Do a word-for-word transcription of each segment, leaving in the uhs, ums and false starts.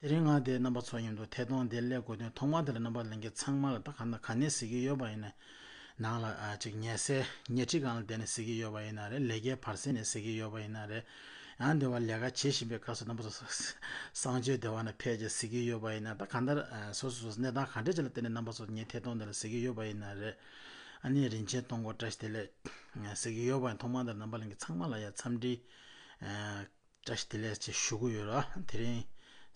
དེ་རིང་ང་དེ་རྣམ་པ་ཚོ་མཉམ་དུ་ཐད་གཏོང་དེ་སླེབས་དགོས་དོན་ཐོག་མ་དེ་ལ་རྣམ་པ་ལྷན་རྒྱས་ཚང་མ་ལ་ད་ག་ན་ག་ནས་གཟིགས་ཀྱི་ཡོད་པ་ཡིན་ན། ནང་ལ་ཨ་ཅིག་ཉལ་སའི་ཉལ་ཁྲི་སྒང་ལ་བསྡད་ནས་གཟིགས་ཀྱི་ཡོད་པ་ཡིན་ན་རེད། ལས་ཀའི་བར་གསེང་ནས་གཟིགས་ཀྱི་ཡོད་པ་ཡིན་ན་རེད། ཡང་འདི་བ་ལས་ཀ་བྱེད་བཞིན་པའི་སྐབས་སུ་རྣམ་པ་ཚོ་གསང་སྤྱོད་བདེ་བ་ན་ཕེབས་ཀྱི་གཟིགས་ཀྱི་ཡོད་པ་ཡིན་ན། ད་གང་ལྟར་ཨ་སོ་སོ་སོ་གནས་སྟངས་ག་འདྲ་ཅིག་ལ་བརྟེན་ནས་རྣམ་པ་ཚོ་ངའི་ཐད་གཏོང་འདི་ལ་གཟིགས་ཀྱི་ཡོད་པ་ཡིན་ན་རེད། ཨ་ནི་རིན་ཆེན་སྟོང་སྐོར་བཀྲ་ཤིས་བདེ་ལེགས་གཟིགས་ཀྱི་ཡོད་པ་ཡིན། ཐོག་མ་དེར་རྣམ་པ་ལྷན་རྒྱས་ཚང་མ་ལ་ཡང་འཚམས་འདྲི་ཨ་བཀྲ་ཤིས་བདེ་ལེགས་ཅེས་ཞུ་གི་ཡོད་ར། དེ་རིང་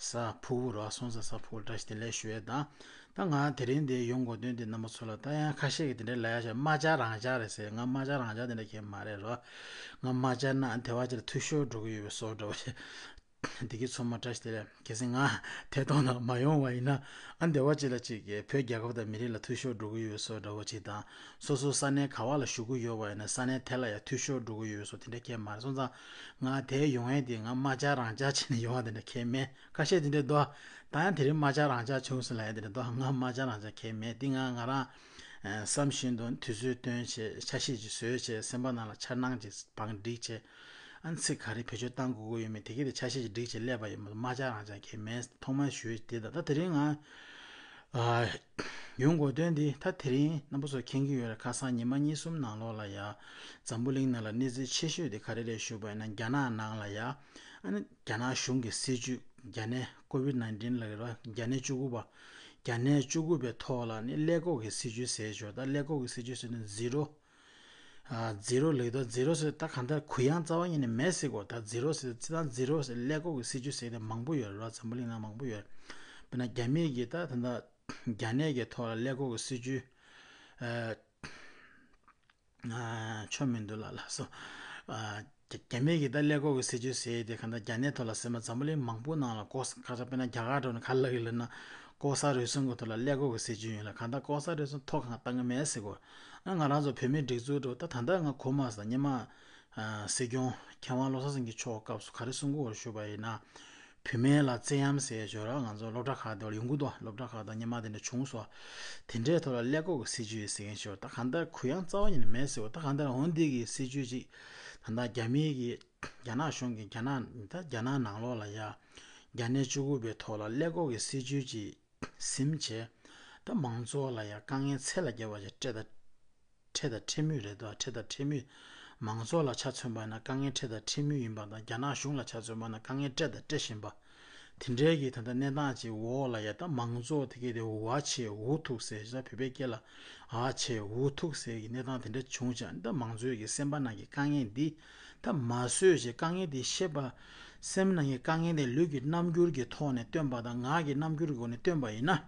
གཟའ་ཕུར་བུ་ར། སོང་ཙང་གཟའ་ཕུར་བུ་བཀྲ་ཤིས་བདེ་ལེགས་ཞུ་ཡས་དང་། ད་ང་དེ་རིང་འདིར་ཡོང་དགོས་དོན་དེ་རྣམ་པ་ཚོ་ལ་ད་ཡང་ཁ་ཤས་ཀྱིས་དེ་འདྲའི་ལབ་ཡ་ཤག་རྨ་བྱ་རང་བྱ་རེད་ཟེར། ང་རྨ་བྱ་རང་བྱ་དེ་འདྲ་གང་ཡང་མ་རེད་ར། ང་རྨ་བྱ་ན་དེ་བ་ཅིག་ལ་འཐུས་ཤོར་འགྲོ་གི་ཡོད་པའི་བཟོ་འདྲ་བ་ཞིག་བདེ་སྐྱིད་མཚོ་མོ་བཀྲ་ཤིས་བདེ་ལེགས། གལ་སྲིད་ང་ཐད་གཏོང་ནང་མ་ཡོང་བ་ཡིན་ན། ཨ་འདི་བ་ཅིག་ལ་ཅིག་གིས་བོད་རྒྱལ་ཁབ་དང་མི་རིགས་ལ་འཐུས་ཤོར་འགྲོ་གི་ཡོད་བཟོ་འདྲ་བོ་ཅིག་དང་། སོ་སོ་ས་གནས་ག་བ་ལ་བཞུགས་ཀྱི་ཡོད་པ་ཡིན་ན་ས་གནས་དེ་ལ་ཡང་འཐུས་ཤོར་འགྲོ་གི་ཡོད་བཟོ་དེ་འདྲ་གང་ཡང་མ་རེད། སོང་ཙང་ང་དེར་ཡོང་ཡས་དེ་ང་རྨ་བྱ་རང་བྱ་བྱས་ནས་ཡོང་བ་དེ་འདྲ་གང་ཡང་མེད། ཁ་ཤས་དེ་འདྲ་འདུག་ད་ཡང་དེ་རིང་རྨ་བྱ་རང་བྱ་བྱུང་སོང་ལབ་ཡ་དེ་འདྲ་འདུག་ང་རྨ་བྱ་རང་བྱ་གང་ཡང་མེད། འདི་ང་ང་རང་ཨ་བསམ་བཞིན་དུ་དུས་ཚོད་བཏོན་བྱས་ཆ་ཤས་ཅིག་བཟོས་བྱས་སེམས་པ་ནང་ལ་འཆར་སྣང་ཅིག་བང་སྒྲིག་བྱས། ཨ་ནི་ཚིག་ག་རེ་བེད་སྤྱོད་བཏང་དགོས་ཀྱི་ཡོད་མེད་དེ་གས་དེ་ཆ་ཤས་ཅིག་བསྒྲིགས་བྱས་སླེབས་པ་ཡིན་མོད། རྨ་བྱ་རང་བྱ་གང་ཡང་མེད། ཐོག་མར་ཞུ་ཡས་དེ་ད་ལྟ་དེ་རིང་ང་ཨ་ཡོང་དགོས་དོན་འདི་ད་དེ་རིང་རྣམ་པ་ཚོ་མཁྱེན་གྱི་ཡོད་རེད། ཁ་སང་ཉི་མ་གཉིས་གསུམ་ནང་ལོགས་ལ་ཡ་འཛམ་བུ་གླིང་ནང་ལ་གནས་ཚུལ་ཆེ་ཤོས་དེ་ག་རེ་རེད་ཞུས་པ་ཡིན་ན། རྒྱ་ནག་ནང་ལ་ཡ་ཨ་ནི་རྒྱ་ནག་གཞུང་གི་སྲིད་ཇུས། རྒྱ་ནད་ཀོ་བིད་ནའིན་ཊིན་ལབ་ཀྱི་རེད། རྒྱ་ནད་བཅུ་དགུ་པ། རྒྱ་ནད་བཅུ་དགུ་པའི་ཐོག་ལ་ནི་ཀླད་ཀོར་གྱི་སྲིད་ཇུས་ཟེར་ཞོར། ད་ཀླད་ཀོར་གྱི་སྲིད་ཇུས་ཟེར་ན་ཛི་རོ། ཛི་རོ་ལབ་ཀྱི་འདུག་ཛི་རོ་ཟེར་ད་གང་ལྟར་གུ་ཡངས་རྩ་བ་ཉིད་ནས་མེད་ཟེར་གོ་ད་ཛི་རོ་ཟེར་ཙི་ད་ཛི་རོ་ཟེར་ཀླད་ཀོར་གྱི་སྲིད་ཇུས་ཟེར་དེ་མང་པོ་ཡོད་རེད། འཛམ་བུ་གླིང་ནང་མང་པོ་ཡོད་རེད། དཔེར་ན་རྒྱ་མིའི་གི་ད་ད་ལྟ་རྒྱ་ནད་ཀྱི་ཐོག་ལ་ཀླད་ཀོར་གྱི་སྲིད་ཇུས་ཨ་ཆོ་མི་འདུག་ལ་ལགས་སོ། རྒྱ་རྒྱ་མིའི་གི་ད་ཀླད་ཀོར་གྱི་སྲིད་ཇུས་ཟེར་དེ་གང་ལྟར་རྒྱ་ནད་ཐོག་ལ་ཟེར་མ་འཛམ་བུ་གླིང་མང་པོ་ནང་ལ་ལྐོག་ཟ། ཁ་ཤས་དཔེར་ན་རྒྱ་གར་འགྲོ་ནས་ག་ལབ་ཡོད་ལབ་ན། ལྐོག་ཟ་རུལ་སུངས་ཀྱི་ཐོག་ལ་ཀླད་ཀོར་གྱི་སྲིད་ཇུས་ཡིན་ལ། གང་ལྟར་ལྐོག་ཟ་རུལ་སུངས་ཐོག་གང་བཏང་གི་མེད་ཟེར་གོ་ང་རང་ཚོ་བོད་མིའི་སྒྲིག་འཛུགས་འགྲོ་ད་ད་ལྟ་ང་གོ་མ་སོང་། སྔོན་མ་ཨ་སྲིད་སྐྱོང་མཁས་དབང་བློ་བཟང་སེང་གེ་མཆོག་སྐབས་སུ་ག་རེ་གསུང་གི་ཡོད་ཞུས་པ་ཡིན་ན། བུད་མེད་ལ་བཙན་གཡེམ་ཟེར་ཞོར་ང་ཚོ་སློབ་གྲྭ་ཁག་དེ་བར་ཡོང་གི་འདུག་སློབ་གྲྭ་ཁག་དང་སྔོན་མ་དེ་འདྲ་བྱུང་སོང་། དེ་འདྲའི་ཐོག་ལ་ཀླད་ཀོར་གྱི་སྲིད་ཇུས་ཡིན་ཟེར་མཁན་ཞོར་ད་གང་ལྟར་གུ་ཡངས་རྩ་བ་ཉིད་ནས་མེད་ཟེར་བ། ད་གང་ལྟར་འོ་འདི་གི་སྲིད་ཇུས་ཅིག་ད་ལྟ་རྒྱ་མིའི་གི་རྒྱ་ནག་གཞུང་གི་རྒྱ་ནག་ད་རྒྱ་ནག་ནང་ལོགས་ལ་ཡ་རྒྱ་ནད་བཅུ་དགུ་པའི་ཐོག་ལ་ཀླད་ཀོར་གྱི་སྲིད་ཇུས་ཅིག་ཟིན་བྱས། ད་མང་ཚོགས་ལ་ཡང་དཀའ་ངལ་ཚད་ལས་བརྒལ་བ་ཞིག་སྤྲད་ད། འཕྲད་དང་འཕྲད་མུས་རེད་དོ། འཕྲད་དང་འཕྲད་མུས། མང་ཚོགས་ལ་ཆ་མཚོན་པ་ན་དཀའ་ངལ་འཕྲད་དང་འཕྲད་མུས་ཡིན་པ་དང་། རྒྱ་ནག་གཞུང་ལ་ཆ་མཚོན་པ་ན་དཀའ་ངལ་སྤྲད་དང་སྤྲད་བཞིན་པ། དེ་འདྲའི་གི་ད་ལྟ་གནས་སྟངས་ཅིག་འོག་ལ་ཡ་ད་མང་ཚོགས་དེ་གས་དེ་ཝ་ཆེ་ཝུ་ཐུག་ཟེར་ཞེས་བོད་པའི་སྐད་ལ་ཨ་ཆེ་ཝུ་ཐུག་ཟེར་གི་གནས་སྟངས་དེ་འདྲ་བྱུང་ཙང་ད་མང་ཚོགས་ཀྱི་སེམས་པ་ནང་གི་དཀའ་ངལ་འདི། ད་མ་བཟོད་ཅིག་དཀའ་ངལ་དེ་ཤེས་པ། སེམས་ནང་གི་དཀའ་ངལ་དེ་ལུས་ཀྱི་རྣམ་འགྱུར་གྱི་ཐོག་ནས་སྟོན་པ་དང་ངག་གི་རྣམ་འགྱུར་གྱི་སྒོ་ནས་སྟོན་པ་ཡིན་ན།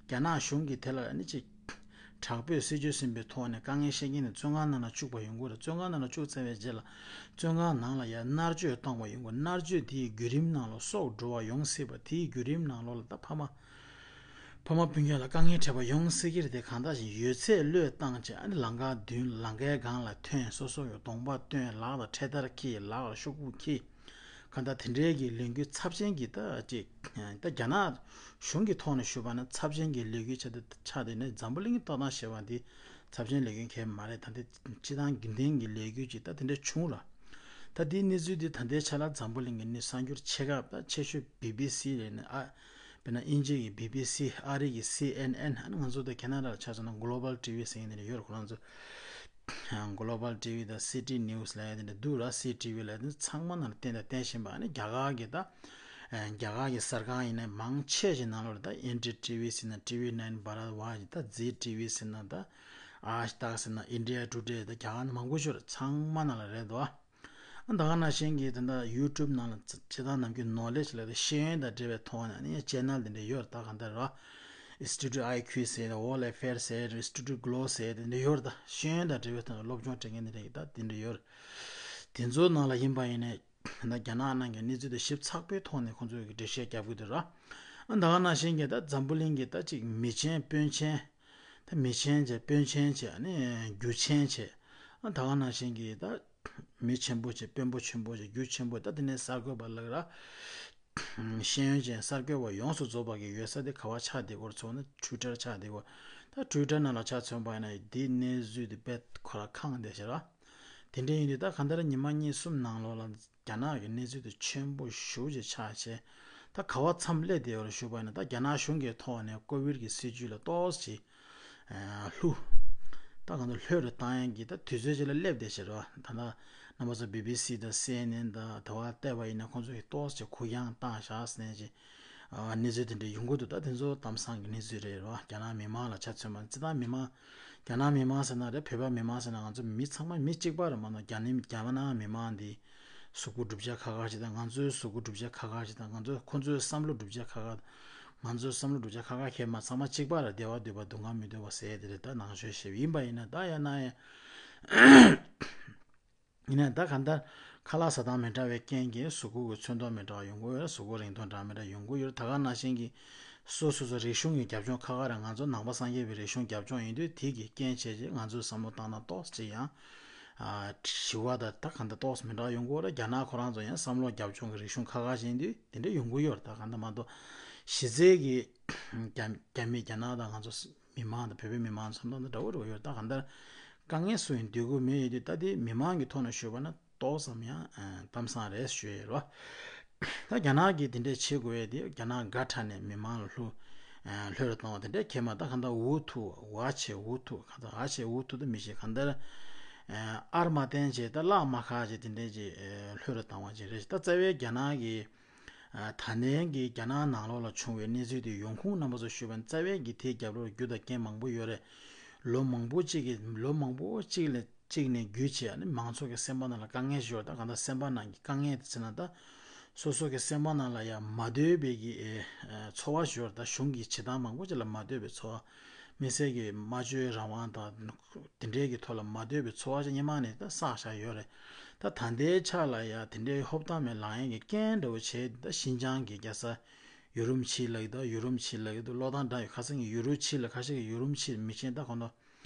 རྒྱ་ནག་གཞུང་གིས་དེ་ལ་ནི་ཅིག་དྲག་པོའི་སྲིད་ཇུས་ཟིན་པའི་ཐོག་ནས་དཀའ་ངལ་བཤད་མཁན་དེ་བཙོན་ཁང་ནང་ལ་བཅུག་པ་ཡོང་གི་རེད། བཙོན་ཁང་ནང་ལ་བཅུག་ཚར་བའི་རྗེས་ལ་བཙོན་ཁང་ནང་ལ་ཡ་མནར་གཅོད་གཏོང་བ་ཡོང་གི་མནར་གཅོད་དེའི་བརྒྱུད་རིམ་ནང་ལ་སྲོག་འགྲོ་བ་ཡོང་སྲིད་པ། དེའི་བརྒྱུད་རིམ་ནང་ལོགས་ལ་ད་ཕ་མ། ཕ་མ་སྤུན་ཀྱག་ལ་དཀའ་ངལ་འཕྲད་པ་ཡོང་སྲིད་ཀྱི་རེད་དེ། གང་ལྟར་ཞིག་ཡོད་ཚད་བློས་བཏང་བྱས་ཨ་ནི་ལམ་ཁ་མདུན་ལམ་ཁའི་སྒང་ལ་ཐོན། སོ་སོ་གི་གདོང་པ་སྟོན། ལག་ལ་འཕྲེད་དར་འཁྱེར། ལག་ལ་ཤོག་བུ་འཁྱེར། གང་ལྟར་དེ་འདྲའི་གི་ལས་འགུལ་ཚབས་ཆེན་གྱི་ད་ཅིག་ད་རྒྱ་ནག་གཞུང་གི་ཐོག་ནས་ཞུས་པ་ན་ཚབས་ཆེན་གྱི་ལས་འགུལ་ཆགས་ཏེ་ཆགས་ཏེ་ནི་འཛམ་བུ་གླིང་གི་ལྟ་སྟངས་བྱས་པ་འདི་ཚབས་ཆེན་ལས་འགུལ་གང་ཡང་མ་རེད། ད་འདི་སྤྱི་བཏང་དགེ་ལྡན་གྱི་ལས་འགུལ་ཅིག་ད་དེ་འདྲ་བྱུང་ར། ད་དེའི་གནས་ཚུལ་འདི་ད་ལྟའི་ཆ་ལ་འཛམ་བུ་གླིང་གི་ནི་གསར་འགྱུར་ཆེ་ཁག་ད་ཆེ་ཤོས་བི་བི་སི་རེད་ནི་ཨ། དཔེར་ན་དབྱིན་ཇི་གི་བི་བི་སི། ཨ་རི་གི་སི་ཨེན་ཨེན། ཨ་ནི་ང་ཚོ་ད་ཁེ་ན་ཌ་ལ་ཆ་མཚོན་ན་གོ་ལོ་བལ་ཊི་ཝི་ཟེར་མཁན་དེ་འདྲ་ཡོད་རེད། ཁོ་རང་ཚོ་གོ་ལོ་བལ་ཊི་ཝི་དང་སི་ཊི་ནིའུ་སི་ལབ་ཡ་དེ་འདྲ་འདུག་ར། སི་ཊི་ཝི་ལབ་ཡ་དེ་ཚང་མ་ནང་ལ་བསྟན་དང་བསྟན་བཞིན་པ། ཨ་ནི་རྒྱ་གར་གི་ད་རྒྱ་གར་གི་གསར་ཁང་ཡིན་ན་མང་ཆེ་ཞིག་ནང་ལོགས་ད་ཨེན་ཌི་ཊི་ཝི་ཟེར་ན་ཊི་ཝི་ནའིན་བྷ་རད་ཝཱཇ། ད་ཛི་ཊི་ཝི་ཟེར་ན་ད་ཨཱཇ་དག་ཟེར་ན་ཨིན་ཌི་ཡ་ཊུ་ཌེ། ད་རྒྱ་གར་ནང་མང་པོ་ཞིག་རེད། ཚང་མ་ནང་ལ་རེད་དོ། ཨ་ད་ག་ནང་བཞིན་གྱི་ད་ལྟ་ཡུ་ཊུབ་ནང་ལ་སྤྱི་བཏང་ནམ་རྒྱུན་ནོ་ལེཇ་ལབ་དེ་ཤེས་ཡོན་དང་འབྲེལ་བའི་ཐོག་ནས་ནི་ཅེ་ནལ་དེ་འདྲ་ཡོད་རེད། ད་གང་ལྟར་ར་ཨིན་སི་ཊི་ཊུ་ཨའི་ཁུའུ་ཟེར། ཝོལཌ་ཨེ་ཕེར་ཟེར། ཨིན་སི་ཊི་ཊུ་གྷོ་ལོ་ཟེར་དེ་འདྲ་ཡོད་རེད། ད་ཤེས་ཡོན་དང་འབྲེལ་བའི་ཐོག་ནས་སློབ་སྦྱོང་སྤྲད་མཁན་དེ་འདྲ་ཡོད། ད་དེ་འདྲ་ཡོད་རེད། དེ་ཚོའི་ནང་ལ་ཡིན་པ་ཡིན་ནའི་ད་རྒྱ་ནག་ནང་གི་གནས་ཚུལ་དེ་ཞིབ་ཚགས་པོའི་ཐོག་ནས་ཁོང་ཚོས་ཀྱི་འགྲེལ་བཤད་རྒྱབ་གི་འདུག་ར། ཨ་ད་ག་ནང་བཞིན་གྱི་ད་འཛམ་བུ་གླིང་གི་ད་ཅིག་མི་ཆེན་དཔོན་ཆེན། ད་མི་ཆེན་བྱས་དཔོན་ཆེན་བྱས་ཨ་ནི་རྒྱུ་ཆེན་བྱས། ཨ་ད་ག་ནང་བཞིན་གྱི་ད་མི་ཆེན་པོ་བྱས་དཔོན་པོ་ཆེན་པོ་བྱས་རྒྱུ་ཆེན་པོ། ད་དེ་ནས་གསར་འགོད་པ་ལགས་ར། ཤེས་ཡོན་ཅན་གསར་འགོད་པ་ཡོངས་སུ་རྫོགས་པ་གི་ཡོད་ས་དེ་ག་བ་ཆགས་བསྡད་ཀྱི་ཡོད་རེད་ཟེར་ན་ཊུའི་ཊར་ཆགས་བསྡད་ཀྱི་ཡོད། ད་ཊུའི་ཊར་ནང་ལ་ཆ་མཚོན་པ་ཡིན་ན་འདིའི་གནས་ཚུལ་དེ་དཔེ་ཁོ་རང་ཁེངས་བསྡད་ཤག་ར། དེ་འདྲ་ཡིན་དུས་ད་གང་ལྟར་ཉི་མ་གཉིས་གསུམ་ནང་ལོགས་ལ་རྒྱ་ནག་གི་གནས་ཚུལ་དེ་ཆེན་པོ་ཞེ་པོ་ཅིག་ཆགས་བྱས། ད་ག་བ་མཚམས་སླེབས་བསྡད་ཡོད་རེད་ཞུས་པ་ཡིན་ན། ད་རྒྱ་ནག་གཞུང་གི་ཐོག་ནས་ཀོ་བིཌ་གི་སྲིད་ཇུས་ལ་ཏོག་ཙམ་ཨ་ལྷོད། ད་གང་ལྟར་ལྷོད་རུ་བཏང་ཡག་གི་ད་དུས་ཚོད་ཅིག་ལ་སླེབས་བསྡད་ཤག་རེད་བ། ད་ལྟ་རྣམ་པ་ཚོ་བི་བི་སི་དང་སི་ཨེན་ཨེན་དང་དེ་བ་བལྟས་པ་ཡིན་ན་ཁོང་ཚོ་གིས་ཏོག་ཙམ་གུ་ཡངས་བཏང་ཤག་ཟེར་ནས་ཅིག་ཨ་གནས་ཚུལ་དེ་འདྲ་ཡོང་གི་འདུག་ད་དེ་ཚོ་གཏམ་བཟང་གི་གནས་ཚུལ་རེད་རེད་བ། རྒྱ་ནག་མི་མང་ལ་ཆ་མཚོན་པ། སྤྱིར་བཏང་མི་མང་རྒྱ་ནག་མི་མང་ཟེར་ན་རེད། བོད་པ་མི་མང་ཟེར་ན་ང་ཚོ་མི་ཚང་མ་མི་གཅིག་པ་རེད་མ་གཏོགས། རྒྱ་ནི་རྒྱ་ནག་མི་མང་འདི་གཟུགས་པོ་གྲུབ་ཆ་ཁ་ཁ་ཞིག་དང་། ང་ཚོའི་གཟུགས་པོ་གྲུབ་ཆ་ཁ་ཁ་ཞིག་དང་། ང་ཚོ་ཁོ་ཚོའི་བསམ་བློ་གྲུབ་ཆ་ཁ་ཁ། ང་ཚོའི་བསམ་བློ་གྲུབ་ཆ་ཁ་ཁ་ཁྱེད་མ་ཚང་མ་གཅིག་པ་རེད། བདེ་བ་འདོད་པ་སྡུག་བསྔལ་མི་འདོད་པ་ཟེར་དེ་རེད། ད་ནང་ཆོས་ཞེས་ཡིན་པ་ཡིན་ན་ད་ཡང་ན་ཡང་ཡིན་ནའང་ད་གང་ལྟར་ཁ་ལག་ཟ་སྟངས་མི་འདྲ་བའི་རྐྱེན་གྱིས་གཟུགས་པོ་གི་ཚོན་མདོག་མི་འདྲ་བ་ཡོང་གི་ཡོད་རེད། གཟུགས་པོ་རིང་ཐུང་འདྲ་མི་འདྲ་ཡོང་གི་ཡོད་རེད། ད་ག་ནང་བཞིན་གྱི་སོ་སོ་སོ་རིག་གཞུང་གི་རྒྱབ་ལྗོངས་ཁ་ཁ་རེད། ང་ཚོ་ནང་པ་སངས་རྒྱས་པའི་རིག་གཞུང་རྒྱབ་ལྗོངས་ཡིན་དུས་དེ་གི་རྐྱེན་བྱས་རྗེས་ང་ཚོས་བསམ་བློ་བཏང་ན་ཏོག་ཙམ་ཡང་ཨ་ཞི་བ་དང་ད་གང་ལྟར་ཏོག་ཙམ་མི་འདྲ་བ་ཡོང་གི་ཡོད་རེད། རྒྱ་ནག་ཁོ་རང་ཚོ་ཡང་བསམ་བློ་རྒྱབ་ལྗོངས་ཀྱི་རིག་གཞུང་ཁ་ཁ་ཞིག་ཡིན་དུས་དེ་འདྲ་ཡོང་གི་ཡོད་རེད། ད་གང་ལྟར་མ་གཏོགས་གཞི་རྩའི་གི་རྒྱ་རྒྱ་མི་རྒྱ་ནག་དང་ང་ཚོ་མི་མང་དང་བོད་པའི་མི་མང་ཚོ་དང་འདྲ་བོ་འདྲ་བོ་ཡོད། ད་གང་ལྟར་དཀའ་ངལ་སུ་ཡིན་སྡོད་དགོས་མེད་ཡོད་དུས། ད་དེ་མི་མང་གི་ཐོག་ནས་ཞུས་པ་ན་ཏོག་ཙམ་ཡང་ཨ་གཏམ་བཟང་རེད་ཞུ་ཡས་རེད་བ། ད་རྒྱ་ནག་གིས་དེ་འདྲས་བྱེད་དགོས་ཡས་དེ་རྒྱ་ནག་དགའ་དྲགས་ནས་མི་མང་ལ་ལྷོད་ཨ་ལྷོད་རུ་བཏང་བ་དེ་འདྲས་ཁྱེད་མ་ད་གང་ལྟར་འུ་ཐུག་ཝ་ཆེ་འུ་ཐུག་གང་ལྟར་ཨ་ཆེ་འུ་ཐུག་ད་མི་ཤེས། གང་ལྟར་ཨ་ཨར་མ་བསྟན་བྱས་ད་ལག་མ་ཁག་བྱས་དེ་འདྲས་ཀྱི་ཨ་ལྷོད་རུ་བཏང་བ་ཅིག་རེད། ད་རྩ་བའི་རྒྱ་ནག་གིས་ཨ་ད་ལན་གྱི་རྒྱ་ནག་ནང་ལོགས་ལ་བྱུང་བའི་གནས་ཚུལ་དེ་ཡོང་ཁུངས་རྣམ་པ་ཚོ་ཞུས་པ་ན། རྩ་བའི་གི་དེའི་རྒྱབ་ལོགས་རྒྱུ་དང་རྐྱེན་མང་པོ་ཡོད་རེད། ལོ་མང་པོ་གཅིག་གི་ལོ་མང་པོ་གཅིག་ལ་གཅིག་ནས་བརྒྱུད་བྱས་ཨ་ནི་མང་ཚོགས་ཀྱི་སེམས་པ་ནང་ལ་དཀའ་ངལ་ཞིག་ཡོད་རེད། ད་གང་ལྟར་སེམས་པ་ནང་གི་དཀའ་ངལ་དེ་ཟེར་ན་ད་སོ་སོ་གི་སེམས་པ་ནང་ལ་ཡང་མ་འདོད་པའི་གི་ཨེ་ཨེ་ཚོར་བ་ཞིག་ཡོད་རེད། ད་གཞུང་གི་བྱེད་སྟངས་མང་པོ་ཅིག་ལ་མ་འདོད་པའི་ཚོར་བ། མི་སེར་གྱི་སྨྲ་བརྗོད་རང་དབང་དང་དེ་འདྲའི་གི་ཐོག་ལ་མ་འདོད་པའི་ཚོར་བ་ཞིག་སྔོན་མ་ནས་ད་བསགས་བཞག་ཡོད་རེད། ད་ད་ལྟའི་ཆ་ལ་ཡང་དེ་འདྲའི་ཧོབ་ཐང་མེད་ལངས་ཡས་ཀྱི་རྐྱེན་འདྲ་བོ་བྱས། ད་ཤིན་ཅང་གི་རྒྱལ་ས་ཡུ་རུམ་ཆི་ལབ་ཀྱི་འདུག་ཡུ་རུམ་ཆི་ལབ་ཀྱི་འདུག་ཀློག་སྟངས་འདྲ་ཡོད། ཁ་སང་གི་ཡུ་རུམ་ཆི་ལ་ཁ་ཤས་ཀྱིས་ཡུ་རུམ་ཆི་མི་ཤེས། ད་གོ་ནོ།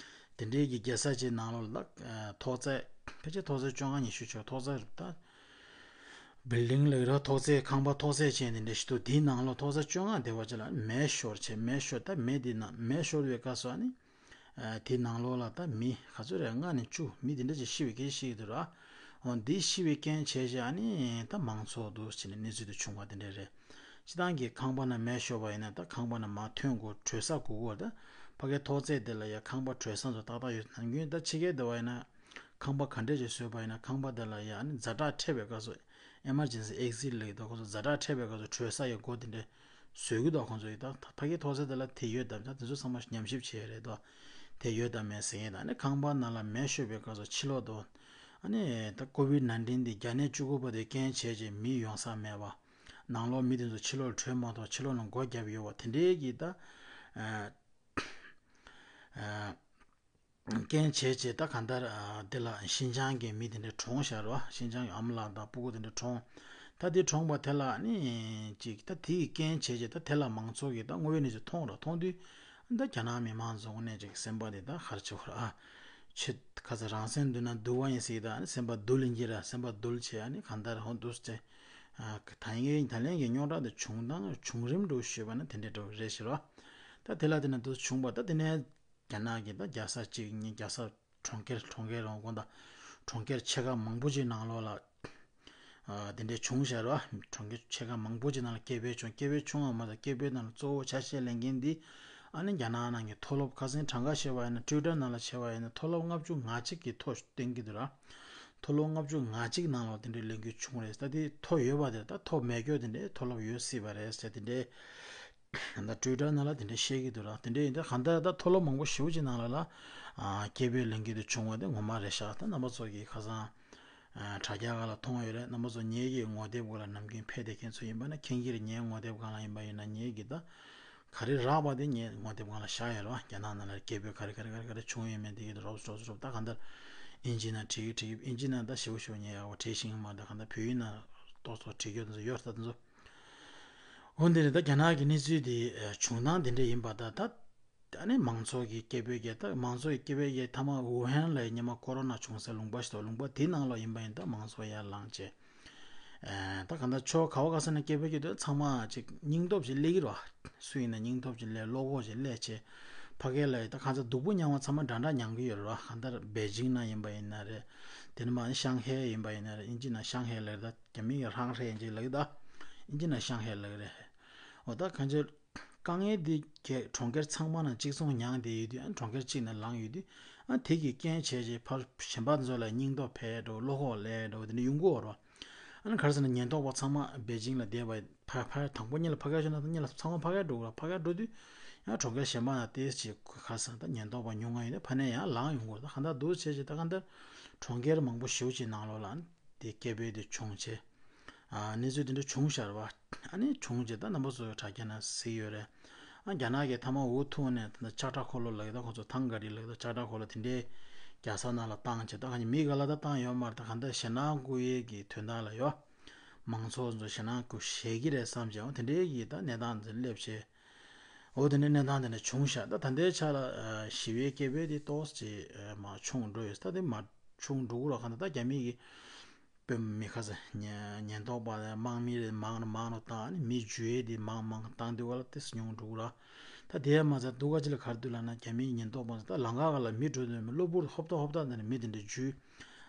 དེ་འདྲའི་གི་རྒྱལ་ས་ཅིག་ནང་ལོགས་ལ་ཨ་ཐོག་བརྩེགས་ཕལ་ཆེར་ཐོག་བརྩེགས་བཅོ་ལྔ་ཉི་ཤུ་ཆགས། ཐོག་བརྩེགས་ད་བིལ་ཌིང་ལབ་ཀྱི་རེད། ཐོག་བརྩེགས་ཁང་པ་ཐོག་བརྩེགས་ཅན་དེ་འདྲ་ཞིག་འདུག་དེའི་ནང་ལོགས་ཐོག་བརྩེགས་བཅོ་ལྔ་དེ་བ་ཅིག་ལ་མེ་ཤོར་བྱས། མེ་ཤོར་ད་མེ་དེ་ནང་མེ་ཤོར་བའི་སྐབས་སུ་ཨ་ནི་ཨ་དེའི་ནང་ལོགས་ལ་ད་མི་ག་ཚོད་རེད། ལྔ་ནས་བཅུ་མི་དེ་འདྲ་ཅིག་ཤི་བའི་སྐད་ཆ་བཤད་ཀྱི་འདུག་ར། འོ་འདི་ཤི་བའི་རྐྱེན་བྱས་བྱས་ཨ་ནི་ད་མང་ཚོགས་འདུ་བྱས་ནས་གནས་ཚུལ་དེ་བྱུང་བ་དེ་འདྲ་རེད། སྤྱིར་བཏང་གི་ཁང་པ་ནང་མེ་ཤོར་བ་ཡིན་ན་ད་ཁང་པ་ནང་མར་ཐོན་དགོས། དྲོད་གསར་དགོས་ཀྱི་ཡོད་རེད། ད་ཕ་གིའི་ཐོག་བརྩེགས་དེ་ལ་ཡ་ཁང་པ་དྲོད་གསར་ཚོ་ཏག་ཏག་ཡོད། ནམ་རྒྱུན་ད་ཕྱི་རྒྱལ་དེ་བ་ཡིན་ན་ཁང་པ་ག་འདྲས་ཅིག་བཟོས་པ་ཡིན་ན་ཁང་པ་དེ་ལ་ཡ་ཨ་ནི་ཛ་དྲག་འཕྲད་པའི་སྐབས་སུ་ཨེ་མར་ཇེན་སི་ཨེག་སིཊ་ལབ་ཀྱི་འདུག་ཁོ་ཚོ་ཛ་དྲག་འཕྲད་པའི་སྐབས་སུ་དྲོད་གསར་ཡི་སྒོ་དེ་འདྲས་བཟོས་ཀྱི་འདུག་ཁོང་ཚོ་ཡི་ད་ཕ་གིའི་ཐོག་བརྩེགས་དེ་ལ་དེ་ཡོད་དམ། ད་དེ་ཚོ་ཚང་མ་ཉམས་ཞིབ་བྱས་རེད་དོ། དེ་ཡོད་དམ་མེད་ཟེར་མཁན་དང་། ཨ་ནི་ཁང་པ་ནང་ལ་མེ་ཤོར་བའི་སྐབས་སུ་ཕྱི་ལོགས་དུ་ཨ་ནི་ད་ཀོ་བིཌ་ནའིན་ཊིན་འདི་བརྒྱ་ནས་བཅུ་དགུ་པ་དེ་རྐྱེན་བྱས་རྗེས་མི་ཡོང་ས་མེད་པ། ནང་ལོགས་མི་དེ་ཚོ་ཕྱི་ལོགས་བྲོས་མ་ཐུབ། ཕྱི་ལོགས་ནང་སྒོ་བརྒྱབ་ཡོད་པ་དེ་འདྲའི་གི་ད་ཨ་ཨ་རྐྱེན་བྱས་རྗེས་ད་གང་ལྟར་ཨ་དེ་ལ་ཤིན་ཅང་གི་མི་དེ་འདྲ་གྲོངས་བཞག་རོ། ཤིན་ཅང་གི་ཨ་མ་ལགས་དང་སྤུ་གུ་དེ་འདྲ་གྲོངས། ད་དེ་གྲོངས་པ་དེ་ལ་ནི་ཅིག་ད་དེ་ཡི་རྐྱེན་བྱས་རྗེས་ད་དེ་ལ་མང་ཚོགས་ཀྱིས་ད་དངོས་ཡོད་གནས་ཚུལ་མཐོང་རོ། མཐོང་དུས་ད་རྒྱ་ནག་མི་མང་ཚོ་དངོས་གནས་ཅིག་སེམས་པ་དེ་ད་ཧར་ཆེ་བར་ཨ་ཆེ་ཁ་ཚ་རང་སེམས་འདུལ་ན་འདུལ་བ་ཡིན་ཟེར། ད་ནི་སེམས་པ་འདུལ་ཡིན་གྱི་ར། སེམས་པ་འདུལ་བྱས་ཨ་ནི་གང་ལྟར་ཧོ་འདུག་ཟེར། ཨ་ད་ཡིན་ད་ལན་གྱི་རྙོག་དྲ་དེ་བྱུང་སྟངས་བྱུང་རིམ་འདྲ་བོ་ཞུས་པ་ན་དེ་འདྲ་འདྲ་བོ་རེད་ཤག་རོ། ད་དེ་ལ་དེ་ན་འདུག་བྱུང་བ་ད་དེ་ནས། རྒྱ་ནག་གི་ད་རྒྱལ་ས་གཅིག་གཉིས་རྒྱལ་ས་གྲོང་ཁྱེར་གྲོང་ཁྱེར་རང་དགོན་དང་གྲོང་ཁྱེར་ཆེ་ཁག་མང་པོ་ཅིག་ནང་ལོགས་ལ་ཨ་དེ་འདྲའི་བྱུང་བཞག་ར། གྲོང་ཁྱེར་ཆེ་ཁག་མང་པོ་ཅིག་ནང་ལ་སྐད་འབོད་བྱུང་། སྐད་འབོད་བྱུང་བ་མ་ཟད་སྐད་འབོད་ནང་ལ་གཙོ་བོ་ཆ་ཤས་ལེན་མཁན་འདི་ཨ་ནི་རྒྱ་ནག་ནང་གི་མཐོ་སློབ་ཁ་སང་གྲངས་ཀ་བཤད་པ་ཡིན་ན་ཊུའི་ཊར་ནང་ལ་བྱས་པ་ཡིན་ན་མཐོ་སློབ་ལྔ་བཅུ་ང་གཅིག་གི་མཐོ་བསྟན་གྱི་འདུག་ར། མཐོ་སློབ་ལྔ་བཅུ་ང་གཅིག་ནང་ལ་དེ་འདྲའི་ལས་འགུལ་བྱུང་རེད། ད་དེ་མཐོ་ཡོད་པ་དེ་ད་མཐོ་མེད་རྒྱུ་དེ་འདྲའི་མཐོ་སློབ་ཡོད་སྲིད་པ་རེད་ཟེར་དེ་འདྲའི། ད་ཊུའི་ཊར་ནང་ལ་དེ་འདྲ་བཤད་ཀྱི་འདུག་ར། དེ་འདྲ་ཡིན་དུས་གང་ལྟར་ད་མཐོ་སློབ་མང་པོ་ཞེ་པོ་ཅིག་ནང་ལ་ལ་ཨ་སྐད་འབོད་ལེན་གྱི་འདུག་བྱུང་བ་དེ་ངོ་མ་རེད་ཤག་ད་རྣམ་པ་ཚོ་གིས་ཁ་སང་ཨ་དྲ་རྒྱ་སྒང་ལ་མཐོང་ཡོད་རེད། རྣམ་པ་ཚོ་ངེད་ཀྱི་ངོ་དེབ་སྒང་ལ་ནམ་རྒྱུན་ཕེབས་བསྡད་མཁན་ཚོ་ཡིན་པ་ན་མཁྱེན་གྱི་རེད། ངའི་ངོ་དེབ་སྒང་ལ་ཡིན་པ་ཡིན་ན་ངེད་ཀྱི་ད་ག་རེ་རག་པ་དེ་ངའི་ངོ་དེབ་སྒང་ལ་བཞག་ཡོད་རེད་བ། རྒྱ་ནག་ནང་ལ་སྐད་འབོད་ག་རེ་ག་རེ་ག་རེ་ག་རེ་བྱུང་ཡོད་མེད་དེ་གི་རོབ་རོབ་རོབ་ད་གང་ལྟར་ཨིན་ཇི་ནང་བྲིས་ཀྱི་བྲིས་ཀྱི་ཨིན་ཇི་ནང་ད་ཞེ་པོ་ཞེ་པོ་ངས་ཡག་པོ་བྲིས་ཤེས་ཀྱི་མ་རེད། ད་གང་ལྟར་བོད་ཡིག་ནང་ཏོག་ཙམ་བྲིས་རྒྱུ་དེ་ཚོ་ཡོད་རེད། ད་དེ་ཚོ། འོ་འདི་རེད། ད་རྒྱ་ནག་གི་གནས་ཚུལ་འདི་ཨ་བྱུང་སྟངས་འདི་འདྲ་ཡིན་པ་ད་ད་ཨ་ནི་མང་ཚོགས་ཀྱི་སྐད་འབོད་རྒྱག་ད་མང་ཚོགས་ཀྱི་སྐད་འབོད་རྒྱག་མཐའ་མ་ཝུ་ཧན་ལ་སྔོན་མ་ཀོ་རོ་ན་བྱུང་སའི་ལུང་པ་ཞིག་འདུག་ལུང་པ་དེའི་ནང་ལ་ཡིན་པ་ཡིན་ད་མང་ཚོགས་ཡར་ལངས་བྱས་ཨ་ད་གང་ལྟར་ཕྱོགས་ག་བ་ག་ས་ནས་སྐད་འབོད་རྒྱག་དུས་ཚང་མ་ཅིག་སྙིང་སྟོབས་ཅིག་སླེབས་ཀྱི་རེད་བ། སུ་ཡིན་ན་སྙིང་སྟོབས་ཅིག་སླེབས་བློ་ཁོག་ཅིག་སླེབས་བྱས་ཕ་གི་ལ་ད་གང་ཚ་སྡུག་པོ་མྱངས་པ་ཚང་མ་འདྲ་འདྲ་མྱངས་ཀྱི་ཡོད་རེད་བ། གང་ལྟར་པེ་ཅིང་ན་ཡིན་པ་ཡིན་ན་རེད། དེ་ནས་མ་ཤང་ཧེ་ཡིན་པ་ཡིན་ན་རེད། ཨིན་ཇི་ན་ཤང་ཧེ་ལབ་རེད། ད། རྒྱ་མི་ཡི་ཧྲང་ཧེ་ཅིག་ལབ་ཀྱི་འདུག་ཨིན་ཇི་ནང་ཤང་ཧེ་ལབ་ཀྱི་རེད། འོ་ད་གང་ཅི་དཀའ་ངལ་འདི་གས་གྲོང་ཁྱེར་ཚང་མ་ནང་གཅིག་མཚུངས་མྱངས་བསྡད་ཡོད་དུས། ཨ་གྲོང་ཁྱེར་གཅིག་ནས་ལངས་ཡོད་དུས། ཨ་དེ་གི་རྐྱེན་བྱས་རྗེས་ཕར་གཞན་པ་ཚོ་ལ་སྙིང་སྟོབས་འཕར་འགྲོ། བློ་ཁོག་སླེབས་འགྲོ། དེ་འདྲ་ཡོང་གི་ཡོད་རེད་བ། ཨ་ནི་ག་རེ་ཟེར་ན། ཉེན་རྟོག་པ་ཚང་མ་པེ་ཅིང་ལ་བསྡད་པ་ཕར་ཕར་དང་པོ་གཉིས་ལ་ཕ་གིར་ཤོར་ན། ད་གཉིས་ལ་ཚང་མ་ཕ་གིར་འགྲོ་གི་རེད། ཕ་གིར་འགྲོ་དུས་ཡང་གྲོང་ཁྱེར་གཞན་པ་ན་ཏོག་ཙམ་ག་རེ་ཟེར་ན། ད་ཉེན་རྟོག་པ་ཉུང་ང་ཡོད་དུས་ཕར་ནས་ཡང་ལངས་ཡོང་གི་རེད། ད་གང་ལྟར་འདུག་བྱས་རྗེས་ད་གང་ལྟར་གྲོང་ཁྱེར་མང་པོ་ཞེ་པོ་ཅིག་ནང་ལོགས་ལ་ཨ་ནི་དེ་སྐད་འབོད་དེ་བྱུང་བྱས། ཨ་གནས་ཚུལ་དེ་འདྲ་བྱུང་ཤག་རེད་བ། ཨ་ནི་བྱུང་རྗེས་ད་རྣམ་པ་ཚོ་དྲ་རྒྱ་ནང་གཟིགས་ཡོད་རེད། ཨ་རྒྱ་ནག་གིས་མཐའ་མ་འུ་ཐུག་ནས་ད་ལྟ་ལྕགས་དྲ་འཁོར་ལོ་ལབ་ཀྱི་ད། ཁོ་ཚོ་ཐང་ག་རི་ལབ་ཀྱི་ད། ལྕགས་དྲ་འཁོར་ལོ་དེ་འདྲའི་རྒྱལ་ས་ནང་ལ་བཏང་བྱས། ད་ག་ནི་མི་ག་ལ་ད་བཏང་ཡོད་མ་རེད། ད་གང་ལྟར་ཞེད་སྣང་སྐུལ་ཡས་ཀྱི་དོན་དག་ལ་ཡོད། མང་ཚོགས་ཚོ་ཞེད་སྣང་སྐུལ་ཤེས་ཀྱི་རེད་བསམ་བྱས། འོ་དེ་འདྲའི་གི་ད་གནས་སྟངས་འདི་སླེབས་བྱས། འོ་དེ་འདྲའི་གནས་སྟངས་དེ་འདྲ་བྱུང་ཤག་ད་ད་ལྟའི་ཆ་ལ་ཨ་ཞི་བའི་སྐད་འབོད་དེ་ཏོག་ཙམ་ཨ་མར་ཆུང་འགྲོ་ཡོད། ད་དེ་མར་ཆུང་འགྲོ་གི་རེད། གང་ལྟར་ད་རྒྱ་མི་གི་དཔོན་མི་ཁ་ས་ཉེན་ཉེན་རྟོག་པ་དང་དམག་མི་རེ་མང་རུ་མང་རུ་བཏང་། ཨ་ནི་མི་འཇུ་ཡས་དེ་མང་མང་བཏང་དུས་ག་ལ་ཏོག་ཙམ་ཉུང་འགྲོ་གི་རེད། ད་དེ་མ་ཚད་སྡུག་ག་ཅིག་ལ་ག་རེ་འདུག་ལབ་ན། རྒྱ་མིའི་ཉེན་རྟོག་པ་ཚོ་ད་ལམ་ཁ་ཁ་ལ་མི་འགྲོ་དུས་མི་གློ་བུར་ཧོབ་ཏོ་ཧོབ་ཏོ་དེ་ནས་མི་དེ་འདྲ་འཇུས།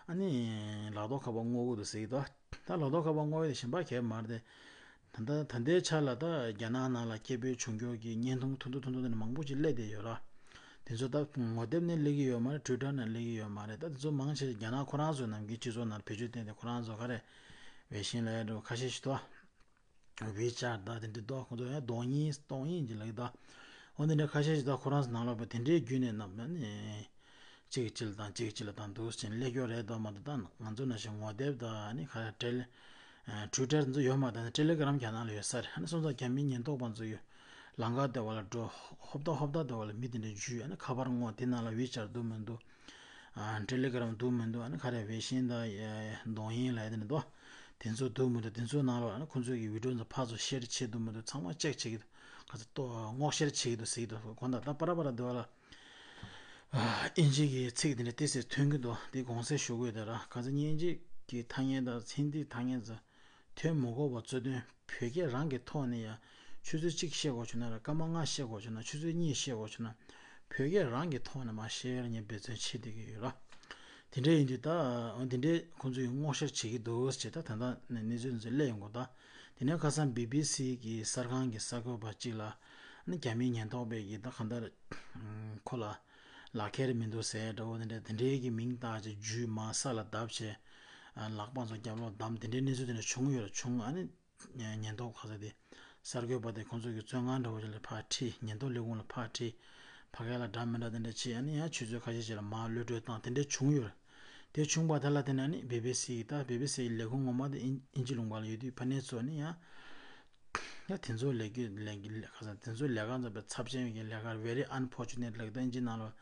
ཨ་ནི་ལག་ཐོག་ཁ་པར་སྔོག་གི་འདུག་ཟེར་གྱི་འདུག་ད་ལག་ཐོག་ཁ་པར་སྔོག་ཡས་དེ་གཞན་པ་གས་མ་རེད་དེ། ད་ལྟ་ད་ལྟའི་ཆ་ལ་ད་རྒྱ་ནག་ནང་ལ་སྐད་འབོད་བྱུང་རྒྱུ་གི་བརྙན་ཐུང་ཐུང་ཐུང་ཐུང་ཐུང་དེ་འདྲ་མང་པོ་ཅིག་སླེབས་བསྡད་ཡོད་ར། དེ་ཚོ་ད་ངོ་དེབ་ནས་སླེབས་ཀྱི་ཡོད་མ་རེད། ཊུའི་ཊར་ནས་སླེབས་ཀྱི་ཡོད་མ་རེད། ད་དེ་ཚོ་མང་ཆེ་རྒྱ་ནག་ཁོ་རང་ཚོའི་ནམ་རྒྱུན་སྤྱི་ཚོགས་ནང་བེད་སྤྱོད་བཏང་སྟེ། ཁོ་རང་ཚོ་ག་རེ་ཝེ་ཤིན་ལབ་ཡ་འདྲ་བོ་ཁ་ཤས་ཤིག་འདུག་ཝེ་ཅེཊ་ད་དེ་འདྲ་འདུག་ཁོ་ཚོ་ཡང་ཏོག་དབྱིན་ཏོག་དབྱིན་གྱི་ལབ་ཀྱི་འདུག་འོ་འདི་འདྲ་ཁ་ཤས་ཤིག་ད་ཁོ་རང་ཚོ་ནང་ལོགས་པ་དེ་འདྲའི་བརྒྱུད་ནས་ནམ་ནི་གཅིག་གིས་གཅིག་ལ་བཏང་། གཅིག་གིས་གཅིག་ལ་བཏང་འདུག་ཟེར་ནས་སླེབས་ཀྱི་ཡོད་རེད་འདུག་མ་གཏོགས། ད་ང་ཚོ་ནང་བཞིན་ངོ་དེབ་དང་ཨ་ནི་ག་རེ་ཊེ་ལེ་ཊུའི་ཊར་ཚོ་ཡོད་མ་རེད། ད་ནི་ཊེ་ལེ་གྷི་རམ་རྒྱ་ནག་ལ་ཡོད་ས་རེད། ཨ་ནི་སོང་ཙང་རྒྱ་མིའི་ཉེན་རྟོག་པ་ཚོ་ཡོད། ལམ་ཁ་དེ་བ་ལ་འགྲོ། ཧོབ་ཏོ་ཧོབ་ཏོ་དེ་བ་ལ་མི་དེ་འདྲ་འཇུས། ཨ་ནི་ཁ་པར་སྔོག་དེ་ནང་ལ་ཝེ་ཅེཊ་འདུག་མི་འདུག་ཨ་ཊེ་ལེ་གྷི་རམ་འདུག་མི་འདུག་ཨ་ནི་ག་རེ་ཝེ་ཤིན་དང་ཨེ་ཏོག་དབྱིན་ལབ་ཡ་དེ་འདྲ་འདུག་དེ་ཚོ་འདུག་མི་འདུག་དེ་ཚོའི་ནང་ལ་ཨ་ནི་ཁོང་ཚོའི་གི་བི་ཌིའོ་ཚོ་ཕར་ཚུར་ཤེར་བྱེད་འདུག་མི་འདུག་ཚང་མ་ཅེག་བྱེད་ཀྱི་འདུག་ག་ཚོད་ལྟོ་སྔོག་བཤེར་བྱེད་ཀྱི་འདུག་ཟེར་གྱི་འདུག་གོང་དང་ད་པ་ར་པ་ར་འདུག་ལ། ཨ་དབྱིན་ཇི་གི་ཚིག་དེ་འདྲ་ཏོག་ཙམ་ཐོན་གྱི་འདུག་དེ་དགོངས་སེལ་ཞུ་དགོས་དེ་ར། ག་ཚོད་དབྱིན་ཇི་གི་ཐ་སྙད་དང་ཧིན་དིའི་ཐ་སྙད་ཚོ་ཐོན་མི་དགོས་པ་གཙོ་དོན་བོད་སྐད་རང་གི་ཐོག་ནས་ཡ་ཆུ་ཚོད་གཅིག་བཤད་དགོས་བྱུང་ན་ར། སྐར་མ་ལྔ་བཤད་དགོས་བྱུང་ན། ཆུ་ཚོད་གཉིས་བཤད་དགོས་བྱུང་ན། བོད་སྐད་རང་གི་ཐོག་ནས་མར་བཤད་ཡ་ངས་འབད་བརྩོན་བྱེད་བསྡད་ཀྱི་ཡོད་ར། དེ་འདྲ་ཡིན་དུས་ད་འོ་དེ་འདྲའི་ཁོང་ཚོས་སྔོག་བཤེར་བྱེད་ཀྱི་འདུག་ཟེར། ད་ད་ལྟ་ནས་གནས་ཚུལ་འདི་ཚོ་སླེབས་ཡོང་གི་འདུག་དེ་ནས་ཁ་སང་བི་བི་སི་གི་གསར་ཁང་གི་གསར་འགོད་པ་གཅིག་ལ་ནི་རྒྱ་མིའི་ཉེན་རྟོག་པས་ཀྱིས་ད་གང་ལྟར་ཁོ་ལ་ལག་འཁྱེར་མི་འདུག་ཟེར་འདྲ་བོ་དེ་འདྲ་དེ་འདྲའི་གི་མིང་བཏགས་བྱས་འཇུས། མར་ས་ལ་བརྡབས་བྱས། ལག་པ་ཚོ་རྒྱབ་ལོགས་བསྡམས། དེ་འདྲའི་གནས་ཚུལ་དེ་འདྲ་བྱུང་ཡོད་རེད། བྱུང་། ཨ་ནི་ཉེན་རྟོག་ཁ་ས་དེ་གསར་འགོད་པ་དེ་ཁོང་ཚོ་གི་བཙོན་ཁང་འདྲ་བོ་ཅིག་ལ་ཕར་ཁྲིད། ཉེན་རྟོག་ལས་ཁུངས་ལ་ཕར་ཁྲིད། ཕ་གི་ལ་འདྲ་མི་འདྲ་དེ་འདྲ་བྱས། ཨ་ནི་ཡང་ཆུ་ཚོད་ཁ་ཤས་ཤིག་ལ་མར་གློད་གྲོལ་བཏང་། དེ་འདྲ་བྱུང་ཡོད་རེད། དེ་བྱུང་བ་དེ་ལ་བརྟེན་ནས་ནི་བི་བི་སི་ད་བི་བི་སི་ལས་ཁུངས་ངོ་མ་དེ་དབྱིན་དབྱིན་ཇི་ལུང་པ་ལ་ཡོད་དུས། ཕ་ནས་ཚོ་ནི་ཡང་ཡང་དེ་ཚོ་ལས་ཀྱི་ལས་ཀྱི་ལས་ཁ་ས་དེ་ཚོ་ལས་ཀ་མཚོན་པའི་ཚབས་ཆེན་གྱི་ལས་ཀར་very unfortunate ལབ་ཀྱི་འདུག་དབྱིན་ཇི་ནང་ལ་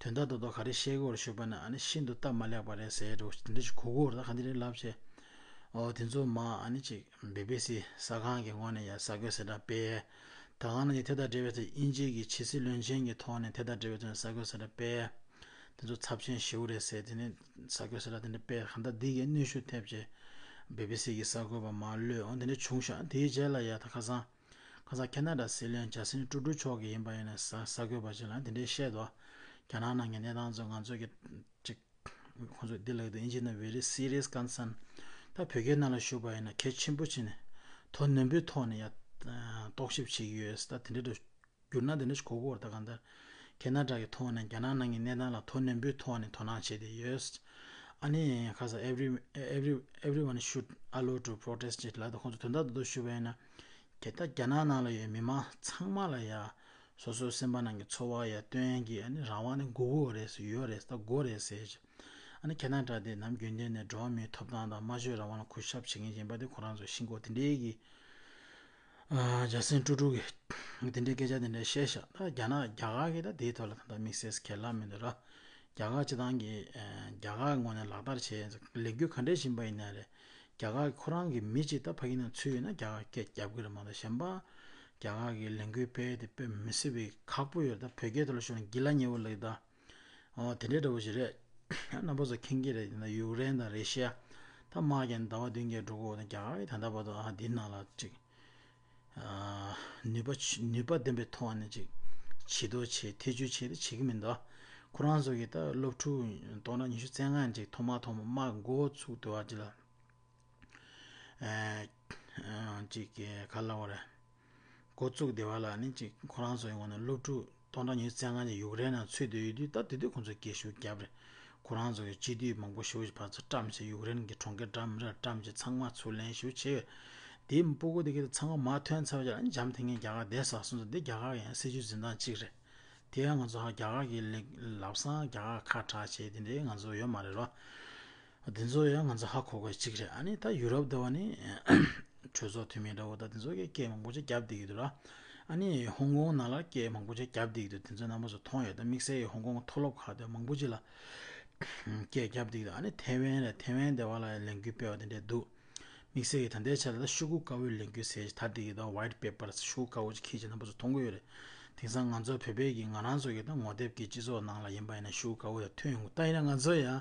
དོན་དག་རྡོག་རྡོག་ག་རེ་བཤད་ཀྱི་ཡོད་རེད་ཞུས་པ་ན། ཨ་ནི་ཤིན་ཏུ་སྟབས་མ་ལེགས་པ་རེད་ཟེར་འདྲ་བོ་དེ་འདྲ་ཞིག་གོ་གི་ཡོད་རེད། ད་ག་འདི་རེད་ལབ་བྱས། ཨོ་དེ་ཚོ་མར་ཨ་ནི་ཅིག་བི་བི་སི་གསར་ཁང་གི་ངོས་ནས་ཡང་གསར་འགོད་གསལ་བསྒྲགས་སྤེལ། ད་ག་ནང་བཞིན་དེ་དང་འབྲེལ་བའི་ཐོག་དབྱིན་ཇི་གི་ཕྱི་སྲིད་བློན་ཆེན་གྱི་ཐོག་ནས་དེ་དང་འབྲེལ་བའི་ཐོག་ནས་གསར་འགོད་གསལ་བསྒྲགས་སྤེལ། དེ་ཚོ་ཚབས་ཆེན་ཞེ་པོ་རེད་ཟེར། དེ་ནས་གསར་འགོད་གསལ་བསྒྲགས་དེ་འདྲ་སྤེལ། གང་ལྟར་འདི་གའི་གནོན་ཤུགས་ཐེབས་བྱས་བི་བི་སི་གི་གསར་འགོད་པ་མར་གློད། འོ་དེ་འདྲ་བྱུང་ཤག་དེའི་རྗེས་ལ་ཡ་ད་ཁ་སང་ཁ་སང་ཁེ་ན་ཌ་སྲིད་བློན་ཇ་སིན་ཀྲུ་ཀྲུ་མཆོག་གིས་ཡིན་པ་ཡིན་ན་གསར་གསར་འགོད་པ་ཅིག་ལ་དེ་འདྲའི་བཤད་འདུག་རྒྱ་ནག་ནང་གི་གནས་སྟངས་ཚོ་ང་ཚོ་གི་ཅིག་ཁོང་ཚོས་འདི་ལབ་ཀྱི་འདུག་དབྱིན་ཇི་ནང་very serious concern། ད་བོད་སྐད་ནང་ལ་ཞུས་པ་ཡིན་ན་གལ་ཆེན་པོ་བྱས་ནས་དོ་ནན་པོའི་ཐོག་ནས་ཡ་རྟོག་ཞིབ་བྱེད་ཀྱི་ཡོད། ད་དེ་འདྲ་འདྲ་བསྒྱུར་ན་དེ་འདྲ་ཞིག་གོ་གི་ཡོད་རེད། ད་གང་ལྟར་ཁེ་ན་ཌ་གི་ཐོག་ནས་རྒྱ་ནག་ནང་གི་གནས་སྟངས་ལ་དོ་ནན་པོའི་ཐོག་ནས་དོ་སྣང་བྱས་ཏེ་ཡོད། ཨ་ནི་ཁ་ས་every every everyone should allow to protest ཅེས་ལབ་དུས། ཁོང་ཚོ་དོན་དག་རྡོག་རྡོག་ཞུས་པ་ཡིན་ན། དེ་ལྟར་རྒྱ་ནག་ནང་ལ་ཡོད་མི་མང་ཚང་མ་ལ་ཡ་སོ་སོའི་སེམས་པ་ནང་གི་ཚོར་བ་ཡ་སྟོན་གྱི་ཨ་ནི་རང་དབང་ནི་དགོས་ཀྱི་རེད་ཟེར། ཡོད་རེད། ད་དགོས་རེད་ཟེར། ཨ་ནི་ཁེ་ན་ཌ་དེ་ནམ་རྒྱུན་ལྡན་ནས་འགྲོ་བ་མིའི་ཐོབ་ཐང་དང་སྨྲ་བརྗོད་རང་དབང་ལ་གུས་ཞབས་བྱེད་མཁན་ཡིན་པ་དེ་ཁོ་རང་ཚོ་ཤེས་དགོས། དེ་འདྲའི་གི་ཨ་ཇ་སིན་ཀྲུ་ཀྲུ་གིས་དེ་འདྲའི་སྐད་ཆ་དེ་འདྲ་བཤད་ཤག་ད་རྒྱ་ནག་རྒྱ་གར་གིས་ད་དེའི་ཐོག་ལ་ད་ལྟ་དམིགས་བསལ་གྱི་གལ་ལ་མི་འདུག་ར། རྒྱ་གར་སྤྱི་བཏང་གི་ཨ་རྒྱ་གར་ངོས་ནས་ལག་བསྟར་བྱས་ལས་འགུལ་ག་འདྲས་ཕྱིན་པ་ཡིན་ན་རེད། རྒྱ་གར་ཁོ་རང་གི་མི་གཅིག་ད་ཕ་གི་ནང་ཚུད་ཡོད་ན་རྒྱ་གར་སྐད་རྒྱབ་ཀྱི་རེད་མ་གཏོགས། གཞན་པ་རྒྱ་གར་གི་ལས་འགུལ་སྤེལ་དེ་དཔེ་མི་སྲིད་པའི་ཁག་པོ་ཡོད་རེད། ད་བོད་སྐད་ཐོག་ལ་ཞུས་ན་སྒྱིད་ལ་ཉེ་བོ་ལབ་ཀྱི་ད། ཨོ་དེ་འདྲའི་འདྲ་བོ་ཞིག་རེད། རྣམ་པ་ཚོ་མཁྱེན་གྱི་རེད། ཡིན་ན་ཡུཀ་རེན་དང་རེ་ཤི་ཡ། ད་དམག་རྒྱག་ནས་ཟླ་བ་བདུན་བརྒྱད་འགྲོ་གི་ཡོད་ན། རྒྱ་གར་གྱིས་ད་ལྟ་བར་དུ་ཨ་འདི་ནང་ལ་ཅིག་ཨ་ནུས་པ་ཆེ་ནུས་པ་ལྡན་པའི་ཐོག་ནས་ཅིག་བྱེད་དོ་བྱེད་ཐེ་བྱུས་བྱེད་དེ་བྱེད་ཀྱི་མི་འདུག་ཁོ་རང་ཚོ་གིས་ད་སློབ་ཕྲུག་སྟོང་ཕྲག་ཉི་ཤུ་རྩ་ལྔ་ཅིག་ཐོག་མ་ཐོག་མ་དམག་འགོ་ཚུགས་དུས་བ་ཅིག་ལ། ཨ་ཨ་ཅིག་ག་ལབ་དགོས་རེད། འགོ་བཙུགས་དེ་བ་ལ་ནི་ཅིག་ཁོ་རང་ཚོ་ཡོང་ན་སློབ་ཕྲུག་སྟོང་ཕྲག་ཉི་ཤུ་རྩ་ལྔ་ཅིག་ཡུཀ་རེན་ནང་ཚུད་བསྡད་ཡོད་དུས། ད་དེ་དུས་ཁོང་ཚོས་སྐད་ཤུགས་བརྒྱབ་རེད། ཁོ་རང་ཚོ་གི་སྤྱི་འཐུས་མང་པོ་ཞེ་པོ་ཅིག་ཕར་ཚུར་བཀྲམ་བྱས། ཡུཀ་རེན་གྱི་གྲོང་ཁྱེར་འདྲ་མི་འདྲ་བཀྲམ་བྱས། ཚང་མ་ཚུར་ལེན་ཞེ་པོ་བྱས་ཡོད། དེའི་སྤུ་གུ་དེ་གི་ཚང་མ་མར་ཐོན་ཚར་བ་ཅིག་ལ་ནི་འཇམ་ཐིང་ངེ་རྒྱ་གར་བསྡད་ས་སོང་ཙང་། འདི་རྒྱ་གར་གི་ཡང་སྲིད་བྱུས་འཛིན་སྟངས་གཅིག་རེད། དེ་ཡང་ང་ཚོ་ཧ་རྒྱ་གར་གྱི་ལེགས་ལབ་སང་རྒྱ་གར་ཁ་གྲག་བྱས་དེ་འདྲའི་ང་ཚོ་ཡོད་མ་རེད་རོ། དེ་ཚོ་ཡང་ང་ཚོ་ཧ་གོ་དགོས་གཅིག་རེད། ཨ་ནི་ད་ཡུ་རོབ་དེ་བ་ནི་གྲོས་ཚོགས་འཐུས་མི་འདྲ་བོ་ད་དེ་ཚོ་གིས་སྐད་མང་པོ་ཅིག་བརྒྱབ་བསྡད་ཀྱི་འདུག་ར། ཨ་ནི་ཧོང་ཀོང་ནང་ལ་སྐད་མང་པོ་ཅིག་བརྒྱབ་བསྡད་ཀྱི་འདུག་དེ་ཚོ་རྣམ་པ་ཚོ་མཐོང་ཡོད། ད་དམིགས་བསལ་གྱི་ཧོང་ཀོང་མཐོ་སློབ་ཁག་དེ་མང་པོ་ཅིག་ལ་སྐད་བརྒྱབ་བསྡད་ཀྱི་འདུག་ཨ་ནི་ཐེ་ཝན་རེད། ཐེ་ཝན་དེ་བ་ལ་ལས་འགུལ་སྤེལ་བ་དེ་འདྲས་འདུག་དམིགས་བསལ་གྱི་ད་ལྟའི་ཆ་ལ་ད་ཤོག་གུ་དཀར་པོའི་ལས་འགུལ་ཟེར་ཞིག་དར་བསྡད་ཀྱི་འདུག White Paper ཤོག་གུ་དཀར་པོ་ཅིག་འཁྱེར་བྱས་རྣམ་པ་ཚོ་མཐོང་གི་ཡོད་རེད། དེང་སང་ང་ཚོ་བོད་པའི་གི་ང་རང་ཚོ་གི་ད་ངོ་དེབ་ཀྱི་སྤྱི་ཚོགས་ནང་ལ་ཡིན་པ་ཡིན་ན་ཤོག་གུ་དཀར་པོ་དེ་ཐོན་ཡོང་གི། ད་ཡིན་ན་ང་ཚོ་ཡང་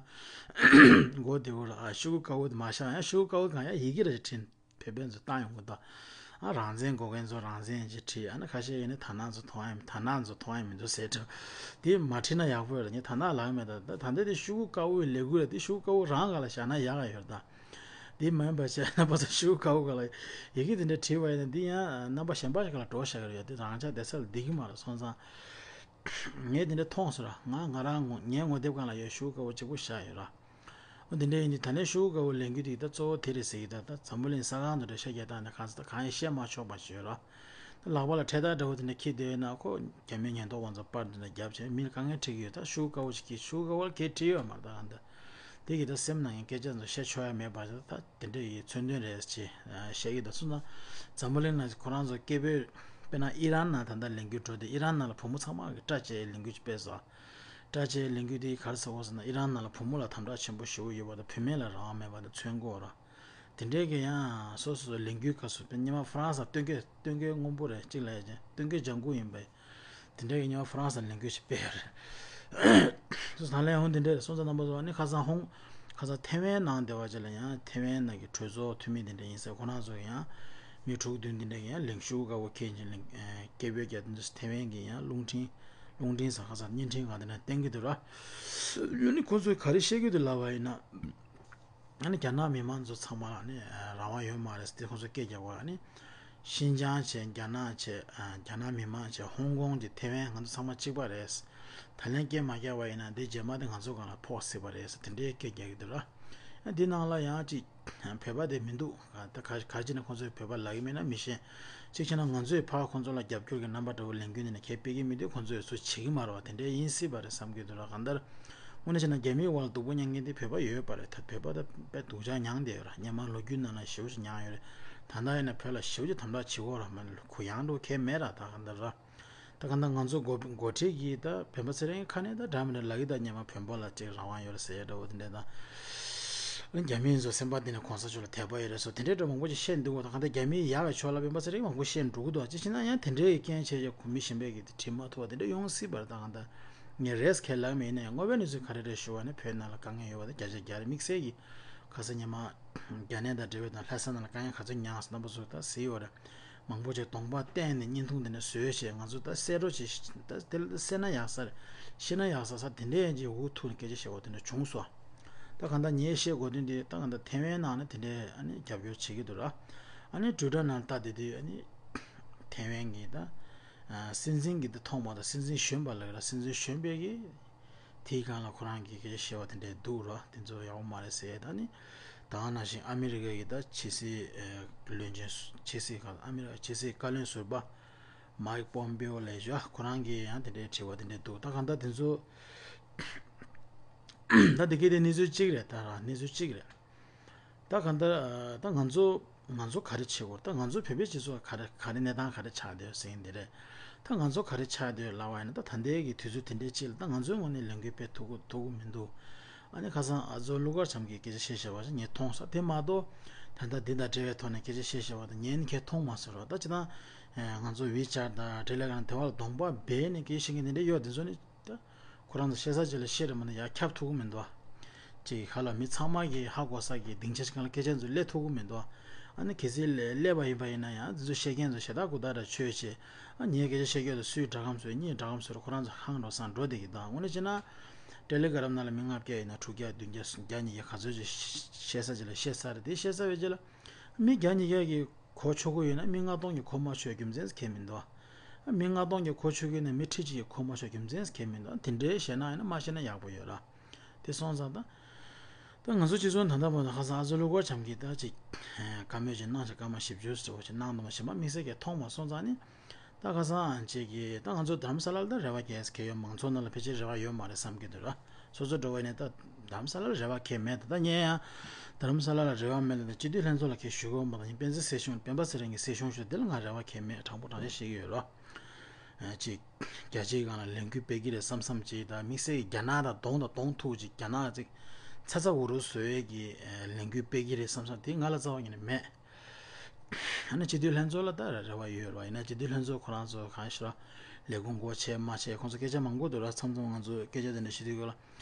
མགོ་བདེ་པོ་ལ་ཨ་ཤོག་གུ་དཀར་པོ་དེ་མ་བཞག་ཡང་ཤོག་གུ་དཀར་པོ་གང་ཡང་ཡི་གེ་རེ་བྲིས་བོད་པའི་ཚོ་བཏང་ཡོང་གི་འདུག་ཨ་རང་བཙན་དགོས་མཁན་ཚོ་རང་བཙན་ཅེས་བྲིས། ཨ་ནི་ཁ་ཤས་ཡིན་ན་དར་ནག་ཚོ་མཐོང་ཡ་མི་དར་ནག་ཚོ་མཐོང་ཡ་མི་འདུག་ཟེར་འགྲོ། དེ་མ་བྲིས་ན་ཡག་པོ་ཡོད་རེད། ངས་དར་ནག་ལབ་མེད། ད་ད་ད་ལྟ་དེ་ཤོག་གུ་དཀར་པོའི་ལས་འགུལ་རེད། དེ་ཤོག་གུ་དཀར་པོ་རང་སྒང་ལ་བཞག་ན་ཡག་ག་ཡོད་རེད་ད། འདི་མ་ཡིན་པ་བྱས་རྣམ་པ་ཚོ་ཤོག་གུ་དཀར་པོ་སྒང་ལ་ཡི་གེ་དེ་འདྲ་བྲིས་པ་ཡིན་ན། འདི་ཡང་རྣམ་པ་གཞན་པ་ཞིག་ལ་འགྲོ་བཞག་གི་རེད། དེ་རང་ཅག་བསྡད་ས་ལ་བསྡད་ཀྱི་མ་རེད། སོང་ཙང་ངས་དེ་འདྲ་མཐོང་སོང་ར། ང་ང་རང་ངོ་ངའི་ངོ་དེབ་སྒང་ལ་ཡོད། ཤོག་གུ་དཀར་པོ་གཅིག་པོ་བཞག་ཡོད་ར། འོ་དེ་འདྲ་ཡིན་དུས་ད་ལན་ཤོག་གུ་དཀར་པོ་ལས་འགུལ་དེ་ད་གཙོ་བོ་དེ་རེད་ཟེར་གྱི་འདུག་ད་འཛམ་བུ་གླིང་ས་སྒང་དུ་འདྲ་བཤད་རྒྱག་སྟངས་ནི་གང་ཟེར་ད་གང་ཡང་བཤད་མ་ཆོག་པ་ཞིག་ཡོད་ར། ད་ལག་པ་ལ་འཕྲེད་དར་འདྲ་བོ་དེ་འདྲ་འཁྱེར་བསྡད་ཡོད་ན་ཁོ་རྒྱ་མིའི་ཉེན་རྟོག་པ་ཚོ་པར་འདི་འདྲ་བརྒྱབ་བྱས་མི་ལ་དཀའ་ངལ་འཕྲད་ཀྱི་ཡོད། ད་ཤོག་གུ་དཀར་པོ་ཞིག་གིས་ཤོག་གུ་དཀར་པོ་ལ་གས་བྲིས་ཡོད་མ་རེད། ད་གང་ལྟར་དེ་གི་ད་སེམས་ནང་ཡང་སྐད་ཆ་ཚོ་བཤད་ཆོག་ཡ་མེད་པ་ད་དེ་འདྲ་ཡི་མཚོན་དོན་རེད་ཅེས་བཤད་ཀྱི་འདུག་སོང་ཙང་འཛམ་བུ་གླིང་ནང་ཁོ་རང་ཚོ་སྐད་འབོད་དཔེར་ན་ཨི་རན་ནང་ད་ལྟ་ལས་འགུལ་འགྲོ་དེ། ཨི་རན་ནང་ལ་བུ་མོ་ཚང་མ་གི་སྐྲ་བཅད་ལས་འགུལ་ཅིག་སྤེལ་སོང་། སྐྲ་བཅད་ལས་འགུལ་དེ་ག་རེ་ཟེར་དགོས་ཟེར་ན། ཨི་རན་ནང་ལ་བུ་མོ་ལ་དམ་དྲག་ཆེན་པོ་ཞེ་པོ་ཡོད་པ་དང་། བུད་མེད་ལ་རང་དབང་མེད་པ་དང་། ཚོན་སྐྱེས་ར། དེ་འདྲའི་གི་ཡང་སོ་སོ་སོ་ལས་འགུལ་སྐབས་སུ་དཔེར་སྔོན་མ་ཧྥ་རན་སི་སྟོན་སྐད་སྟོན་སྐད་སྔོན་པོ་རེད་གཅིག་ལ་ཡ་ཅན་སྟོན་སྐད་ལྗང་གུ་ཡིན་པས། དེ་འདྲའི་གི་སྔོན་མ་ཧྥ་རན་སི་ལས་འགུལ་ཞིག་སྤེལ་ཡོད་རེད། སོ་ད་ལན་འོང་དེ་འདྲའི་སོང་ཙང་རྣམ་པ་ཚོ་ནི་ཁ་སང་ཧོང་ཁ་སང་ཐེ་ཝན་ནང་དེ་བ་ཅིག་ལ་ཡང་ཐེ་ཝན་ནང་གི་གྲོས་ཚོགས་འཐུས་མི་དེ་འདྲ་ཡིན་ས། ཁོ་རང་ཚོ་གི་ཡང་མི་དྲུག་བདུན་དེ་འདྲ་གི་ཡང་ལས་ཤོག་གུ་དཀར་པོ་འཁྱེར་བྱས་ལས་སྐད་འབོད་རྒྱག་དེ་འདྲ་ཐེ་ཝན་གི་ཡང་རླུང་འཕྲིན་རླུང་འཕྲིན་ས་ཁ་སང་བརྙན་འཕྲིན་སྒང་དེ་ན་བསྟན་གྱི་འདུག་ར། ཡོད་ནི་ཁོ་ཚོས་ག་རེ་བཤད་ཀྱི་འདུག་ལབ་པ་ཡིན་ན། ཨ་ནི་རྒྱ་ནག་མི་མང་ཚོ་ཚང་མ་ལ་ནི་རང་དབང་ཡོད་མ་རེད་ཟེར་ཏེ་ཁོང་ཚོ་སྐད་རྒྱག་པ། ཨ་ནི་ཤིན་ཅང་བྱས། རྒྱ་ནག་བྱས། རྒྱ་ནག་མི་མང་བྱས། ཧོང་ཀོང་གི་ཐེ་ཝན་ང་ཚོ་ཚང་མ་གཅིག་པ་རེད། ད་ལན་སྐད་མ་རྒྱག་པ་ཡིན་ན་འདི་རྗེས་མ་དེ་ང་ཚོ་སྒང་ལ་ཕོག་སྲིད་པ་རེད་ཟེར་དེ་འདྲའི་སྐད་རྒྱག་གི་འདུག་ར། ཨ་འདི་ནང་ལ་ཡང་ཅིག་བོད་པ་དེ་མི་འདུག་ད་ག་ག་ཅི་ན་ཁོང་ཚོས་བོད་པ་ལབ་ཀྱི་མེད་ན་མི་ཤེས། གཅིག་བྱས་ན་ང་ཚོས་ཕར་ཁོང་ཚོ་ལ་རྒྱབ་སྐྱོར་གྱི་རྣམ་པ་འདྲ་བོ་ལེན་རྒྱུ་ནི་ནི་གལ་སྤེལ་གྱི་མི་འདུག་ཁོང་ཚོས་ཚུར་བྱེད་ཀྱི་མ་རེད་པ། དེ་འདྲའི་ཡིན་སྲིད་པ་རེད་བསམ་གྱི་འདུག་ར། གང་ལྟར་དངོས་གནས་བྱས་ན་རྒྱ་མིའི་འོག་ལ་སྡུག་པོ་མྱངས་མཁན་དེ་བོད་པ་ཡོད་པ་རེད། ད་བོད་པ་ད་དཔེ་སྡུག་ཅག་མྱངས་བསྡད་ཡོད་ར། སྔོན་མ་ལོ་རྒྱུས་ནང་ལ་ཞེ་པོ་ཅིག་མྱངས་ཡོད་རེད། ད་ལྟ་ཡིན་ན་བོད་ལ་ཞེ་པོ་ཅིག་དམ་དྲག་བྱེད་ཀྱི་ཡོད་ར། མ་ནི་གུ་ཡངས་འགྲོ་གལ་མེད་ར། ད་གང་ལྟར་ར། ད་གང་ལྟར་ང་ཚོ་འགོ་འགོ་ཁྲིད་ཀྱིས་ད་བོད་པ་ཚེ་རིང་ཁ་ནས་ད་འདྲ་མི་འདྲ་ལབ་ཀྱི། ད་སྔོན་མ་བོད་པ་ལ་ཅིག་རང་དབང་ཡོད་རེད་ཟེར་ཡ་འདྲ་བོ་དེ་འདྲ་ད། རྒྱ་མིའི་ཚོ་སེམས་པ་འདི་ནས་གོང་ས་མཆོག་ལ་དད་པ་ཡོད་རེད་ཟེར་དེ་འདྲའི་འདྲ་མང་པོ་ཅིག་བཤད་འདུག་གོ་ད་གང་ལྟར་རྒྱ་མིའི་ཡག་གི་ཕྱོགས་ལ་སྤེན་པ་ཚེ་རིང་མང་པོ་བཤད་འགྲོ་གི་འདུག་ཅི་ཕྱིན་ན་ཡང་དེ་འདྲའི་རྐྱེན་བྱས་རྗེས་གོ་མི་གཞན་པས་ཀྱི་དེ་བྲིས་མ་ཐུབ་པ་དེ་འདྲ་ཡོང་སྲིད་པ་རེད། ད་གང་ལྟར་ངས་རེས་ཁས་ལེན་མེད་ཡིན་ན་ཡང་དངོས་པོའི་གནས་ཚུལ་ག་རེ་རེད་ཞུ་བ་ནི་བོད་ནང་ལ་དཀའ་ངལ་ཡོད་པ་དེ་བརྒྱ་ཆ་བརྒྱ་རེད། དམིགས་བསལ་གྱི་ཁ་སང་ཉི་མ་རྒྱ་ནད་དང་འབྲེལ་བའི་དང་ལྷ་ས་ནང་ལ་དཀའ་ངལ་ག་ཚོད་མྱངས་སོང་རྣམ་པ་ཚོ་ད་གཟིགས་ཡོད་རེད། མང་པོ་ཅིག་གདོང་པ་བསྟན་ནས་བརྙན་ཐུང་དེ་འདྲ་བཟོས་བྱས་ང་ཚོ་ད་གསལ་སྒྲོག་བྱས། ད་དེ་ལ་གསལ་ན་ཡག་ས་རེད། ཤེས་ན་ཡག་ས་ས་དེ་འདྲའི་ཡན་ཆད་འུ་ཐུག་ནས་སྐད་ཆ་བཤད་པ་དེ་འདྲ་བྱུང་སོང་། ད་གང་ལྟར་ངས་བཤད་དགོས་དོན་དེ་ད་གང་ལྟར་ཐེ་ཝན་ནང་ནས་དེ་འདྲའི་ཨ་ནི་རྒྱབ་སྐྱོར་བྱེད་ཀྱི་འདུག་ར། ཨ་ནི་ཊུའི་ཊར་ནང་ལྟ་དེ་དུས་ཨ་ནི་ཐེ་ཝན་གྱི་ད་སྲིད་འཛིན་གྱི་ད་ཐོག་མ་ད་སྲིད་འཛིན་གཞོན་པ་ལ་ར། སྲིད་འཛིན་གཞོན་པའི་གི་དེའི་སྒང་ལ་ཁོ་རང་གིས་སྐད་ཆ་བཤད་པ་དེ་འདྲས་འདུག་ར། དེ་ཚོ་ཡག་པོ་མ་རེད་ཟེར། ད་ནི་ད་ག་ནང་བཞིན་ཨ་མི་རི་ཀ་གི་ད་ཕྱི་སྲིད་བློན་ཆེན་ཕྱི་སྲིད་ཁང་ཨ་མི་རི་ཀ་ཕྱི་སྲིད་བཀའ་བློན་ཟུར་པ་མའིག་པོམ་པེའོ་ལབ་ཡ་ཅིག་ཁོ་རང་གིས་ཡང་དེ་འདྲའི་དྲི་བ་དེ་འདྲས་འདུག་ད་གང་ལྟར་དེ་ཚོ་ད་དེ་གའི་དེ་གནས་ཚུལ་གཅིག་རེད། ད་ར་གནས་ཚུལ་གཅིག་རེད། ད་གང་ལྟར་ད་ང་ཚོ་ང་ཚོ་ག་རེ་བྱེད་དགོས། ད་ང་ཚོ་བོད་པའི་སྤྱི་ཚོགས་ག་རེ་ག་རེ་གནས་སྟངས་ག་རེ་ཆགས་བསྡད་ཡོད་ཟེར་མཁན་དེ་རེད། ད་ང་ཚོ་ག་རེ་ཆགས་བསྡད་ཡོད་ལབ་པ་ཡིན་ན། ད་ད་ལྟའི་གི་དུས་ཚོད་དེ་འདྲའི་ཅིག་ལ་ད་ང་ཚོའི་ངོས་ནས་ལས་འགུལ་སྤེལ་ཐུབ་ཀྱི་ཐུབ་ཀྱི་མི་འདུག་ཨ་ནི་ཁ་སང་ཨ་ཛོ་ཀླུ་མཁར་བྱམས་ཀྱིས་སྐད་ཆ་བཤད་བཞག་པ་ཞིག་ངས་མཐོང་སོང་། དེ་མ་གཏོགས་ད་ལྟ་འདི་དང་འབྲེལ་བའི་ཐོག་ནས་སྐད་ཆ་བཤད་བཞག་པ་དང་ངས་ནི་གས་མཐོང་མ་སོང་རོགས། ད་ཅི་ད་ང་ཚོ་ཝི་ཆེ་ཊི་དང་ཊེ་ལེ་གྷ་རམ་དེ་བ་ལ་གདོང་པ་སྦས་ནས་སྐད་ཆ་བཤད་མཁན་དེ་འདྲ་ཡོད། དེ་ཚོ་ནི། ད་ཁོ་རང་ཚོ་བཤད་ས་ཅིག་ལ་བཤད་རེད་མ་གཏོགས་ཡར་ཁྱབ་ཐུབ་ཀྱི་མི་འདུག་ཅིག་ཧ་ལ་མི་ཚང་མ་གིས་ཧ་གོ་ས་གི་སྡིངས་ཆ་ཞིག་སྒང་ལ་སྐད་ཆ་ཚོ་སླེབས་ཐུབ་ཀྱི་མི་འདུག་ཨ་ནི་གལ་སྲིད་སླེབས་པ་ཡིན་པ་ཡིན་ན་ཡང་འདི་ཚོ་བཤད་མཁན་ཚོ་ཞེ་དྲག་གུ་དག་འདྲ་ཆོས་བྱེད། ཨ་ངས་སྐད་ཆ་བཤད་རྒྱུ་དང་སུས་སྒྲ་སྒམ་བཟོས་གཉིས་སྒྲ་སྒམ་བཟོས་རེད། ཁོ་རང་ཚོ་ཧང་འགྲོ་སང་འགྲོ་བསྡད་ཀྱི་འདུག་དངོས་གནས་བྱས་ན་ཊེ་ལེ་གྷ་རམ་ནང་ལ་མི་ལྔ་བརྒྱ་ཡིན་ན་དྲུག་བརྒྱ་བདུན་བརྒྱ་བརྒྱ་ཉིས་བརྒྱ་ག་ཚོད་ཅིག་བཤད་ས་ཅིག་ལ་བཤད་ཚར་རེད། དེ་བཤད་ཚར་བའི་རྗེས་ལ་མི་བརྒྱ་ཉིས་བརྒྱ་གིས། གོ་ཆོག་གི་ཡོད་ན་མི་ལྔ་སྟོང་གིས་གོ་མ་ཆོག་རྒྱུ་མཚན་གང་ཡང་མི་འདུག་མི་ལྔ་སྟོང་གིས་གོ་ཆོག་གི་ཡོད་ན་མི་ཁྲི་གཅིག་གིས་གོ་མ་ཆོག་རྒྱུ་མཚན་གང་ཡང་མི་འདུག་དེ་འདྲའི་བཤད་ན་ཡིན་ན་མ་བཤད་ན་ཡག་པོ་ཡོད་ར། དེ་སོང་ཙང་ད། ད་ང་ཚོ་སྤྱི་ཚོགས་ད་ལྟ་བར་དུ་ཁ་སང་ཨ་ཙི་ཀླུ་གར་བྱམས་ཀྱིས་ད་ཅིག་བཀའ་མོལ་ཅིག་གནང་ཞིང་། སྐར་མ་བཞི་བཅུ་ཙམ་ཅིག་གནང་འདུག་མ་གཞན་པ་དམིགས་བསལ་གྱིས་མཐོང་མ་སོང་ཙང་ནི། ད་ཁ་སང་ཅིག་གིས་ད་ང་ཚོ་རྡ་རམ་ས་ལར་ད་རེ་བ་རྒྱག་ས་གང་ཡོད། མང་ཚོགས་ནང་ལ་ཕལ་ཆེར་རེ་བ་ཡོད་མ་རེད་བསམ་གྱི་འདུག་ར། སོ་སོ་འགྲོ་བ་ནས་ད་རྡ་རམ་ས་ལར་རེ་བ་གང་ཡང་མེད། ད་ད་ངས་ཡང་རྡ་རམ་ས་ལ་ལ་རེ་བ་མེད་ལ། ད་སྤྱི་འཐུས་ལྷན་ཚོགས་ལ་གང་ཞུ་དགོས་མ་གཏོགས། ཡིན་པེན་ཙི་སྲིད་གཞུང་། སྤེན་པ་ཚེ་རིང་གི་སྲིད་གཞུང་ཞུ་དེ་ལ་ང་རེ་བ་གང་ཡང་མེད། དྲང་པོ་དྲང་བཞག་བཤད་ཀྱི་ཡོད་ར། ཅིག་རྒྱལ་སྤྱིའི་སྒང་ལ་ལས་འགུལ་སྤེལ་གྱི་རེད་བསམ་བསམ་ཅིག་ད་དམིགས་བསལ་གྱི་རྒྱ་ནག་དང་གདོང་དང་གདོང་ཐུག་ཅིག་རྒྱ་ནག་ཅིག་ཚ་ཚ་འུར་འུར་བཟོ་ཡས་ཀྱི་ལས་འགུལ་སྤེལ་གྱི་རེད་བསམ་བསམ་དེ་ང་ལ་རྩ་བ་ཉིད་ནས་མེད། ཨ་ནི་སྤྱི་འཐུས་ལྷན་ཚོགས་ལ་ད་རེ་བ་ཡོད་རེད་བ། ཡིན་ན་སྤྱི་འཐུས་ལྷན་ཚོགས་ཁོ་རང་ཚོ་གང་ཞིག་ལ་ལས་ཁུངས་སྒོ་ཕྱེ་མ་ཕྱེ་ཁོང་ཚོ་སྐད་ཆ་མང་པོ་འདུག་ར། མཚམས་མཚམས་ང་ཚོ་སྐད་ཆ་དེ་འདྲ་ཞུ་དུས་སྐབས་ལ།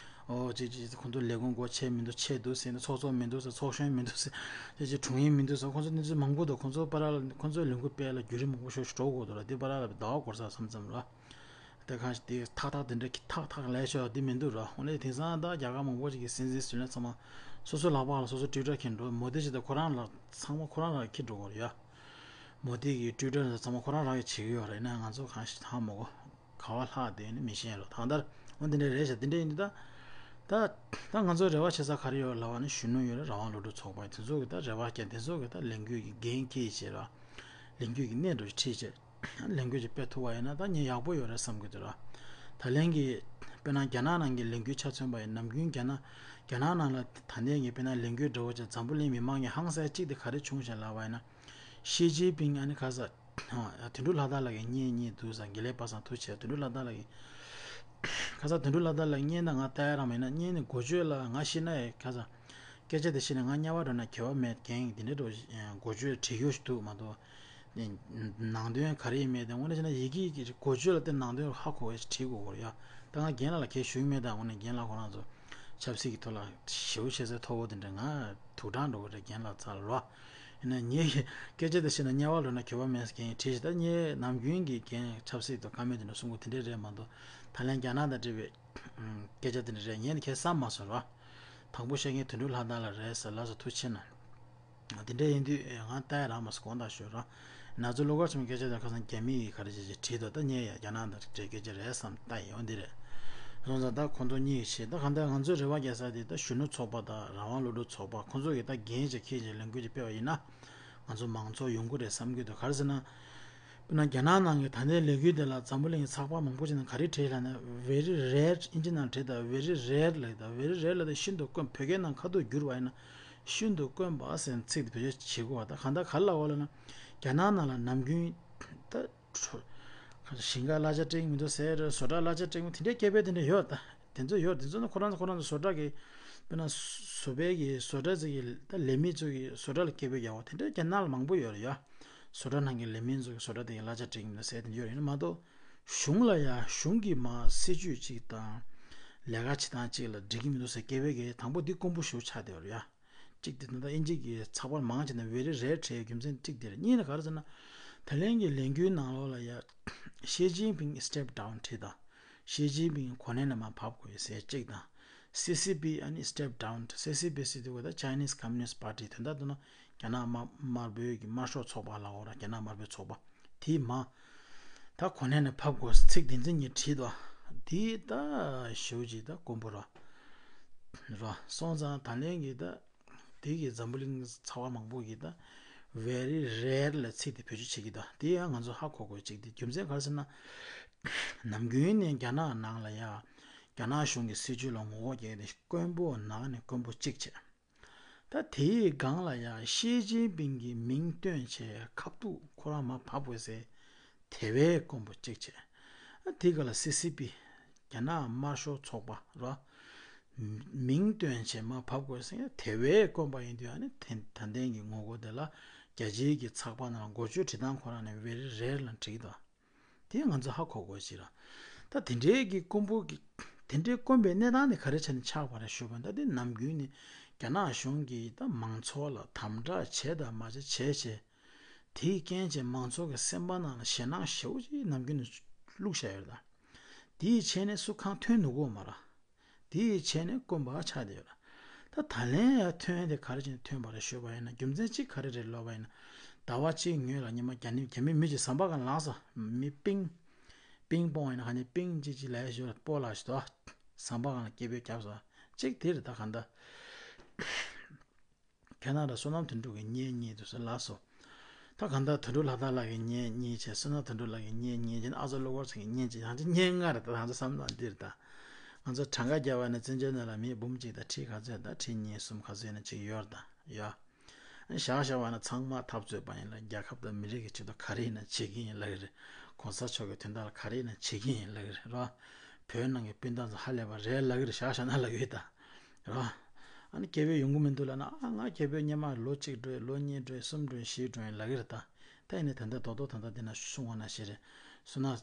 ཨོ་ཅིག་ཅིག་ཁོང་ཚོ་ལས་ཁུངས་སྒོ་ཕྱེ་མི་འདུག་ཕྱེ་འདུག་ཟེར་ནས། ཚོགས་གཙོ་མི་འདུག་ཟེར། ཚོགས་གཞོན་མི་འདུག་ཟེར། ཅིག་ཅིག་དྲུང་ཡིག་མི་འདུག་ཟེར། ཁོང་ཚོ་གནས་ཚུལ་མང་པོ་འདུག་ཁོང་ཚོ་བར་ལ་ཁོང་ཚོའི་ལས་འགུལ་སྤེལ་ལ་བརྒྱུད་རིམ་མང་པོ་ཞིག་འགྲོ་དགོས་འདུག་ར། དེ་བར་ལ་ཟླ་བ་འགོར་ས་མཚམས་མཚམས་ར། དེ་གང་ཞིག་དེ་ཐག་ཐག་དེ་འདྲ་གི་ཐག་ཐག་ལས་ཤོག་དེ་མི་འདུག་ར། འོ་ན་དེང་སང་ད་རྒྱ་གར་མང་པོ་ཅིག་གི་སྲིད་འཛིན་སུ་ལེན་ཚང་མ་སོ་སོའི་ལག་པ་ལ་སོ་སོ་ཊུའི་ཊར་འཁྱེར་འགྲོ། མོ་དི་ཅིག་ད་ཁོ་རང་ལ་ཚང་མ་ཁོ་རང་རང་འཁྱེར་འགྲོ་གི་རེད་ཡ། མོ་དི་གི་ཊུའི་ཊར་ཚང་མ་ཁོ་རང་རང་གིས་བྱེད་ཀྱི་ཡོད་རེད། ཡིན་ན་ང་ཚོ་གང་ཞིག་ཧ་མ་གོ་ག་བ་ལྷག་བསྡད་ནི་མི་ཤེས་རོ། ད་ལྟར་འོ་འདི་འདྲ་རེད་ཤག་འདི་འདྲ་ཡིན་དུས་ད། ད་ད་ང་ཚོ་རེ་བ་བྱེད་ས་ག་རེ་ཡོད་ལབ་པ་ནི་གཞོན་ནུ་ཡོད་རེད། རང་དབང་སློབ་ཕྲུག་ཚོགས་པ་དེ་ཚོ་གི་ད་རེ་བ་བརྒྱབ། དེ་ཚོ་གི་ད་ལས་འགུལ་གྱི་འགན་འཁྱེར་བྱས་ར། ལས་འགུལ་གྱི་སྣེ་འདྲ་ཁྲིད་བྱས། ལས་འགུལ་ཅིག་སྤེལ་ཐུབ་པ་ཡིན་ན་ད་ངས་ཡག་པོ་ཡོད་རེད་བསམ་གྱི་འདུག་ར། ད་ལན་གྱི་དཔེར་ན་རྒྱ་ནག་ནང་གི་ལས་འགུལ་ཆ་མཚོན་པ་ཡིན་ནམ་རྒྱུན་རྒྱ་ནག་རྒྱ་ནག་ནང་ལ་ད་ལྟའི་གི་དཔེར་ན་ལས་འགུལ་འདྲ་བོ་ཅིག་འཛམ་བུ་གླིང་མི་མང་གི་ཧང་སངས་གཅིག་དེ་ག་རེ་བྱུང་ཞེས་ལབ་པ་ཡིན་ན། ཞི་ཅིན་ཕིང་ཨ་ནི་ཁ་ས་དོན་གྲུབ་ལྷ་དར་ལགས་ཀྱི་བརྙན་གཉིས་འདུག་ས། དགེ་ལེགས་པ་སངས་ཐུགས་རྗེ་ཆེ། དོན་གྲུབ་ལྷ་དར་ལགས་ཀྱི་ཁ་ས་དོན་གྲུབ་ལྷ་དར་ལགས་བརྙན་ད་ང་ལྟ་ཡ་རང་མེད་ན། བརྙན་ནི་འགོ་བརྗོད་ལ་ང་ཤི་ན་ཡ་ཁ་ས། སྐད་ཆ་དེ་བཤད་ནས་ང་དམྱལ་བ་འགྲོ་ན་ཁྱད་པར་མེད། རྒན་དེ་འདྲ་འགྲོ་འགོ་བརྗོད་བྲིས་རྒྱུ་ཞིག་འདུག་མ་གཏོགས། ནང་དོན་ག་རེ་ཡིན་མེད་དེ་དངོས་གནས་བྱས་ན་ཡི་གེ་གི་འགོ་བརྗོད་ལ་བརྟེན་ནང་དོན་ཧ་གོ་བའི་བྲིས་དགོས་ཀྱི་རེད་ཡ། ད་ང་རྒན་ལགས་ལ་གས་ཞུ་གི་མེད། ད་དངོས་གནས་རྒན་ལགས་ཁོ་རང་ཚོ་ཆབ་སྲིད་ཀྱི་ཐོག་ལ་ཞེ་པོ་བཤད་སའི་ཐོ་བོ་དེ་འདྲ་ང་དུག་སྦྲང་འགྲོ་གི་རེད། རྒན་ལགས་རྩ་ལ་རོ། ཡིན་ན་ངས་སྐད་ཆ་དེ་བཤད་ན་དམྱལ་བ་འགྲོ་ན་ཁྱད་པར་མེད་ཟེར་མཁན་བྲིས་ཤིག་ད་ངས་ནམ་རྒྱུན་གྱི་རྒན་ཆབ་སྲིད་ཐོག་བཀའ་མོལ་དེ་འདྲ་གསུང་གི་དེ་འདྲ་རེད་མ་གཏོགས། ད་ལན་རྒྱ་ནག་དང་འབྲེལ་བའི་སྐད་ཆ་དེ་འདྲ་རེད། ངས་ནི་ཁས་བསམ་མ་སོང་རོ། དང་པོ་བཤད་མཁན་དོན་གྲུབ་ལྷ་དར་ལགས་རེད་ཟེར། ལགས་སོ་ཐུགས་རྗེ་ཆེ་གནང་། དེ་འདྲ་ཡིན་དུས་ང་ལྟ་ཡ་རག་མ་སོང་། དགོངས་དག་ཞུ་རོགས། ན་ཚོད་ཀླུ་མཁར་བྱམས་སྐད་ཆ་དེ་ཁ་སང་རྒྱ་མི་ཡིས་ག་རེ་བྱས་བྱས་བྲིས་འདུག་ད་ངས་ཡ་རྒྱ་ནག་དང་འབྲེལ་སྐད་ཆ་རེད་བསམ་ལྟ་ཡོང་འདི་རེད། སོང་ཙང་ད་ཁོང་ཚོ་གཉིས་ཀྱིས་བྱས། ད་གང་ལྟར་ང་ཚོས་རེ་བ་རྒྱག་ས་དེ་ད་གཞོན་ནུ་ཚོགས་པ་དང་རང་དབང་སློབ་ཕྲུག་ཚོགས་པ་ཁོང་ཚོ་གིས་ད་འགན་ཅིག་འཁྱེར་བྱས་ལས་འགུལ་ཅིག་སྤེལ་བ་ཡིན་ན། ང་ཚོ་མང་ཚོགས་ཡོང་གི་རེད་བསམ་གྱི་འདུག་ག་རེ་ཟེར་ན། དཔེར་ན་རྒྱ་ནག་ནང་གི་ད་ལྟའི་ལས་འགུལ་དེ་ལ་འཛམ་བུ་གླིང་གི་ཚགས་པར་མང་པོ་ཅིག་ནང་ག་རེ་བྲིས་ལབ་ན། very rare། ཨིན་ཇི་ནང་བྲིས་ད་very rare ལབ་ད། very rare ལབ་ད་ཤིན་ཏུ་དཀོན། བོད་སྐད་ནང་ཁ་ཐུག་བསྒྱུར་བ་ཡིན་ན་ཤིན་ཏུ་དཀོན་པ་ཟེར་ཚིག་དེ་བེད་སྤྱོད་བྱེད་དགོས་པ། ད་གང་ལྟར་ག་རེ་ལབ་དགོས་ལབ་ན། རྒྱ་ནག་ནང་ལ་ནམ་རྒྱུན་ད་ཞིང་ཁ་གླ་ཆ་སྤྲད་མི་འདུག་ཟེར། བཟོ་གྲྭ་གླ་ཆ་སྤྲད་མི་དེ་འདྲའི་སྐད་འབོད་དེ་འདྲ་ཡོད་ད། དེ་ཚོ་ཡོད། དེ་ཚོ་ནི་ཁོ་རང་ཚོ་ཁོ་རང་ཚོ་བཟོ་གྲྭ་གི་དཔེར་ན་བཟོ་པའི་གི་བཟོ་གྲྭ་ཚོ་གི་ད་ལས་མི་ཚོ་གི་བཟོ་གྲྭ་ལ་སྐད་འབོད་རྒྱག་པ་དེ་འདྲ་རྒྱ་ནག་ལ་མང་པོ་ཡོད་རེད་ཡ། བཟོ་གྲྭ་ནང་གི་ལས་མི་ཚོ་གི་བཟོ་གྲྭ་དེ་གི་གླ་ཆ་སྤྲད་མི་འདུག་ཟེར་དེ་འདྲ་ཡོད་རེད། ཡིན་ན་མ་གཏོགས་གཞུང་ལ་ཡ་གཞུང་གི་མ་སྲིད་ཇུས་གཅིག་དང་ལས་ཀ་བྱེད་སྟངས་གཅིག་ལ་འགྲིག་གི་མི་འདུག་ཟེར་སྐད་འབོད་གི་དང་པོ་འདི་དཀོན་པོ་ཞེ་པོ་ཆགས་བསྡད་ཡོད་རེད་ཡ། གཅིག་དེ་ད་ལྟ་ཨིན་ཇི་གི་ཚགས་པར་མང་ཆེ་ནས་very rare བྲིས་རྒྱུ་མཚན་གཅིག་དེ་རེད། གཉིས་ནི་ག་རེ་ཟེར་ན། ད་ལན་གྱི་ལས་འགུལ་ནང་ལོགས་ལ་ཡ། ཞི་ཅིན་ཕིང་step down བྲིས་དང་། ཞི་ཅིན་ཕིང་གོ་གནས་ནས་མར་བབས་དགོས་ཟེར་གཅིག་དང་། སི་སི་པི་ཨ་ནི་step down། སི་སི་པི་ཟེར་དུས་ད་Chinese Communist Party། དོན་དག་ཏུ་ན་རྒྱ་ནག་དམར་དམར་པོའི་གི་དམར་ཤོག་ཚོགས་པ་ལ་འོ་ར། རྒྱ་ནག་དམར་པོའི་ཚོགས་པ། དེའི་མ། ད་གོ་གནས་ནས་བབས་དགོས་ཚིག་དེ་ཚོ་ངས་བྲིས་དང་། དེ་ད་ཞེ་པོ་ཅིག་ད་དཀོན་པོ་ར། ར་སོང་ཙང་ད་ལན་གྱི་ད། དེ་གི་འཛམ་བུ་གླིང་ཚགས་པར་མང་པོ་གིས་ད་very rare ལབ་ཚིག་དེ་བེད་སྤྱོད་བྱེད་ཀྱི་འདུག་དེ་ཡང་ང་ཚོ་ཧ་གོ་དགོས་གཅིག་དེ་རྒྱུ་མཚན་ག་རེ་ཟེར་ན། ནམ་རྒྱུན་ནས་རྒྱ་ནག་ནང་ལ་ཡ། རྒྱ་ནག་གཞུང་གི་སྲིད་ཇུས་ལ་ངོ་རྒོལ་རྒྱག་དེ་དཀོན་པོ་ནང་ནས་དཀོན་པོ་གཅིག་བྱས། ད་དེའི་སྒང་ལ་ཡ་ཞི་ཅིན་ཕིང་གི་མིང་བཏོན་བྱས་ཁ་ཐུག་ཁོ་རང་མར་བབས་དགོས་ཟེར། དེ་བས་དཀོན་པོ་གཅིག་བྱས། དེ་ག་ལ་སི་སི་པི། རྒྱ་ནག་དམར་ཤོག་ཚོགས་པ་ར། མིང་བཏོན་བྱས་མར་བབས་དགོས་ཟེར། དེ་བས་དཀོན་པ་ཡིན་དུས་ཨ་ནི་དེ་ད་ལྟའི་གི་ངོ་རྒོལ་དེ་ལ་རྒྱལ་སྤྱིའི་གི་ཚགས་པར་ནང་འགོ་བརྗོད་བྲིས་སྟངས་ཁོ་རང་ནས་very rare ལབ་བྲིས་འདུག་དེ་ང་ཚོ་ཧ་གོ་དགོས་ཞིག་ར། ད་དེ་འདྲའི་གི་དཀོན་པོ་གི། དེ་འདྲའི་དཀོན་པའི་གནས་སྟངས་དེ་ག་རེ་བྱས་ནས་ཆགས་པ་རེད་ཞུས་པ་ཡིན་ན། ད་དེ་ནམ་རྒྱུན་ནས་རྒྱ་ནག་གཞུང་གིས་ད་མང་ཚོགས་ལ་དམ་དྲག་བྱས་དང་མ་བྱས་བྱས་བྱས། དེའི་རྐྱེན་བྱས་མང་ཚོགས་ཀྱི་སེམས་པ་ནང་ལ་ཞེད་སྣང་ཞེ་པོ་ཅིག་ནམ་རྒྱུན་ནས་བླུགས་བཞག་ཡོད་རེད་ད། དེའི་ཆེད་ནས་སུ་གང་ཐོན་ནུས་ཀྱི་ཡོད་མ་རེད། དེའི་ཆེད་ནས་དཀོན་པ་ཆགས་བསྡད་ཡོད་རེད། ད་ད་ལན་ཡང་ཐོན་དེ་ག་རེ་བྱས་ནས་ཐོན་པ་རེད་ཞུས་པ་ཡིན་ན། རྒྱུ་མཚན་གཅིག་ག་རེ་རེད་ལབ་པ་ཡིན་ན། ཟླ་བ་གཅིག་སྔོན་ལ་ཉི་མ་རྒྱ་ནི་རྒྱ་མི་མི་གཅིག་ཟམ་པ་སྒང་ལངས་སོང་། མི་པིང་པིང་པོང་ཡིན་ན་ག་ནི་པིང་གཅིག་གཅིག་ལས་ཞོར་སྤོ་ལགས་ཞུ་དོ། ཟམ་པ་སྒང་ལ་སྐད་འབོད་བརྒྱབ་སོང་། གཅིག་དེ་རེད། ད་གང་ལྟར། ཁེ་ན་ཌ་བསོད་ནམས་དོན་གྲུབ་ཀྱི་གཉེན་ཉེ་དུ་སོང་ལགས་སོ། ད་གང་ལྟར་དོན་གྲུབ་ལྷ་དར་ལགས་ཀྱི་གཉེན་ཉེ་བྱས། བསོད་ནམས་དོན་གྲུབ་ལགས་ཀྱི་གཉེན་ཉེ་བྱས་ནས་ཨ་ཚོ་གླུ་གར་ཚང་གི་གཉེན་བྱས། ཡང་ཅིག་གཉེན་ལྔ་རེད། ད་ང་ཚོ་བསམ་བློ་འདི་རེད། ད་ང་ཚོ་གྲངས་ཀ་བརྒྱབ་པ་ནི་བཙན་བྱོལ་ནང་ལ་མི་འབུམ་གཅིག་དང་ཁྲི་ག་ཚོད་དང་ཁྲི་གཉིས་གསུམ་ག་ཚོད་ཡིན་ན་ཅིག་ཡོད་རེད། ད་ཡོད། བཞག་བཞག་པ་ན་ཚང་མ་འཐབ་རྩོད་པ་ཡིན་ལ། རྒྱལ་ཁབ་དང་མི་རིགས་ཀྱི་ཆེད་དུ་ག་རེ་ཡིན་ན་བྱེད་ཀྱི་ཡིན་ལབ་ཀྱི་རེད། གོང་ས་མཆོག་གི་དོན་དག་ལ་ག་རེ་ཡིན་ན་བྱེད་ཀྱི་ཡིན་ལབ་ཀྱི་རེད། རོ། བོད་ནང་གི་སྤུན་ཟླ་ཚོ་ཧ་ལས་པ་རེད་ལབ་ཀྱི་རེད། བཞག་བཞག་ན་ལབ་ཀྱི་ཡོད་ད། རོ། ཨ་ནི་སྐད་འབོད་ཡོང་གི་མི་འདུག་ལབ་ན། ཨ་ང་སྐད་འབོད་སྔོན་མ་ལོ་གཅིག་འགྲོ་ཡིན། ལོ་གཉིས་འགྲོ་ཡིན། གསུམ་འགྲོ་ཡིན། བཞི་འགྲོ་ཡིན་ལབ་ཀྱི་རེད་ད། ད་ཡིན་ནའི་ད་ལྟ་རྡོག་རྡོག་ད་ལྟ་འདི་ན་གསུང་བ་ན་ཞེ་རེད། བསོད་ནམས་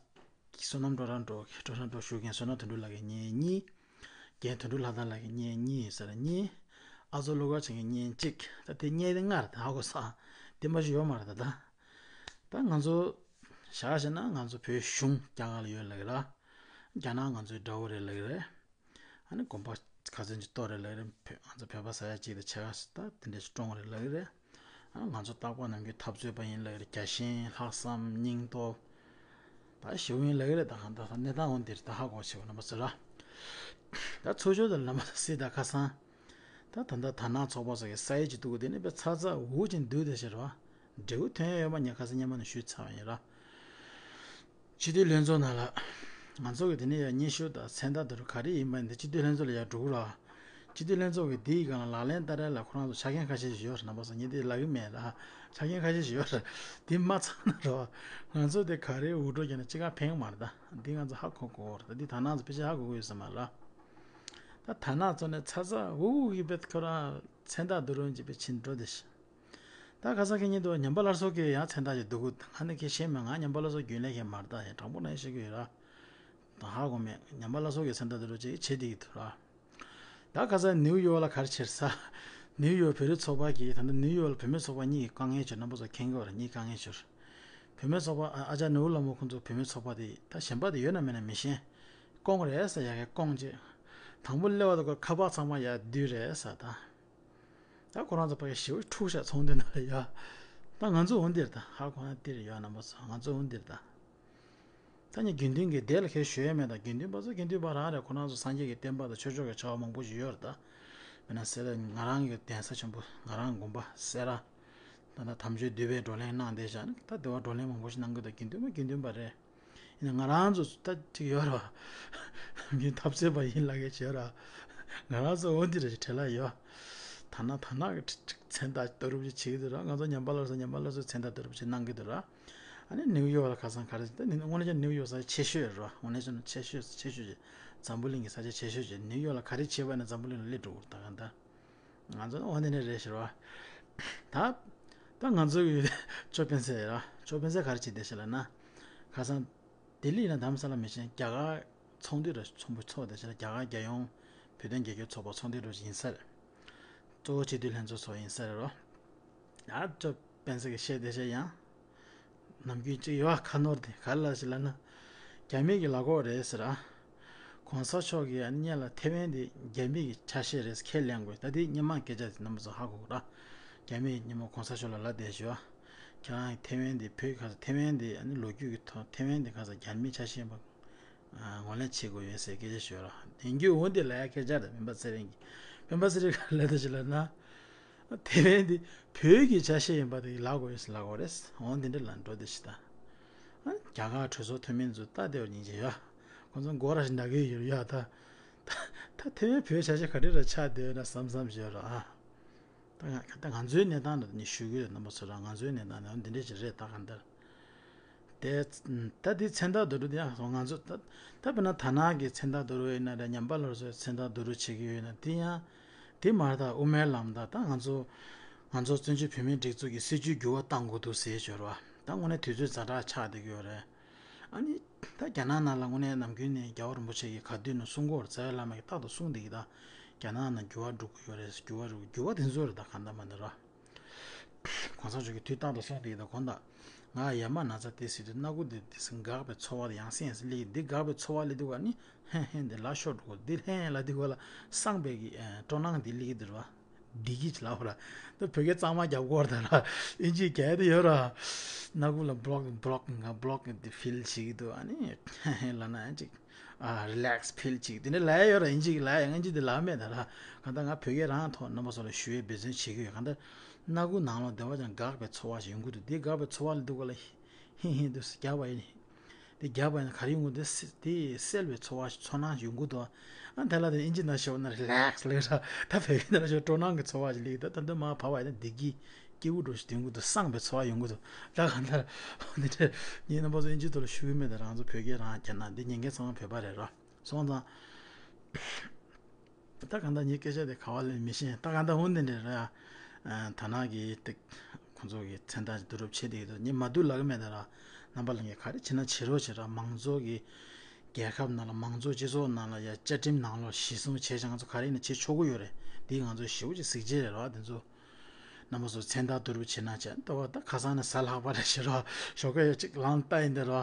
བསོད་ནམས་སྤྲོ་ར་འགྲོ་སྤྲོ་ར་འགྲོ་ཞུ་མཁན་བསོད་ནམས་དོན་གྲུབ་ལགས་ཀྱི་གཉེན་གཉིས། རྒན་དོན་གྲུབ་ལྷ་དར་ལགས་ཀྱི་གཉེན་གཉིས་ཟེར་གཉིས། ཨ་ཚོ་གླུ་གར་ཚང་གི་གཉེན་གཅིག་ད་དེ་གཉེན་དེ་ལྔ་རེད། ད་ཧ་གོ་སོང་། དེ་མ་གཞི་ཡོད་མ་རེད། ད་ད་ད་ང་ཚོ་བཞག་བྱས་ན་ང་ཚོ་བོད་གཞུང་རྒྱ་གར་ལ་ཡོད་ལབ་ཀྱི་རེད། རྒྱ་ནག་ང་ཚོའི་དགྲ་བོ་རེད་ལབ་ཀྱི་རེད། ཨ་ནི་དགོན་པ་ག་ཚོད་ཅིག་གཏོར་རེད་ལབ་ཀྱི་རེད། བོད་ང་ཚོ་བོད་པ་ས་ཡ་གཅིག་དང་ཕྱེད་ཀ་ད་དེ་འདྲ་ཞིག་བཀྲོངས་རེད་ལབ་ཀྱི་རེད། ང་ཚོ་རྟག་པར་ནམ་རྒྱུན་འཐབ་རྩོད་པ་ཡིན་ལབ་ཀྱི་རེད། རྒྱ་ཞེན་ལྷག་བསམ་སྙིང་སྟོབས་ད་ཞེ་པོ་ཡིན་ལབ་ཀྱི་རེད། ད་གང་ལྟར་གནས་སྟངས་འོ་འདིར་ད་ཧ་གོ་ཆེ་བ་རྣམ་པ་ཚོ་ར། ད་ཚོགས་ཞུགས་དང་རྣམ་པ་ཚོ་སྲིད་ད་ཁ་སང་། ད་ད་ལྟ་དར་ནག་ཚོགས་པ་ཚོ་གི་ས་ཡིག་ཅིག་འདུག་དེ་ནི་དཔེ་ཚ་ཚ་འུར་འུར་ཅིག་འདུག་དེ་ཕྱིར་བ། འབྲས་བུ་ཐོན་ཡ་ཡོད་མ་ཉེ་ཁ་སང་སྔོན་མ་ནས་ཞུས་ཚར་བ་ཡིན་ར། སྤྱི་འཐུས་ལྷན་ཚོགས་ནང་ལ། ང་ཚོ་གི་དེ་ནས་ཡང་སྙན་ཞུ་དང་མཚན་རྟགས་དེ་རུ་ག་རེ་ཡིན་པ་འདི་སྤྱི་འཐུས་ལྷན་ཚོགས་ལ་ཡར་འགྲོ་གི་ར། སྤྱི་འཐུས་ལྷན་ཚོགས་ཀྱི་འདིའི་སྒང་ལ་ལག་ལེན་བསྟར་ཡ་ལ་ཁོ་རང་ཚོ་ཆ་རྐྱེན་ཁ་ཤས་ཤིག་ཡོད་རེད། རྣམ་པ་ཚོ་ངས་འདི་ལབ་གི་མེད་ལ། ཆ་རྐྱེན་ཁ་ཤས་ཤིག་ཡོད་རེད། འདི་མ་ཚང་ན་ར། ང་ཚོ་དེ་ག་རེ་འུར་སྒྲོག་བརྒྱབ་ན་ཅི་ག་ཕན་གི་མ་རེད་ད། འདི་ང་ཚོ་ཧ་གོ་དགོས་རེད། ད་འདི་དར་ནག་ཚོ་ཕལ་ཆེར་ཧ་གོ་གི་ཡོད་ས་མ་རེད། ད་དར་ནག་ཚོ་ནས་ཚ་ཚ་འུར་འུར་གི་དཔེ་ཁོ་རང་མཚན་རྟགས་དེ་རུ་འཇིགས་པའི་ཕྱིན་འགྲོ་དེ་ཤི། ད་ཁ་སང་ཁེ་ཉིན་དུ་ཉམས་པ་སླར་གསོ་གི་ཡང་མཚན་རྟགས་ཅིག་འདུག་གི་ང་ནི་ཁེ་ཤེས་མེད། ང་ཉམས་པ་སླར་གསོ་རྒྱུན་ལས་ཁེ་མ་རེད། ད་ཡང་དྲང་པོ་ན་ཡང་ཤེས་ཀྱི་ཡོད་ར། ད་ཧ་གོ་མེད། ཉམས་པ་སླར་གསོ་གི་མཚན་རྟགས་དེ་རུ་ཅིག་བྱེད་བསྡད་ཀྱི་འདུག་ར། ད་ཁ་སང་ནིའུ་ཡོག་ལ་ག་རེ་བྱེད་ས། ནིའུ་ཡོག་བོད་རིགས་ཚོགས་པ་གིས་ད་ལྟ་ནིའུ་ཡོག་ལ་བུད་མེད་ཚོགས་པ་གཉིས་ཀྱིས་དཀའ་ངལ་བྱུང་། རྣམ་པ་ཚོ་མཁྱེན་གྱི་ཡོད་རེད། གཉིས་དཀའ་ངལ་བྱུང་། བུད་མེད་ཚོགས་པ་ཨ་ཨ་ཅག་ནོར་བུ་ལྷ་མོ་ཁོང་ཚོ་བུད་མེད་ཚོགས་པ་དེ་ད་གཞན་པ་དེ་ཡོད་ན་མེད་ན་མི་ཤེས། སྐོང་རེད་ཟེར། ཡ་གི་སྐོང་བྱས། དང་པོ་སླེབས་པ་དང་ཁ་པར་ཚང་མ་ཡར་བསྡུས་རེད་ཟེར་ད། ད་ཁོ་རང་ཚོ་ཕ་གི་ཞེ་པོ་འཁྲུག་ཤག་ཚོང་དོན་ནང་ལ་ཡ། ད་ང་ཚོ་འོ་འདིར་ད་ཧ་གོ་ན་འདིར་ཡོད། རྣམ་པ་ཚོ་ང་ཚོ་འོ་འདིར་ད། ད་ནི་དགེ་འདུན་གྱི་སྡེ་ལ་ཁྱེད་ཞུ་ཡས་མེད། ད་དགེ་འདུན་པ་ཚོ་དགེ་འདུན་པ་རང་རེད། ཁོ་རང་ཚོ་སངས་རྒྱས་ཀྱི་བསྟན་པ་དང་ཆོས་ཕྱོགས་ཀྱི་བྱ་བ་མང་པོ་ཞིག་ཡོད་རེད་ད། དཔེར་ན་སེ་ར་ང་རང་གི་གདན་ས་ཆེན་པོ་ང་རང་དགོན་པ་སེ་ར། ད་ད་དམ་ཆོས་འདུས་པའི་བགྲོ་གླེང་གནང་བསྡད་བཞག་ནི་ད་འདི་བ་བགྲོ་གླེང་མང་པོ་ཞིག་གནང་གི་འདུག་དགེ་འདུན་པ་དགེ་འདུན་པ་རེད། ཡིན་ན་ང་རང་ཚོ་ད་ཅིག་ཡོད་ར། མི་འཐབ་རྩོད་པ་ཡིན་ལབ་མཁན་ཅིག་ཡོད་ར། ང་རང་ཚོ་འོ་འདི་རེད་བྲེལ་ལ་ཡོད། ད་ན་ད་ན་གི་ཁྲིག་ཁྲིག་མཚན་རྟགས་ཏ་རུབ་ཅིག་བྱེད་ཀྱི་འདུག་ར། ང་ཚོ་ཉམས་པ་སླར་གསོ་ཉམས་པ་སླར་གསོའི་མཚན་རྟགས་ཏ་རུབ་ཅིག་གནང་གི་འདུག་ར། ཨ་ནི་ནིའུ་ཡོག་ལ་ཁ་སང་ག་རེ་ད་ནི་དངོས་གནས་ཀྱང་ནིའུ་ཡོག་ས་ཆ་ཆེ་ཤོས་རེད་ར། དངོས་གནས་ཀྱང་ཆེ་ཤོས་ཆེ་ཤོས་ཅིག་འཛམ་བུ་གླིང་གི་ས་ཆ་ཆེ་ཤོས་ཅིག་ནིའུ་ཡོག་ལ་ག་རེ་བྱས་པ་ཡིན་ན་འཛམ་བུ་གླིང་ལ་སླེབས་འགྲོ་གི་འདུག་ད་ག་འདྲ། ང་ཚོ་ནི་འོ་འདི་ནས་རེད་ཤི་ར། ད་ད་ང་ཚོ་གི་ཅོ་སྤེན་ཚེ་ར། ཅོ་སྤེན་ཚེ་ག་རེ་བྱེད་བསྡད་ཤི་ལབ་ན། ཁ་སང་ལྡི་ལི་ཡིན་ན་དྷ་རམ་ས་ལ་མི་ཤེས། རྒྱ་གར་ཚོགས་འདུ་ར་ཚོགས་འདུ་ཚོགས་བསྡད་ཤི་ལ། རྒྱ་གར་རྒྱལ་ཡོངས་བོད་དོན་རྒྱབ་སྐྱོར་ཚོགས་པ་ཚོགས་འདུ་ར་ཡིན་ས་རེད། གཙོ་བོ་སྤྱི་འཐུས་ལྷན་ཚོགས་ཚོགས་ཡིན་ས་རེད་རོ། ད་ཅོ་སྤེན་ཚེ་གི་བཤད་བསྡད་ཤི་ཡང་། ནམ་རྒྱུན་གཅིག་ཡོད་ཁ་ནོར་དེ་ག་རེ་ལབ་ཤི་ལབ་ན། རྒྱ་མི་གི་ལག་འོག་རེད་ཟེར་ར། གོང་ས་མཆོག་གིས་ཨ་ནི་སྔོན་ལ་ཐེ་ཝན་དེ་རྒྱ་མི་གི་ཆ་ཤས་རེད་ཁས་ལེན་དགོས། ད་དེ་སྔོན་མ་སྐད་ཆ་དེ་རྣམ་པ་ཚོ་ཧ་གོ་གི་ར། རྒྱ་མིས་སྔོན་མ་གོང་ས་མཆོག་ལ་ལབ་བསྡད་ཤི་བ། ཁྱེད་རང་གི་ཐེ་ཝན་དེ་བོད་ག་ས་ཐེ་ཝན་དེ་ཨ་ནི་ལོ་རྒྱུས་ཀྱི་ཐོག་ཐེ་ཝན་དེ་ག་ས་རྒྱ་མི་ཆ་ཤས་ཡིན་པ། ངོས་ལེན་བྱེད་དགོས་ཡོད་ཟེར་སྐད་ཆ་ཤོད་ར། དེང་རྒྱུ་འོ་འདི་ལ་ཡ་སྐད་ཆ་རེད། སྤེན་པ་ཚེ་རིང་གིས་སྤེན་པ་ཚེ་རིང་ག་ལ་ལྟ་ཞིག་ལབ་ན། དེ་བས་འདི་བོད་ཀྱི་ཆ་ཤས་ཡིན་པ་དེ་ལབ་དགོས་ཡོད་ཟེར་ལབ་དགོས་རེད། འོ་འདི་འདྲ་ལ་འགྲོ་བསྡད་ཤི་ད། རྒྱ་གར་གྲོས་ཚོགས་འཐུས་མི་ཚོ་ལྟ་བདེ་བ་སྙིང་རྗེ་ཡོད། ཁོང་ཚོ་མགོ་ར་ཞིག་ན་གི་ཡོད་ཡ་ད། ད་དེ་བས་བོད་ཆ་ཤས་ག་འདྲ་ར་ཆགས་བསྡད་ཡོད་ན་བསམ་བསམ་ཞིག་ཡོད་ར་ཨ། ད་ང་ད་ང་ཚོའི་གནས་སྟངས་ལ་ནི་ཞུ་གི་ཡོད། རྣམ་པ་ཚོ་རང་ང་ཚོའི་གནས་སྟངས་ནི་འདི་འདྲ་ཞིག་རེད། ད་གང་ལྟར། དེ་ད་དེ་མཚན་རྟགས་དུ་འགྲོ་དེ་ཡང་ང་ཚོ་ད་ད་དཔེར་ན་དར་ནག་གི་མཚན་རྟགས་དུ་རུ་ཡིན་ན་རེད། ཉམས་པ་སླར་གསོའི་མཚན་རྟགས་དུ་རུ་བྱེད་ཀྱི་ཡོད་ན་དེ་ཡང་དེ་མ་རེད། ད་དབུ་མའི་ལམ་ད་ད་ང་ཚོ་ང་ཚོ་བཙན་བྱོལ་བོད་མིའི་སྒྲིག་འཛུགས་ཀྱི་སྲིད་བྱུས་འགྱུར་བ་གཏང་དགོས་འདུག་ཟེར་ཞོར་བ་ད་དངོས་གནས་དུས་ཚོད་ཛ་དྲག་ཆགས་བསྡད་ཀྱི་ཡོད་རེད། ཨ་ནི་ད་རྒྱ་ནག་ནང་ལ་དངོས་གནས་ནམ་རྒྱུན་ནས་རྒྱལ་བ་རིན་པོ་ཆེ་གིས་ག་དུས་ནས་གསུང་གི་ཡོད་རེད། རྩ་བའི་བླ་མ་གིས་རྟག་ཏུ་གསུང་བསྡད་ཀྱི་ད་རྒྱ་ནག་ནང་འགྱུར་བ་འགྲོ་གི་ཡོད་རེད། འགྱུར་བ་འགྲོ་འགྱུར་བ་དེ་ཚོ་རེད། ད་གང་ལྟར་མ་འདི་ར། གོང་ས་མཆོག་གིས་དུས་རྟག་ཏུ་གསུངས་ཏེ་ཡིན་ད་གོང་ད། ང་ཡ་མ་ན་ཚ་དེ་སྲིད་དུ་སྣ་ཁུག་དེ་དེ་སྲིད་འགག་པའི་ཚོར་བ་དེ་ཡང་སེམས་སུ་སླེབས་ཀྱི་འདི་འགག་པའི་ཚོར་བ་སླེབས་དུས་ག་ནི་ཧན་ཧན་དེ་ལ་ཤོར་འགྲོ་གི་འདི་ཧན་ལ་དུས་ག་ལ་སངས་པའི་གི་སྤྲོ་སྣང་དེ་སླེབས་ཀྱི་འདུག་ར། བདེ་སྐྱིད་ལབ་ར། ད་བོད་སྐད་གཙང་མ་རྒྱབ་དགོས་ར། ད་ར་ཨིན་ཇི་རྒྱག་དེ་ཡོད་ར། སྣ་ཁུག་ལ་block block ང་block དེ་feel བྱེད་ཀྱི་འདུག་ཨ་ནི་ལབ་ན་ཡང་ཅིག་ཨ་relax feel བྱེད་ཀྱི་དེ་འདྲ་ལབ་ཡ་ཡོད་ར། ཨིན་ཇི་ལབ་ཡ་ཨིན་ཇི་དེ་ལབ་མེད་ད་ར། གང་ལྟར་ང་བོད་སྐད་རང་ཐོག་རྣམ་པ་ཚོ་ལ་ཞུ་ཡའི་འབད་བརྩོན་བྱེད་ཀྱི་ཡོད། གང་ལྟར་སྣ་ཁུག་ནང་ལ་བསྡད་པ་ཅང་འགག་པའི་ཚོར་བ་ཞིག་ཡོང་གི་འདུག་དེ་འགག་པའི་ཚོར་བ་ལ་འདུག་ག་ལ་ཧིང་ཧིང་འདུག་རྒྱག་པ་ཡིན། དེ་རྒྱབ་པ་ཡིན་ན་ག་རེ་ཡོང་གི་འདུག་དེ་སེལ་བའི་ཚོར་བ་ཞིག་ཚོར་སྣང་ཡོང་གི་འདུག་ཨ་དེ་ལ་དེ་ཨིན་ཇི་ནང་ཞུ་བ་ན་relax ལབ་ར། ད་བོད་སྐད་ནང་ཞུ་སྤྲོ་སྣང་གི་ཚོར་བ་ཞིག་སླེབས་ཀྱི་འདུག་ད་འདི་མར་བབས་པ་ཡིན་ན་བདེ་སྐྱིད་སྐྱིད་པོ་འདྲ་ཞིག་ཐོན་གྱི་འདུག་བསངས་པའི་ཚོར་བ་ཡོང་གི་འདུག་ད་གང་ལྟར་འདི་འདྲ་ངའི་རྣམ་པ་ཚོ་ཨིན་ཇི་ཐོག་ལ་ཞུ་གི་མེད། ད་རང་ཚོ་བོད་སྐད་རང་རྒྱ་ནག་འདི་ཉན་མཁན་ཚང་མ་བོད་པ་རེད་ར། སོང་ཙང་། ད་གང་ལྟར་ངའི་སྐད་ཆ་དེ་ག་བ་ལེན་མི་ཤེས། ད་གང་ལྟར་འོ་འདི་འདྲ་རེད་ཨ། ད་ནང་གི་ཏིག་ཁོང་ཚོ་གི་མཚན་རྟགས་བསྡུ་རུབ་བྱེད་དེ་ཡོད་དོ། ངས་མ་བསྡུ་ལབ་གི་མེད་ད་ར། རྣམ་པ་ལྷན་རྒྱས་ག་རེ་བྱེད་ན་བྱེད་རོགས་བྱེད་ར། མང་ཚོགས་ཀྱི་རྒྱལ་ཁབ་ནང་ལ་མང་གཙོ་སྤྱི་ཚོགས་ནང་ལ་ཡ་བཅའ་ཁྲིམས་ནང་ལོགས་གཞི་བཟུང་བྱས་ཙང་ང་ཚོ་ག་རེ་ཡིན་ན་བྱེད་ཆོག་གི་ཡོད་རེད། འདི་ང་ཚོ་ཞེ་པོ་ཅིག་གཟི་བརྗིད་རེད་ར་དེ་ཚོ། རྣམ་པ་ཚོ་མཚན་རྟགས་བསྡུ་རུབ་བྱེད་ན་བྱས་ལྟ་བ་ད་ཁ་སང་ནས་གཟའ་ལྷག་པ་རེད་ཤི་རོ། ཞོགས་ཀས་ཡོད་ཅིག་ལངས་ལྟ་ཡིན་དེ་རོ།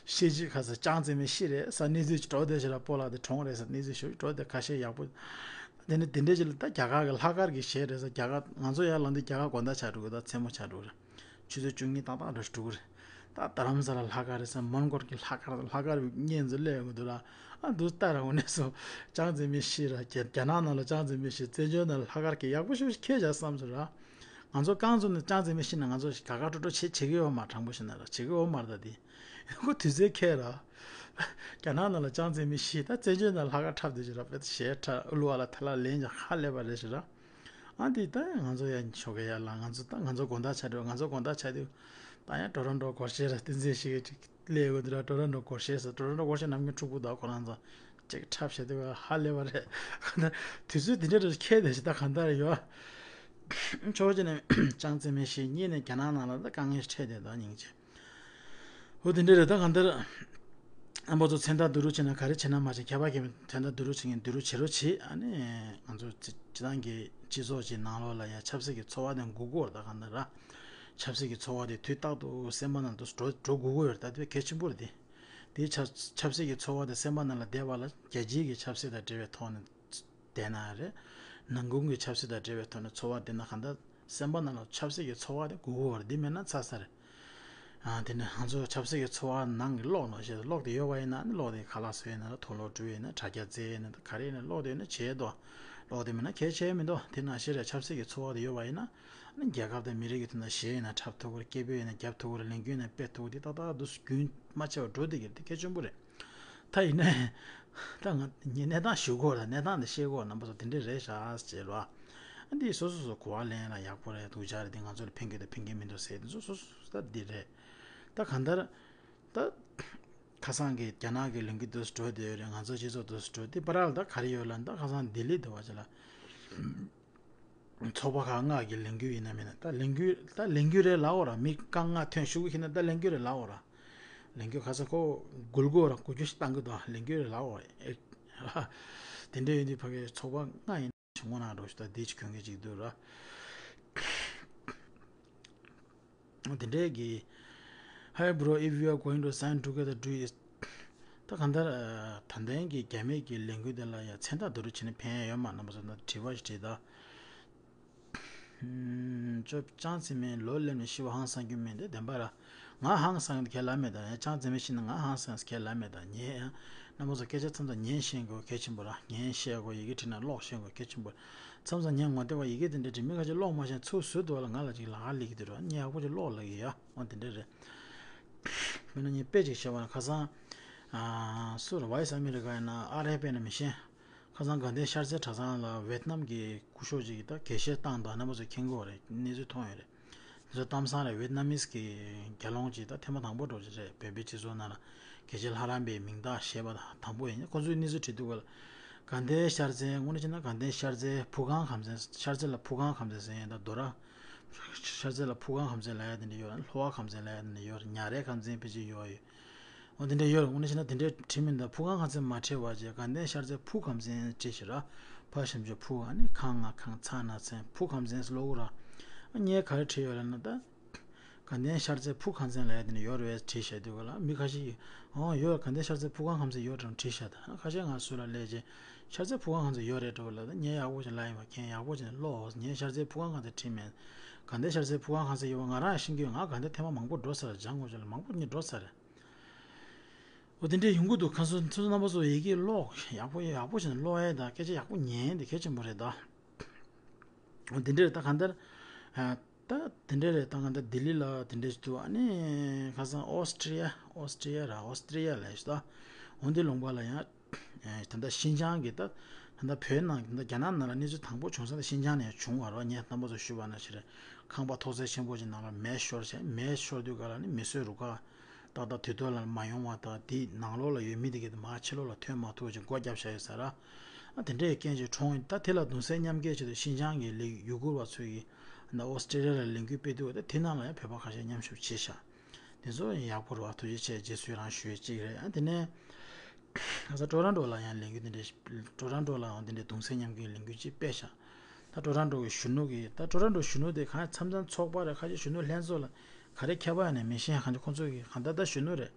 ཤེས་ཅིག་ཁ་ས་ཅང་ཙེ་མི་ཤི་རེད་ས་གནས་ཚུལ་ཅིག་འགྲོ་བསྡད་ཤི་ར། སྤོ་ལགས་དེ་གྲོངས་རེད་ས་གནས་ཚུལ་ཞིག་འགྲོ་བསྡད་ཁ་ཤས་ཡག་པོ། དེ་ནས་དེ་འདྲས་ཅིག་ལ་ད་རྒྱ་གར་གི་ལྷག་དཀར་གི་གཞས་རེད་ས། རྒྱ་གར་ང་ཚོ་ཡར་ལངས་དུས་རྒྱ་གར་དགོང་དག་ཆགས་འགྲོ་གི་ད་མཚན་མོ་ཆགས་འགྲོ་གི་རེད། ཆུ་ཚོད་བཅུ་གཉིས་ཏག་ཏག་འགྲོ་ཞིག་འགྲོ་གི་རེད། ད་རྡ་རམ་ས་ལ་ལྷག་དཀར་རེད་ས། མོན་གྷོ་གི་ལྷག་དཀར་ལྷག་དཀར་བའི་བརྙན་ཚོ་སླེབས་ཡོང་གི་འདུག་ར། ཨ་འདུག་ལྟ་ར་འོ་ནས་སོ། ཅང་ཙེ་མི་ཤི་ར་རྒྱ་རྒྱ་ནག་ནང་ལ་ཅང་ཙེ་མི་ཤི་བཙན་བྱོལ་ནང་ལ་ལྷག་དཀར་གྱི་ཡག་པོ་ཤོས་ཤིག་ཁྱེད་ཅག་བསམ་ཚོད་ར། ང་ཚོ་རྐང་ཚོ་ནས་ཅང་ཙེ་མི་ཤི་ན་ང་ཚོ་ཞིག་ག་ག་སྤྲོ་སྤྲོ་བྱེད་བྱེད་ཀྱི་ཡོད་མ། དྲང་པོ་ཤི་ན་ར་བྱེད་ཀྱི་ཡོད་མ་རེད། ད་དེ་ཁོ་དུས་ཚོད་ཁེལ་ར། རྒྱ་ནག་ནང་ལ་ཅང་ཙེ་མི་ཤི་ད་བཙན་བྱོལ་ནང་ལྷག་དཀར་འཁྲབ་བསྡད་ཤི་ར། དཔེ་གཞས་འཁྲབ་ཨུ་ལུ་བ་ལ་ཐ་ལ་ལེན་ཅང་ཧ་ལས་པ་རེད་ཤི་ར། ཨ་འདི་ད་ང་ཚོ་ཡང་ཞོགས་ཀས་ཡར་ལངས་ང་ཚོ་ད་ང་ཚོ་དགོང་དག་ཆགས་འགྲོ། ང་ཚོ་དགོང་དག་ཆགས་དུས་ད་ཡང་ཊོ་རོན་ཊོ་སྒོར་གཞས་ར་བསྟན་འཛིན་ཞིག་ཅིག་སླེབས་ཡོད་འདུག་ར། ཊོ་རོན་ཊོ་སྒོར་གཞས་ཟེར། ཊོ་རོན་ཊོ་སྒོར་གཞས་ནམ་རྒྱུན་འཁྲུག་པོ་འདུག་ཁོ་རང་ཚོ་ཅིག་འཁྲབ་བྱས་དུས་ཧ་ལས་པ་རེད། གང་ལྟར་དུས་ཚོད་འདི་འདྲ་རེ་ཁྱེད་དེ་ཞིག་ད་གང་ལྟར་ཡོད། ཕྱོགས་གཅིག་ནས་ཅང་ཙེ་མི་ཤི་གཉིས་ནས་རྒྱ་ནག་ནང་ལ་ད་དཀའ་ངལ་འཕྲད་བསྡད་འདུག་སྙིང་རྗེ། འོ་དེ་འདྲ་རེད། ད་གང་ལྟར་ཨ་མ་ཚོ་མཚན་རྟགས་བསྡུ་རུབ་བྱས་ན་ག་རེ་བྱས་ན་མ་བྱས་ཁྱད་པར་གྱི་མཚན་རྟགས་བསྡུ་རུབ་བྱེད་མཁན་བསྡུ་རུབ་བྱེད་རོགས་བྱེད། ཨ་ནི་ང་ཚོ་སྤྱི་སྤྱི་བཏང་གི་སྤྱི་ཚོགས་ཀྱི་ནང་ལོགས་ལ་ཡ་ཆབ་སྲིད་ཀྱི་ཚོར་བ་དེ་འགུག་དགོས་རེད། ད་གང་ལྟར་ར་ཆབ་སྲིད་ཀྱི་ཚོར་བ་དེ་དུས་རྟག་ཏུ་སེམས་པ་ནང་དུ་འགྲོ་འགྲོ་དགོས་ཀྱི་ཡོད་རེད། ད་དེ་གལ་ཆེན་པོ་རེད་དེ། དེའི་ཆབ་ཆབ་སྲིད་ཀྱི་ཚོར་བ་དེ་སེམས་པ་ནང་ལ་བསྡད་པ་ལ་རྒྱལ་སྤྱིའི་གི་ཆབ་སྲིད་དང་འབྲེལ་བའི་ཐོག་ནས་བསྡད་ན་རེད། ནང་ཁུལ་གྱི་ཆབ་སྲིད་དང་འབྲེལ་བའི་ཐོག་ནས་ཚོར་བ་དེ་ན་གང་ལྟར་སེམས་པ་ནང་ལ་ཆབ་སྲིད་ཀྱི་ཚོར་བ་དེ་དགོས་ཀྱི་ཡོད་རེད། འདི་མེད་ན་ཚར་ཚར་རེད། ཨ་དེ་ནས་ང་ཚོ་ཆབ་སྲིད་ཀྱི་ཚོར་བ་ནང་གི་གློག་ནང་བཞིན་གློག་དེ་ཡོད་པ་ཡིན་ན་ནི་གློག་དེ་ཁ་ལག་བཟོས་ཡིན་ན་དུག་ལོག་བཀྲུས་ཡིན་ན་དྲ་རྒྱ་བཙལ་ཡིན་ན་ག་རེ་ཡིན་ན་གློག་དེ་ཡོད་ན་བྱེད་དོ། གློག་དེ་མེད་ན་གལ་ཆེ་མི་འདུག་དེ་ནང་བཞིན་རེད། ཆབ་སྲིད་ཀྱི་ཚོར་བ་དེ་ཡོད་པ་ཡིན་ན་ནི་རྒྱལ་ཁབ་དང་མི་རིགས་ཀྱི་དོན་དག་གཞས་ཡིན་ན་འཁྲབ་ཐུབ་ཀྱི་རེད། སྐད་འབོད་ཡིན་ན་རྒྱབ་ཐུབ་ཀྱི་རེད། ལས་འགུལ་ཡིན་ན་སྤེལ་ཐུབ་ཀྱི་རེད། དེ་ཏག་ཏག་འདུག་རྒྱུན་མ་ཆད་པར་འགྲོ་བསྡད་ཀྱི་རེད། དེ་གལ་ཆེན་པོ་རེད། ད་ཡིན་ནའི། ད་ང་ངས་གནས་སྟངས་ཞུ་དགོས་ར། གནས་སྟངས་འདི་ཤེས་དགོས། རྣམ་པ་ཚོ་དེ་འདྲས་རེད་ཤག་ཅེས་ལ། ཨ་འདི་སོ་སོ་སོ་གོ་བ་ལེན་ལ་ཡག་པོ་རེད། སྡུག་ཅག་རེད། འདི་ང་ཚོ་ལ་ཕན་གི་དང་ཕན་གི་མི་འདུག་ཟེར་འདི་ཚོ་སོ་སོ་སོ་ད་འདི་རེད། ད་གང་ལྟར། ད། ཁ་སང་གི་རྒྱ་ནག་གི་ལས་འགུལ་འདི་འགྲོ་བསྡད་ཡོད་རེད། ང་ཚོ་སྤྱི་ཚོགས་འདི་འགྲོ་འདི་བར་ལ་ད་ག་རེ་ཡོད་ལ་ད་ཁ་སང་ལྡི་ལི་འདི་བ་ཅི་ལ། ཚོགས་པ་ཁག་ལྔ་གི་ལས་འགུལ་ཡིན་ན་མིན་ན་ད་ལས་འགུལ་ད་ལས་འགུལ་རེད་ལབ་འོ་ར། མི་ཁག་ལྔ་ཐོན་ཞུ་གི་ཡིན་ན་ད་ལས་འགུལ་རེད་ལབ་འོ་ར། ལས་འགུལ་ཁ་ས་ཁོ་འགུལ་དགོས་ར། འགུལ་རྒྱུ་ཞིག་བཏང་གི་འདུག་ལས་འགུལ་རེད་ལབ་འོ་ར། དེ་འདྲ་ཡིན་དུས་ཕ་གི་ཚོགས་པ་ལྔ་ཡིན་ཞིག་སྔོན་ན་འགྲོ་ཞིག་ད་དེ་ཅིག་གྱོན་གི་ཅིག་འདུག་ར། དེ་འདྲའི་གི། Hi bro, if you are going to sign together, do you ད་གང་ལྟར་ད་ལྟའི་གི་རྒྱ་མིའི་གི་ལས་འགུལ་དེ་ལ་ཡང་མཚན་རྟགས་བསྡུ་རུབ་བྱས་ནས་ཕན་ཡ་ཡོད་མ་རྣམ་པ་ཚོ་ན་དྲི་བ་ཞིག་དྲིས་ད། ཅོ་ཅང་ཙི་མིན་ལོ་སླེབས་ནས་ཤི་བ་ཧང་སང་རྒྱུ་མིན་དེ་བདེན་པ་ར། ང་ཧང་སང་གི་ལབ་མེད་ད། ཡང་ཅང་ཙི་མིན་ཤི་ན་ང་ཧང་སང་གི་ལབ་མེད་ད། ཉན་ཡང་རྣམ་པ་ཚོ་སྐད་ཆ་མཚམས་མཚམས་ཉན་ཤེས་དགོས་གལ་ཆེན་པོ་ར། ཉན་ཤེས་དགོས། ཡི་གེ་བྲིས་ན་ཀློག་ཤེས་དགོས་གལ་ཆེན་པོ་ར། མཚམས་མཚམས་ཉན་ངོ་བདེ་བ་ཡི་གེ་དེ་འདྲ་བྲིས་མི་ཁ་ཅིག་ཀློག་མ་ཤེས་ཚུར་བཟོས་འདུག་ལ་ང་ལ་ཅིག་ལ་ཧ་ལས་ཀྱི་འདུག་ར། ཉན་ཡག་པོ་ཅིག་ཀློག་ལ་ཡི་ཡ་འོ་དེ་འདྲ་རེད། མིན་ན་ངས་དཔེ་ཅིག་བཤད་པ་ན་ཁ་སང་། ཨ་སུ་རེད། Voice America ཡིན་ན་ཨ་རེ་པས་ན་མི་ཤེས། ཁ་སང་དགའ་ལྡན་ཤར་རྩེ་གྲྭ་ཚང་ལ་ཝེད་ནམ་གྱི་སྐུ་ཞབས་ཅིག་གིས་ད་དགེ་བཤེས་བཏང་དང་རྣམ་པ་ཚོས་མཁྱེན་གྱི་ཡོད་རེད། གནས་ཚུལ་མཐོང་ཡོད་རེད། འདི་ཚོ་གཏམ་བཟང་རེད། ཝེད་ནམ་མིས་ཀྱི་དགེ་སློང་ཅིག་ད་ཐེངས་མ་དང་པོ་འགྲོ་ཅིག་རེད། བོད་པའི་སྤྱི་ཚོགས་ནང་ལ་དགེ་བཤེས་ལྷ་རམས་པའི་མིང་རྟགས་བཞེས་པ་དང་དང་པོ་ཡིན། ཁོ་ཚོས་གནས་ཚུལ་བྲིས་འདུག་ག་ལ། དགའ་ལྡན་ཤར་རྩེ་དངོས་གནས་བྱས་ན་དགའ་ལྡན་ཤར་རྩེ་ཕུ་ཁང་ཁམས་ཚན། ཤར་རྩེ་ལ་ཕུ་ཁང་ཁམས་ཚན་ཟེར་ཡིན་ད་རྡོ་ར། ཤར་རྩེ་ལ་ཕུ་ཁང་ཁམས་ཚན་ལབ་ཡ་དེ་འདྲ་ཡོད་ར། ལྷོ་བ་ཁམས་ཚན་ལབ་ཡ་དེ་འདྲ་ཡོད་ར། ཉ་རལ་ཁམས་ཚན་ཕལ་ཆེར་ཡོད་ཡོད། འོ་དེ་འདྲ་ཡོད་ར། དངོས་གནས་བྱས་ན་དེ་འདྲའི་བྲིས་མིན་ད། ཕུ་ཁང་ཁམས་ཚན་མ་བྲིས་པ་བྱས་དགའ་ལྡན་ཤར་རྩེ་ཕུ་ཁམས་ཚན་བྲིས་ཤག་ར། ཕ་ཞབས་ཀྱུ་ཕུ་ཨ་ནི་ཁ་ང་ཁང་ཚ་ན་ཚན་ཕུ་ཁམས་ཚན་ཟེར་ཀློག་གི་ར། ཨ་ངས་ག་རེ་བྲིས་ཡོད་ལབ་ན་ད། དགའ་ལྡན་ཤར་རྩེ་ཕུ་ཁང་ཚན་ལབ་ཡ་དེ་ནས་ཡོད་རེད་བྲིས་བཞག་དུས་ག་ལ། མི་ཁ་ཤས་ཀྱིས་ཨོ་ཡོད། དགའ་ལྡན་ཤར་རྩེ་ཕུ་ཁང་ཁང་ཚན་ཡོད་རེད་བྲིས་བཞག་ད་ཁ་ཤས་ང་སུ་ལ་སླེབས་རྗེས་ཤར་རྩེ་ཕུ་ཁང་ཁང་ཚན་ཡོད་རེད་འགྲོ་ལ། ད་ངས་ཡག་པོ་ཅིག་ལབ་ཡིན་པ། ཁྱེད་ཡག་པོ་ཅིག་ཀློག་ངས་ཤར་རྩེ་ཕུ་ཁང་ཁང་ཚན་བྲིས་མེད། དགའ་ལྡན་ཤར་རྩེ་ཕུ་ཁང་ཁང་ཚན་ཡོད་པ་ང་རང་ཤེས་ཀྱི་ཡོད། ང་དགའ་ལྡན་ཐེངས་མ་མང་པོ་འགྲོ་ས་རེད། ལྗང་དགོན་ཆུ་ལ་མང་པོ་ཉིད་འགྲོ་ས་རེད། འོ་དེ་འདྲས་ཡོང་གི་འདུག་ཁ་སང་ཚོ་རྣམ་པ་ཚོ་ཡི་གེ་ཀློག་ཡག་པོ་ཡག་པོ་བྱས་ནས་ཀློག་ཡས་དང་སྐད་ཆ་ཡག་པོ་ཉན་དེ་གལ་ཆེན་པོ་རེད་ད། འོ་དེ་འདྲས་རེད་ད་གང་ལྟར། ཨ། ད་དེ་འདྲས་རེད་ད་གང་ལྟར་ལྡི་ལི་ལ་དེ་འདྲས་འདུག་ཨ་ནི་ཁ་སང་ཨོ་སི་ཀྲི་ཡ་ཨོ་སི་ཀྲི་ཡ་ར་ཨོ་སི་ཀྲི་ཡ་ལ་ཡོད་ད། འོ་འདི་ལུང་པ་ལ་ཡང་། ད་ལྟ་ཤིན་ཅང་གི་ད། ད་ལྟ་བོད་ནང་ད་ལྟ་རྒྱ་ནག་ནང་ལ་གནས་ཚུལ་དང་པོ་བྱུང་ས་ད་ཤིན་ཅང་ནས་བྱུང་བ་རེད་བ། ངས་རྣམ་པ་ཚོ་ཞུས་པ་ནང་བཞིན་རེད། ཁང་པ་ཐོག་ཚད་ཆེན་པོ་ཅིག་ནང་ལ་མེ་ཤོར་བྱས་མེ་ཤོར་དུས་ག་ལ་ནི་མི་གསོད་རུ་ཁག་ཏག་ཏག་དུས་ཐོག་ལ་མ་ཡོང་བ་དང་དེའི་ནང་ལོགས་ལ་ཡོད་མི་དེ་གས་དེ་མར་ཕྱི་ལོགས་ལ་ཐོན་མ་ཐུབ་ཅིག་སྒོ་བརྒྱབ་བཞག་ཡོད་ས་ར། ཨ་དེ་འདྲའི་རྐྱེན་གྱིས་གྲོངས་ཡོད། ད་དེ་ལ་གདུང་སེམས་མཉམ་སྐྱེད་ཆེད་དུ་ཤིན་ཅང་གི་ལས་ཡུ་གུར་བ་ཚོས་ཀྱིས་ཨ་ནི་ཨོ་སི་ཀྲི་ལི་ཡ་ལ་ལས་འགུལ་སྤེལ་དུས་ད་དེ་ནང་ལ་ཡང་བོད་པ་ཁ་ཤས་མཉམ་ཞུགས་བྱས་ཤག་དེ་ཚོ་ཡང་ཡག་པོ་རེད་བ། ཐུགས་རྗེ་ཆེ། རྗེས་སུ་ཡི་རང་ཞུ་ཡས་གཅིག་རེད། ཨ་དེ་ནས་ཁ་སང་ཀྲོ་རོན་ཀྲོ་ལ་ཡང་ལས་འགུལ་དེ་འདྲའི་ཀྲོ་རོན་ཀྲོ་ལའང་དེ་འདྲའི་གདུང་སེམས་མཉམ་སྐྱེད་ལས་འགུལ་ཅིག་སྤེལ་ཤག་ད་ཀྲོ་རོན་ཀྲོ་གི་གཞོན་ནུ་གི་ད་ཀྲོ་རོན་ཀྲོ་གཞོན་ནུ་དེ་གང་མཚམས་མཚམས་ཚོགས་པ་རེད། ཁ་ཤས་གཞོན་ནུ་ལྷན་ཚོགས་ལ་ག་རེ་ཁྱད་པར་ཡང་ནས་མི་ཤེས། གང་ཅི་ཁོང་ཚོ་གི་གང་ལྟར་ད་གཞོན་ནུ་རེད།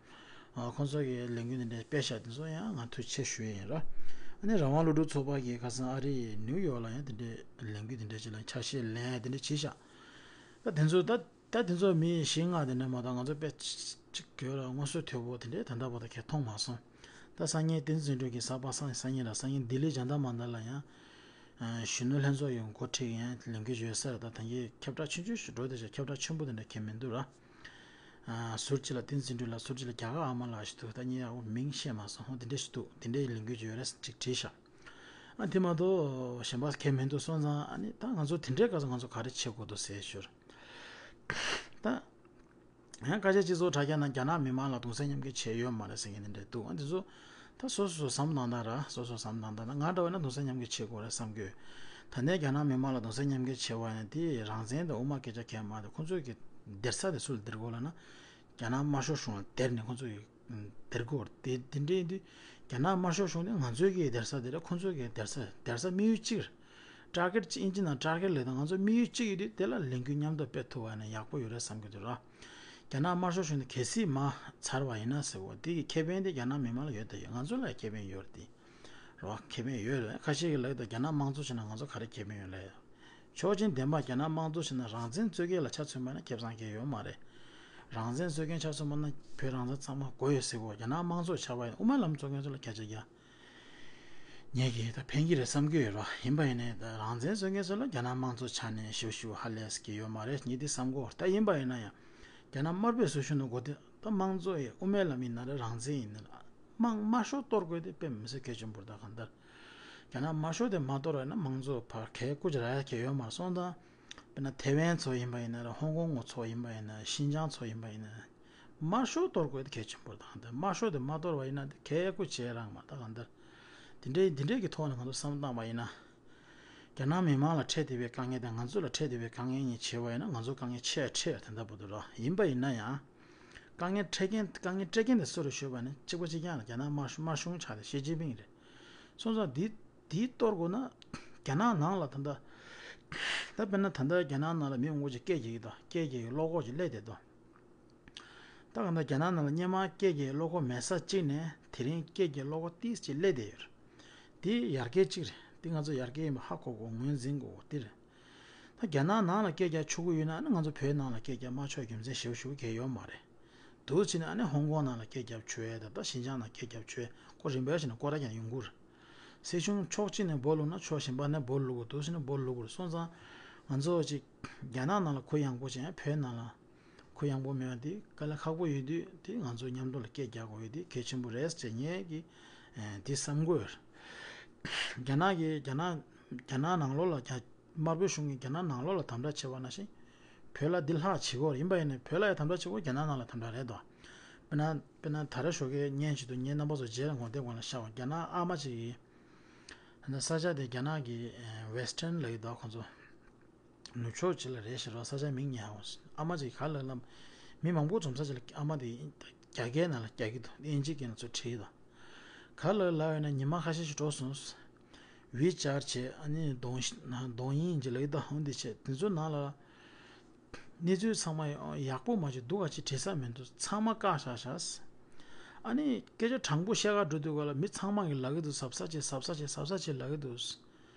ཨ་ཁོང་ཚོ་གི་ལས་འགུལ་དེ་འདྲ་སྤེལ་ཤག་དེ་ཚོ་ཡང་ང་ཐུགས་རྗེ་ཆེ་ཞུ་ཡས་ཡིན་ར། ཨ་ནི་རང་དབང་སློབ་ཕྲུག་ཚོགས་པ་གིས་ཁ་སང་ཨ་རི་ནིའུ་ཡོག་ལ་ཡང་དེ་འདྲའི་ལས་འགུལ་དེ་འདྲ་ཅིག་ལ་ཆ་ཤས་ལེན་ཡ་དེ་འདྲ་བྱས་ཤག་ད་དེ་ཚོ་ད་ད་དེ་ཚོ་མི་བཞི་ལྔ་དེ་འདྲ་མ་གཏོགས་ང་ཚོ་དཔེ་ཅིག་གྱོད་ལ་དངོས་སུ་ཐོས་པོ་དེ་འདྲའི་ད་ལྟ་བར་དུ་གས་མཐོང་མ་སོང་། ད་སང་ཉིན་བསྟན་འཛིན་གྲོལ་གྱི་གཟའ་པ་སངས་སང་ཉིན་ལ་སང་ཉིན་ལྡི་ལི་ཇན་ཏར་མན་ཏར་ལ་ཡང་གཞོན་ནུ་ལྷན་ཚོགས་ཡོད་འགོ་ཁྲིད་ཡང་ལས་འགུལ་ཡོད་ས་རེད། ད་ད་གིན་ཁྱབ་བསྒྲགས་ཆུང་ཆུང་ཞིག་འགྲོ་བསྡད་ཤག་ཁྱབ་བསྒྲགས་ཆེན་པོ་དེ་འདྲ་གས་མི་འདུག་ར། ཟུར་གཅིག་ལ་བསྟན་འཛིན་གྲོལ་ལ་ཟུར་གཅིག་ལ་རྒྱ་གར་ཨ་མ་ལགས་ཞིག་འདུག་ད་ངས་ཡག་པོ་མིང་ཤེས་མ་སོང་། འོ་དེ་འདྲ་ཞིག་འདུག་དེ་འདྲའི་ལས་འགུལ་ཅིག་ཡོད་རེད་ཅིག་བྲིས་ཤག་ཨ་དེ་མ་གཏོགས་གཞན་པ་གས་མི་འདུག་སོང་ཙང་ཨ་ནི་ད་ང་ཚོ་དེ་འདྲའི་སྐབས་སུ་ང་ཚོ་ག་རེ་བྱེད་དགོས་འདུག་ཟེར་ཞོར། ད་ཡང་སྐད་ཆ་སྤྱི་ཚོགས་དྲ་རྒྱ་ནང་རྒྱ་ནག་མི་མང་ལ་གདུང་སེམས་མཉམ་སྐྱེད་བྱས་ཡོད་མ་རེད་ཟེར་མཁན་དེ་འདྲ་འདུག་ཨ་དེ་ཚོ་ད་སོ་སོ་བསམ་བློ་བཏང་དང་ར། སོ་སོ་བསམ་བློ་བཏང་དང་ང་འདྲ་བ་ན་གདུང་སེམས་མཉམ་སྐྱེད་བྱེད་དགོས་རེད་བསམ་གྱི་ཡོད། ད་ནས་རྒྱ་ནག་མི་མང་ལ་གདུང་སེམས་མཉམ་སྐྱེད་བྱས་པ་ཡང་དེ་རང་བཙན་དང་དབུ་མ་སྐད་ཆ་གས་མ་རེད། ཁོང་ཚོས་ཀྱི་སྡེར་ས་དེ་སུ་ལ་སྡེར་དགོས་ལབ་ན་རྒྱ་ནག་དམར་ཤོག་གཞུང་ལ་སྡེར་ནས་ཁོང་ཚོས་ཀྱི་སྡེར་དགོས་རེད། དེ་དེ་འདྲ་ཡིན་དུས་རྒྱ་ནག་དམར་ཤོག་གཞུང་དེ་ང་ཚོའི་གི་སྡེར་ས་དེ་རེད། ཁོང་ཚོའི་གི་སྡེར་ས་སྡེར་ས་དམིགས་ཡུལ་གཅིག་རེད། ཊར་གེཊ་གཅིག་ཨིན་ཇི་ནང་ཊར་གེཊ་ལབ་དང་ང་ཚོ་དམིགས་ཡུལ་གཅིག་ཡོད་དུས་དེ་ལ་ལས་འགུལ་མཉམ་དུ་སྤེལ་ཐུབ་པ་ཡིན་ན་ཡག་པོ་ཡོད་རེད་བསམ་གྱི་འདུག་ར། རྒྱ་ནག་དམར་ཤོག་གཞུང་དེ་གལ་སྲིད་མར་ཚར་བ་ཡིན་ན་ཟེར་བ་དེ་གི་ཁེ་ཕན་དེ་རྒྱ་ནག་མི་མང་ལ་ཡོད་དེ་ཡོད། ང་ཚོ་ལ་ཁེ་ཕན་ཡོད་རེད་དེ། རེད་བ། ཁེ་ཕན་ཡོད་རེད། ཁ་ཤས་ཀྱིས་ལབ་ཀྱི་འདུག་རྒྱ་ནག་དམངས་གཙོ་བྱས་ན་ང་ཚོ་ག་རེ་ཁེ་ཕན་ཡོད་ལབ་ཡ། ཆོག་མཆན་བདེན་པ་རྒྱ་ནག་དམངས་གཙོ་བྱས་ན་རང་བཙན་རྩོད་མཁན་ལ་ཆ་མཚོན་པ་ན་ཁེ་བཟང་གང་ཡང་ཡོད་མ་རེད། རང་བཙན་རྩོད་མཁན་ཆ་མཚོན་པ་ན་བོད་རང་བཙན་གཙང་མ་དགོས་ཡོད་ཟེར་གོ་རྒྱ་ནག་དམངས་གཙོ་ཆགས་པ་ཡིན་དབུ་མའི་ལམ་རྩོད་མཁན་ཚོ་ལ་སྐད་ཆ་རྒྱག་ངས་ཀྱིས་ད་ཕན་གྱི་རེད་བསམ་གྱི་ཡོད་རོ། ཡིན་པ་ཡིན་ནའི་ད་རང་བཙན་རྩོད་མཁན་ཚོ་ལ་རྒྱ་ནག་དམངས་གཙོ་ཆགས་ནས་ཞིབ་ཞིབ་ཧ་ལས་ཀྱི་ཡོད་མ་རེད། ངས་འདི་བསམ་གོ་ད་ཡིན་པ་ཡིན་ན་ཡང་རྒྱ་ནག་དམར་པོས་སྲོག་ཤིང་ནང་དགོས་དེ་ད་དམངས་གཙོ་ཡི་དབུ་མའི་ལམ་ཡིན་ན་རེད། རང་བཙན་ཡིན་ན་རེད། དམངས་དམར་ཤོག་གཏོར་དགོས་དེ་དཔེ་མི་སྲིད་གལ་ཆེན་པོ་རེད། ད་གང་ལྟར་རྒྱ་ནག་དམར་ཤོག་དེ་མ་གཏོར་བ་ཡིན་ན་དམངས་གཙོ་ཕར་གལ་ཀུ་ཅི་རག་ཡ་གལ་ཡོད་མ་རེད། སོང་ཙང་དཔེར་ན་ཐེ་ཝན་ཚོ་ཡིན་པ་ཡིན་ན་རེད། ཧོང་ཀོང་ངོ་ཚོ་ཡིན་པ་ཡིན་ན་རེད། ཤིན་ཅང་ཚོ་ཡིན་པ་ཡིན་ན་རེད། དམར་ཤོག་གཏོར་དགོས་དེ་གལ་ཆེན་པོ་རེད། ད་གང་ལྟར་དམར་ཤོག་དེ་མ་གཏོར་བ་ཡིན་ན་དེ་གལ་ཀུ་ཅི་རག་མ་རེད། ད་གང་ལྟར་དེ་འདྲའི་དེ་འདྲའི་གི་ཐོག་ནས་ང་ཚོ་བསམ་བློ་བཏང་བ་ཡིན་ན། རྒྱ་ནག་མི་མང་ལ་འཕྲད་བསྡད་པའི་དཀའ་ངལ་དང་ང་ཚོ་ལ་འཕྲད་བསྡད་པའི་དཀའ་ངལ་གཉིས་བྱས་པ་ཡིན་ན་ང་ཚོ་དཀའ་ངལ་ཆེ་ཡ་ཆེ་ཡ་དེ་འདྲ་པོ་འདུག་ར། ཡིན་པ་ཡིན་ན་ཡང་། དཀའ་ངལ་འཕྲད་མཁན་དཀའ་ངལ་སྤྲད་མཁན་དེ་སུ་རེད་ཞུས་པ་ནི་གཅིག་པ་གཅིག་རྐྱང་ལ་རྒྱ་ནག་དམར་དམར་གཞུང་ཆགས་ཏེ་ཞི་ཅིན་ཕིང་རེད། སོང་ཙང་འདི་འདི་གཏོར་དགོས་ན་རྒྱ་ནག་ནང་ལ་ད་ལྟ་ད་དཔེར་ན་ད་ལྟ་རྒྱ་ནག་ནང་ལ་མི་མང་པོ་ཅིག་སྐད་རྒྱག་གི་འདུག་སྐད་རྒྱག་གི་བློ་ཁོག་ཅིག་སླེབས་བསྡད་འདུག་ད་གང་ལྟར་རྒྱ་ནག་ནང་ལ་སྔོན་མ་སྐད་རྒྱག་བློ་ཁོག་མེད་ས་གཅིག་ནས་དེ་རིང་སྐད་རྒྱག་བློ་ཁོག་ཏིས་ཅིག་སླེབས་བསྡད་ཡོད་རེད། དེ་ཡར་རྒྱས་གཅིག་རེད། དེ་ང་ཚོ་ཡར་རྒྱས་ཡིན་པ་ཧ་གོ་དགོས་ངོས་འཛིན་དགོས་དེ་རེད། ད་རྒྱ་ནག་ནང་ལ་སྐད་རྒྱག་ཆོག་གི་ཡོད་ན་ཨ་ནི་ང་ཚོ་བོད་ནང་ལ་སྐད་རྒྱག་མ་ཆོག་རྒྱུ་མཚན་ཞིབ་ཞིབ་གང་ཡང་ཡོད་མ་རེད། འདུག་བྱས་ན་ཨ་ནི་ཧོང་ཀོང་ནང་ལ་སྐད་རྒྱབ་ཆོག་ཡས་ད་ལྟ་ཤིན་ཅང་ནང་སྐད་རྒྱབ་ཆོག་ཡས་ཁོ་རིམ་པས་བྱས་ན་སྐོར་ར་ཀྱང་ཡོང་གི་རེད། སྲིད་གཞུང་ཕྱོགས་གཅིག་ནས་འབོ་བླུགས་ན་ཕྱོགས་གཞན་པ་ནས་འབོ་བླུགས་དགོས་འདུག་བྱས་ན་འབོ་བླུགས་དགོས་རེད། སོང་ཙང་ང་ཚོ་ཅིག་རྒྱ་ནག་ནང་ལ་གུ་ཡངས་པོ་བྱས་ཡང་བོད་ནང་ལ་གུ་ཡངས་པོ་མེད་པ་འདི་དཀའ་ལས་ཁག་པོ་ཡོད་དུས་དེ་ང་ཚོ་མཉམ་དུ་ལ་སྐད་རྒྱག་དགོས་ཡོད་དེ་གལ་ཆེན་པོ་རེད་ཟེར་ངས་ཀྱི་དེ་བསམ་དགོས། རྒྱ་ནག་གི་རྒྱ་ནག་རྒྱ་ནག་ནང་ལོགས་ལ་རྒྱ་དམར་པོའི་གཞུང་གིས་རྒྱ་ནག་ནང་ལོགས་ལ་དམ་དྲག་བྱས་པ་ནང་བཞིན་བོད་ལ་འདི་ལྷག་བྱེད་དགོས་རེད། ཡིན་པ་ཡིན་ནའི་བོད་ལ་ཡང་དམ་དྲག་བྱེད་དགོས་རྒྱ་ནག་ནང་ལ་དམ་དྲག་རེད་དོ། དཔེར་ན་དཔེར་ན་ད་རེས་ཞོགས་ཀས་བརྙན་ཞིག་ཏུ་ངས་རྣམ་པ་ཚོ་རྗེས་ལ་ངོ་དེབ་སྒང་ལ་བཞག་པ་རྒྱ་ནག་ཨ་མ་ཅིག་གིས་ས་ཆ་དེ་རྒྱ་ནག་གི་Western་ལབ་ཀྱི་འདུག་ཁོང་ཚོ་ནུབ་ཕྱོགས་ཅིག་ལ་རེད་ཤག་རོ། ས་ཆ་མིང་ཉལ་ཧོ། ཨ་མ་ཅིག་ག་ལ་ལ་མི་མང་པོ་འཛོམས་ས་ཅིག་ལ་ཨ་མ་དེ་རྒྱ་སྐད་ནང་ལ་རྒྱག་གི་འདུག་དབྱིན་ཇི་སྐད་ནང་ཚུར་བྲིས་ཀྱི་འདུག་ག་ལ་ལ་ཡོད་ན་ཉི་མ་ཁ་ཤས་ཤིག་འགྲོ་སོང་། ཝི་ཅར་བྱས་ཨ་ནི་ཌོང་ཌོང་ཡིན་གྱི་ལབ་ཀྱི་འདུག་འོ་འདི་བྱས་དེ་ཚོ་ནང་ལ། གནས་ཚུལ་ཚང་མ་ཡག་པོ་མ་བྱུང་། སྡུག་ག་ཅིག་བྲིས་ས་མི་འདུག་ཚང་མ་བཀག་བཞག་བཞག་ཨ་ནི་སྐད་ཆ་དྲང་པོ་བཤད་ག་འགྲོ་དུས་ག་ལ་མི་ཚང་མ་གིས་ལབ་ཀྱི་འདུག་གཟབ་གཟབ་བྱེད། གཟབ་གཟབ་བྱེད། གཟབ་གཟབ་བྱེད་ལབ་ཀྱི་འདུག་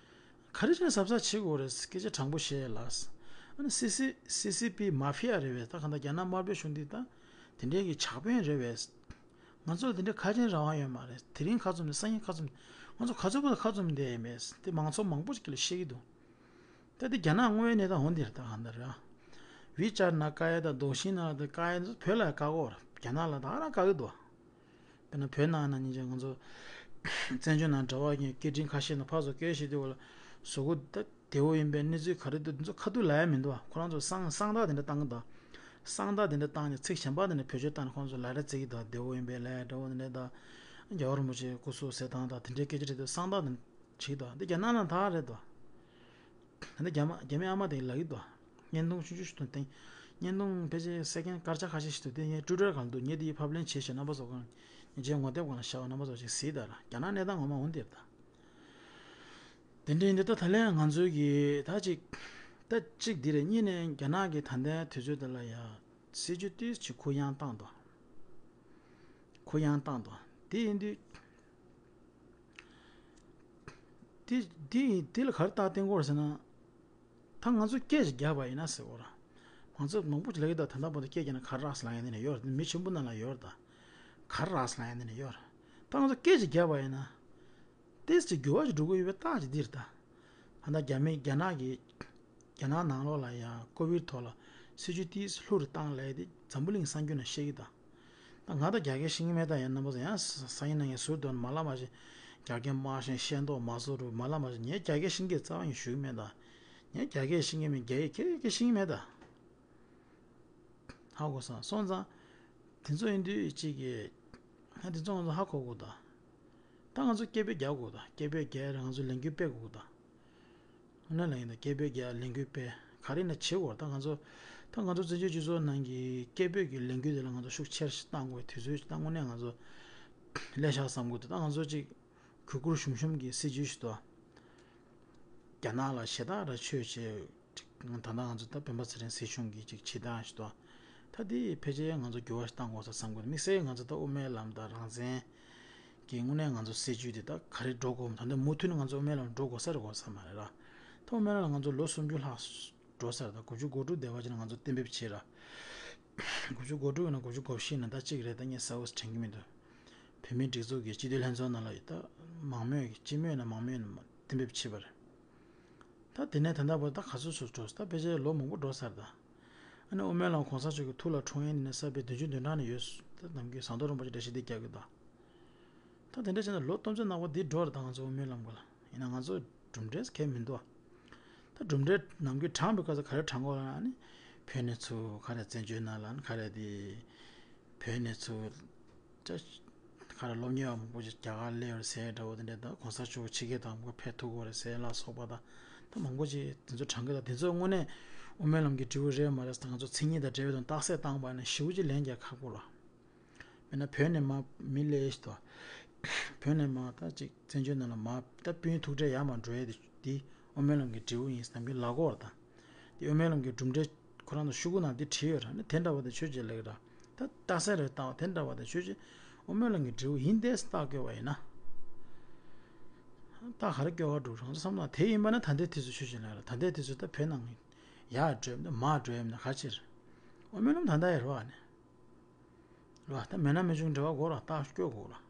ག་རེ་བྱས་ནས་གཟབ་གཟབ་བྱེད་དགོས་རེད། སྐད་ཆ་དྲང་པོ་བཤད་ལ། ཨ་ནི་སི་སི་སི་སི་པི་མ་ཕི་ཡ་རེད་པས། ད་གང་ལྟར་རྒྱ་ནག་དམར་པོའི་གཞུང་འདི་ད་དེ་འདྲའི་གི་ཇག་དཔོན་རེད་པས། ང་ཚོར་དེ་འདྲའི་ཁ་ཆེམས་རང་དབང་ཡོད་མ་རེད། དེ་རིང་ཁ་བཙུམ་ནས་སང་ཉིན་ཁ་བཙུམ། ང་ཚོ་ག་ཚོད་བར་དུ་ཁ་བཙུམ་བསྡད་ཡོད་མེད་དེ་མང་ཚོགས་མང་པོ་ཞིག་ལ་བཤད་ཀྱི་འདུག་ད་དེ་རྒྱ་ནག་དངོས་ཡོད་གནས་སྟངས་འོ་འདིར་ད་གང་ལྟར་ར། ཝི་ཅར་ནང་བཀག་ཡ་དང་རྡོ་ཤིང་ནང་ལ་བཀག་ཡ་ཚོ་བོད་ལ་བཀག་གོ། རྒྱ་ནག་ལ་ད་ག་རང་བཀག་གི་འདུག་དཔེར་ན་བོད་ནང་ན་ཉིན་ཅིག་ང་ཚོ་བཙན་བྱོལ་ནང་འབྲེལ་བ་ཡོད་མཁན་སྐད་འཕྲིན་ཁ་ཤས་ནང་ཕར་ཚུར་སྐད་བཤད་དུས་ལ་གཟུགས་པོ་ད་བདེ་བོ་ཡིན་པའི་གནས་ཚུལ་ག་རེ་འདུག་འདི་ཚོ་ཁ་ཐུག་ལབ་ཡ་མི་འདུག་ཁོ་རང་ཚོ་གསང་གསང་རྟགས་དེ་འདྲ་བཏང་གི་འདུག་གསང་རྟགས་དེ་འདྲ་བཏང་ནས་ཚིག་གཞན་པ་དེ་འདྲ་བེད་སྤྱོད་བཏང་ནས་ཁོ་རང་ཚོ་ལབ་ར་བརྩི་གི་འདུག་བདེ་བོ་ཡིན་པའི་ལབ་ཡ་འདྲ་བོ་དེ་འདྲ་དང་། རྒྱལ་བ་རིན་པོ་ཆེ་སྐུ་གཟུགས་ཟེར་སྟངས་དང་དེ་འདྲའི་སྐད་ཆ་དྲིས་དུས་གསང་རྟགས་དེ་འདྲ་བྱེད་ཀྱི་འདུག་འདི་རྒྱ་ནག་ནང་ད་རེད་འདུག་ད་ནི་རྒྱ་མ་རྒྱ་མི་ཨ་མ་དེ་ལབ་ཀྱི་འདུག་བརྙན་ཐུང་ཆུང་ཆུང་ཞིག་འདུག་དེ་བརྙན་ཐུང་ཕལ་ཆེར་སེ་ཀེན་སྐར་ཆ་ཁ་ཤས་ཤིག་འདུག་དེ་ངས་ཊུ་ཊར་སྒང་འདུག་ངས་དེ་ཕབ་ལེན་བྱས་ཤིག་རྣམ་པ་ཚོ་གང་ངས་ངོ་དེབ་སྒང་ལ་བཞག་རྣམ་པ་ཚོ་ཅིག་གཟིགས་དང་། རྒྱ་ནག་གནས་སྟངས་ངོ་མ་འོ་འདིར་ད། དེ་འདྲ་ཡིན་དུས་ད་ད་ལན་ང་ཚོའི་གི་ད་ཅིག་ད་ཅིག་འདི་རེད། གཉིས་ནས་རྒྱ་ནག་གི་ད་ལྟའི་དུས་ཚོད་འདི་ལ་ཡ་སྲིད་ཇུས་ཏོག་ཙམ་གུ་ཡངས་བཏང་འདུག་གུ་ཡངས་བཏང་འདུག་དེ་ཡིན་དུས། དེ་དེ་དེ་ལ་ག་རེ་རྟགས་བསྟན་གྱི་ཡོད་རེད་ཟེར་ན། ད་ང་ཚོ་སྐད་ཅིག་རྒྱག་པ་ཡིན་ན་ཟེར་གྱི་ཡོད་རེད། ང་ཚོ་མང་པོ་ཅིག་ལབ་ཀྱི་འདུག་ད་ལྟ་བར་དུ་སྐད་རྒྱག་ན་ག་རེ་རག་ཟེར་ལབ་མཁན་དེ་འདྲ་ཡོད་རེད། མི་ཆེན་པོ་རྣམས་ལ་ཡོད་རེད་ད། ག་རེ་རག་ཟེར་ལབ་མཁན་དེ་འདྲ་ཡོད་རེད། ད་ང་ཚོ་སྐད་ཅིག་རྒྱག་པ་ཡིན་ན། ཏོག་ཙམ་འགྱུར་བ་ཞིག་འགྲོ་གི་ཡོད་པའི་རྟགས་ཅིག་འདི་རེད་ད། ད་ལྟ་རྒྱ་མི་རྒྱ་ནག་གིས་རྒྱ་ནག་ནང་ལོགས་ལ་ཡང་ཀོ་བིཌ་ཐོག་ལ་སྲིད་ཇུས་ཏོག་ཙམ་ལྷུག་རུ་བཏང་ལབ་དེ་འཛམ་བུ་གླིང་གསར་འགྱུར་ནང་བཤད་ཀྱི་འདུག་ད་ང་ད་རྒྱ་སྐད་ཤེས་ཀྱི་མེད་ད། ཡང་རྣམ་པ་ཚོ་ཡང་ས་ས་ཡིན་ན་ངས་ཟུར་དུ་མ་ལབ་མ་ཤེས། རྒྱ་སྐད་སྨྲ་ཤེས་ཤེས་མདོག་མ་བཟོ་རུ་མ་ལབ་མ་ཤེས། ངས་རྒྱ་སྐད་ཤེས་ཀྱི་རྩ་བ་ཡིན་ཞུ་གི་མེད་ད། ངས་རྒྱ་སྐད་ཤེས་ཀྱི་མེད། རྒྱ་ཡིག་ཁྱེད་ཀྱིས་ཤེས་ཀྱི་མེད་ད། ཧ་གོ་སོང་། སོང་ཙང་། དེ་ཚོ་ཡིན་དུས་གཅིག་གིས། ཧ་དེ་ཚོ་ང་ཚོ་ཧ་གོ་དགོས་ད། ད་ང་ཚོ་སྐད་འབོད་རྒྱག་དགོས་ད། སྐད་འབོད་རྒྱག་རེད། ང་ཚོ་ལས་འགུལ་སྤེལ་དགོས་ད། ང་ལ་ཡིན་ད་སྐད་འབོད་རྒྱག་ལས་འགུལ་སྤེལ་ག་རེ་ཡིན་ན་བྱེད་དགོས་ད། ང་ཚོ་ད་ང་ཚོ་བཙན་བྱོལ་སྤྱི་ཚོགས་ནང་གི་སྐད་འབོད་ཀྱི་ལས་འགུལ་དེ་ལ་ང་ཚོ་ཤུགས་ཆེར་བཏང་དགོས་དུས་ཚོད་ཅིག་ད་དངོས་གནས་ང་ཚོ་ལས་བཞག་བསམ་དགོས་ད། ད་ང་ཚོ་གཅིག་གུས་བཀུར་ཞུམ་ཞུམ་གྱི་སྲིད་ཇུས་ཤིག་འདུག་རྒྱ་ནག་ལ་ཞེ་དྲག་ར་ཆོས་བྱེད་ཅིག་ད་ལྟ་ང་ཚོ་ད་སྤེན་པ་ཚེ་རིང་སྲིད་གཞུང་གིས་ཅིག་བྱེད་སྟངས་ཤིག་འདུག་ད་དེ་ཕལ་ཆེར་ང་ཚོ་འགྱུར་བ་ཞིག་གཏང་དགོས་ས་བསམ་གྱི་འདུག་དམིགས་བསལ་ང་ཚོ་ད་དབུ་མའི་ལམ་དང་རང་བཙན་གྱི་དངོས་གནས་ང་ཚོ་སྲིད་ཇུས་དེ་ད་ག་རེ་འགྲོ་དགོས། ད་ལྟ་མུ་མཐུད་ནས་ང་ཚོ་དབུ་མའི་ལམ་འགྲོ་དགོས་ས་རེད་དགོས་ས་མ་རེད་ར། ད་དབུ་མའི་ལམ་ལ་ང་ཚོ་ལོ་སུམ་ཅུ་ལྷག་འགྲོ་ས་རེད། ད་དགུ་བཅུ་གོ་དྲུག་འདས་པ་ཅིག་ལ་ང་ཚོ་གཏན་འབེབས་བྱས་ར། དགུ་བཅུ་གོ་དྲུག་ཡིན་ན་དགུ་བཅུ་གོ་བཞི་ཡིན་ན་ད་གཅིག་རེད། ད་ངས་གསལ་པོ་དྲན་གྱི་མི་འདུག་བོད་མིའི་སྒྲིག་འཛུགས་ཀྱི་སྤྱི་འཐུས་ལྷན་ཚོགས་ནང་ལ་ཡོད་ད། མང་མོས་ཀྱི་སྤྱི་མོས་ན་མང་མོས་ན་གཏན་འབེབས་བྱས་པ་རེད། ད་དེ་ནས་ད་ལྟ་བར་ད་ག་ཚོད་ཚོད་འགྲོ་ད་ཕལ་ཆེར་ལོ་མང་པོ་འགྲོ་ཚར་ད། ཨ་ནི་དབུ་མའི་ལམ་གོང་ས་མཆོག་གི་ཐུགས་ལ་འཁྲུངས་ཡས་འདི་ནས་གསར་པའི་བདུན་ཅུ་དོན་གྲངས་ནས་ཡོད། ད་ནམ་རྒྱུན་ཟམ་གདོང་རིན་པོ་ཆེ་འགྲེལ་བཤད་འདི་རྒྱག་གི་འདུག་ད་དེ་འདྲ་བྱས་ན་ལོ་སྟོང་ཚོད་ནག་པོ་འདི་འགྲོ་རེད། ད་ང་ཚོ་དབུ་མའི་ལམ་ག་ལ་ཡིན་ན་ང་ཚོ་གྲུབ་འབྲས་གལ་མི་འདུག་ད་གྲུབ་འབྲས་ནམ་རྒྱུན་བགྲངས་པའི་སྐབས་སུ་ག་རེ་བགྲང་དགོས་ལབ་ན་ནི། བོད་ནས་ཚུར་ག་རེ་བཙན་བྱོལ་ནང་ལ་ནི་ག་རེ་དེ། བོད་ནས་ཚུར། ཅ། ག་རེ་སློབ་གཉེར་བ་མང་པོ་ཞིག་རྒྱ་གར་སླེབས་ཡོད་རེད་ཟེར་འདྲ་བོ་དེ་འདྲ་དང་གོང་ས་མཆོག་ཕྱི་རྒྱལ་དང་མང་པོ་ཕེབས་ཐུབ་ཀྱི་ཡོད་རེད་ཟེར་ལ་སོགས་པ་དང་། ད་མང་པོ་ཞིག་དེ་ཚོ་བགྲང་གི་ད་དེ་ཚོ་དངོས་གནས་དབུ་མའི་ལམ་གྱི་འབྲས་བུ་རེད་མ་རེད་ཟེར་ང་ཚོ་མཚན་ཉིད་དང་འབྲེལ་བའི་དོན་རྟགས་གསལ་བཏང་པ་ནི་ཞེ་པོ་ཅིག་ལན་རྒྱག་ཁག་པོ་རེད། མིན་ན་བོད་ནས་མར་མི་སླེབས་ཤིག་དང་། བོད་ནས་མར་ད་ཅིག་བཙན་བྱོལ་ནང་ལ་མར་ད་སྤུན་ཐུག་འཕྲད་ཡར་མར་འགྲོ་ཡས་དེ་དེ་དབུ་མའི་ལམ་གྱི་འབྲས་བུ་ཡིན་ཟེར་ནམ་རྒྱུན་ལབ་ཀྱི་ཡོད་རེད་ད། དེ་དབུ་མའི་ལམ་གྱི་གྲུབ་འབྲས་ཁོ་རང་ཚོ་ཤོག་གུ་ནང་དེ་བྲིས་ཡོད་རེད། ཨ་ནི་དེ་འདྲ་བ་དེ་ཆོས་ཅིག་ལབ་ཀྱི་རེད། ད་རྟགས་གསལ་རེད་བཏང་བ་དེ་འདྲ་བ་དེ་ཆོས་ཅིག་དབུ་མའི་ལམ་གྱི་འབྲས་བུ་ཡིན་ཏེ་རྟགས་བཀོད་པ་ཡིན་ན། རྟགས་ག་རེ་བཀོད་ག་འགྲོ་རང་ཚོ་བསམ་ན་དེ་ཡིན་པ་ན་ད་ལྟའི་དུས་ཚོད་ཆོས་ཅིག་ལབ་ཀྱི་རེད། ད་ལྟའི་དུས་ཚོད་ད་བོད་ནང་ཡར་འགྲོ་ཡ་མིན་ད་མར་འགྲོ་ཡ་མིན་ད་ག་ཅིག་རེད། དབུ་མའི་ལམ་ད་ལྟ་ཡོད་རེད་བ་ནི། རེད་བ། ད་མེད་ན་མི་བྱུང་འབྲེལ་བ་དགོས་ར་རྟགས་བཀོད་དགོས་ར།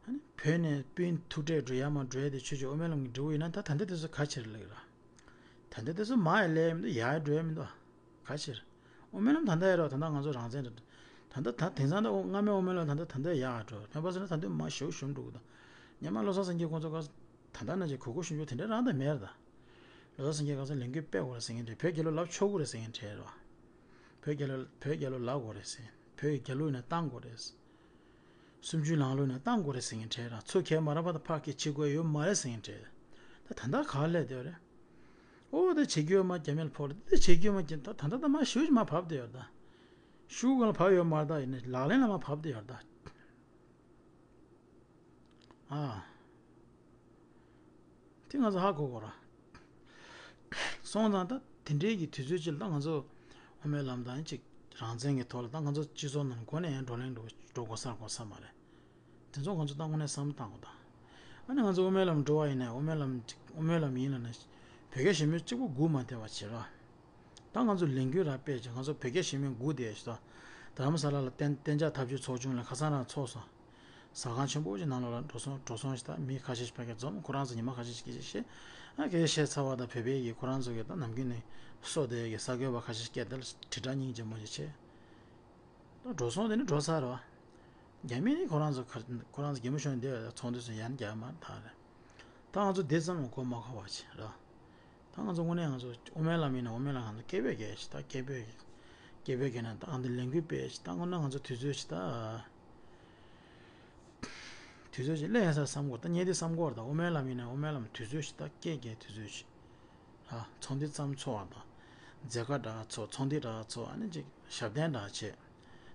ཨ་ནི་བོད་ནས་སྤུན་ཐུག་འཕྲད་འགྲོ་ཡ་མ་འགྲོ་ཡ་དེ་ཆོས་ཅིག་དབུ་མའི་ལམ་གྱི་འབྲས་བུ་ཡིན་ན་ད་ད་ལྟའི་དུས་ཚོད་ག་ཅིག་རེད་ལབ་ཀྱི་ར། ད་ལྟའི་དུས་ཚོད་མར་ཡ་སླེབས་ཡ་མི་འདུག་ཡར་ཡ་འགྲོ་ཡ་མི་འདུག་ག་ཅིག་རེད། དབུ་མའི་ལམ་ད་ལྟ་ཡོད་ར། ད་ལྟ་ང་ཚོ་རང་བཙན་རེད། ད་ལྟ་ད་དེང་སང་ད་དབུ་སྔ་མའི་དབུ་མའི་ལམ་ད་ལྟ་ད་ལྟ་ཡར་འགྲོ་མེད་པ་ཟེར་ན་ད་ལྟ་མར་ཞེ་པོ་ཞུམ་འགྲོ་གི་འདུག་སྔོན་མ་བློ་བཟང་སེང་གེ་ཁོང་ཚོ་ག་ད་ལྟ་ནང་བཞིན་གུས་བཀུར་ཞུམ་ཞུམ་དེ་འདྲ་རང་ད་མེད་ར་ད། བློ་བཟང་སེང་གེ་ག་ས་ལས་འགུལ་སྤེལ་དགོས་རེད་ཟེར་མཁན་རེད། བོད་རྒྱལ་ལོ་ལབ་ཆོག་གི་རེད་ཟེར་མཁན་རེད་བ། བོད་རྒྱལ་ལོ་བོད་རྒྱལ་ལོ་ལབ་དགོས་རེད་ཟེར། བོད་ཀྱི་རྒྱལ་གླུ་ཡིན་ན་བཏང་དགོས་རེད། སུམ་ཅུའི་ལམ་ལུགས་ཡིན་ན་བཏང་དགོས་རེད་ཟེར་མཁན་རེད་ར། ཚུར་ཁྱེར་མ་རག་པ་དང་ཕར་སྐད་ཆ་དགོས་ཡོད་མ་རེད་ཟེར་མཁན་རེད། ད་ད་ལྟ་ག་ལས་བསྡད་རེད། ཨོ་ད་བྱེད་རྒྱུ་ཡོད་མ་རྒྱ་མིར་ཕོག་རེད། ད་བྱེད་རྒྱུ་ཡོད་མ་རྒྱ་ད་ད་ལྟ་ད་མ་ཞུ་ཞིག་མ་བབས་བསྡད་ཡོད་ད། ཤུགས་གང་ལ་བབས་ཡོད་མ་རེད། ད་ཡིན་ནའི་ལག་ལེན་ལ་མ་བབས་བསྡད་ཡོད་ད། ཨ། དེ་ང་ཚོ་ཧ་གོ་དགོས་ར། སོང་ཙང་ད་ དེ་འདྲའི་གི་དུས་ཚོད་ཅིག་ལ་ད་ང་ཚོ་དབུ་མའི་ལམ་དང་ཅིག་རང་བཙན་གྱི་ཐོག་ལ་ད་ང་ཚོ་སྤྱི་ཚོགས་ནང་འགོ་ནས་ཡང་བགྲོ་གླེང་འགྲོ་འགྲོ་དགོས་ས་དགོས་ས་མ་རེད། དེ་ཚོ་ང་ཚོ་ད་དངོས་གནས་བསམ་བློ་བཏང་དགོས་ད། ཨ་ནི་ང་ཚོ་དབུ་མའི་ལམ་འགྲོ་བ་ཡིན་ན་དབུ་མའི་ལམ་ཅིག་དབུ་མའི་ལམ་ཡིན་ལབ་ན་བོད་རྒྱ་ཞི་མོལ་གཅིག་པུ་སྒུག་མ་བསྡད་པ་བྱེད་རོགས། ད་ང་ཚོ་ལས་འགུལ་ར་སྤེལ་ཅིག་ང་ཚོ་བོད་རྒྱ་ཞི་མོལ་སྒུག་བསྡད་ཞིག་ད་རྡ་རམ་ས་ལ་ལ་གཏན་གཏན་འཇགས་ཐབས་ཇུས་ཚོགས་ཆུང་ལ་ཁ་སང་རང་ཚོགས་སོང་། ཟ་ཁང་ཆེན་པོ་ཅིག་ནང་ལོགས་ལ་འགྲོ་སོང་འགྲོ་སོང་ཞིག་ད་མི་ཁ་ཤས་ཤིག་ཕ་གིར་འཛོམས། ཁོ་རང་ཚོ་ཉི་མ་ཁ་ཤས་ཤིག་སྐད་ཆ་བཤད། ཨ་སྐད་ཆ་བཤད་ཚར་བ་ད་བོད་པའི་གི་ཁོ་རང་ཚོ་གི་ད་ནམ་རྒྱུན་ནས་གསོ་བསྡད་ཀྱི་གསར་འགོད་པ་ཁ་ཤས་ཤིག་སྐད་དེ་ལ་དྲིལ་བསྒྲགས་སྙིང་རྗེ་མོ་ཞིག་བྱས། ད་འགྲོ་སོང་དེ་ནི་འགྲོ་ཚར་རེད་བ། རྒྱ་མི་ནི་ཁོ་རང་ཚོ་ཁ་ཁོ་རང་ཚོ་གད་མོ་ཤོར་ནས་བསྡད་ཡོད། ད་ཚོགས་འདུ་ཚོ་ཡང་རྒྱག་མ་ཐག་རེད། ད་ང་ཚོ་དེ་ཙམ་ལ་མགོ་མ་འཁོར་བ་བྱེད་ར། ད་ང་ཚོ་དངོས་གནས་ང་ཚོ་དབུ་མའི་ལམ་ཡིན་ན་དབུ་མའི་ལམ་ང་ཚོ་སྐད་འབོད་རྒྱག་ཞིག་ད་སྐད་འབོད་སྐད་འབོད་རྒྱག་ན་ད་ང་ཚོ་ལས་འགུལ་སྤེལ་ཞིག་ད་དངོས་གནས་ང་ཚོ་དུས་ཚོད་ཞིག་ད་དུས་ཚོད་ཞིག་ལེན་ས་བསམ་དགོས། ད་ངས་དེ་བསམ་དགོས་རེད། ད་དབུ་མའི་ལམ་ཡིན་ན་དབུ་མའི་ལམ་དུས་ཚོད་ཞིག་ད་སྐད་རྒྱག་དུས་ཚོད་ཞིག་ཨ། ཚོགས་འདུ་ཙམ་ཚོགས་པ་དང་། མཛད་སྒོ་འདྲ་ཚོགས། ཚོགས་འདུ་འདྲ་ཚོགས། ཨ་ནི་ཅིག་ཞབས་བརྟན་འདྲ་བྱེད།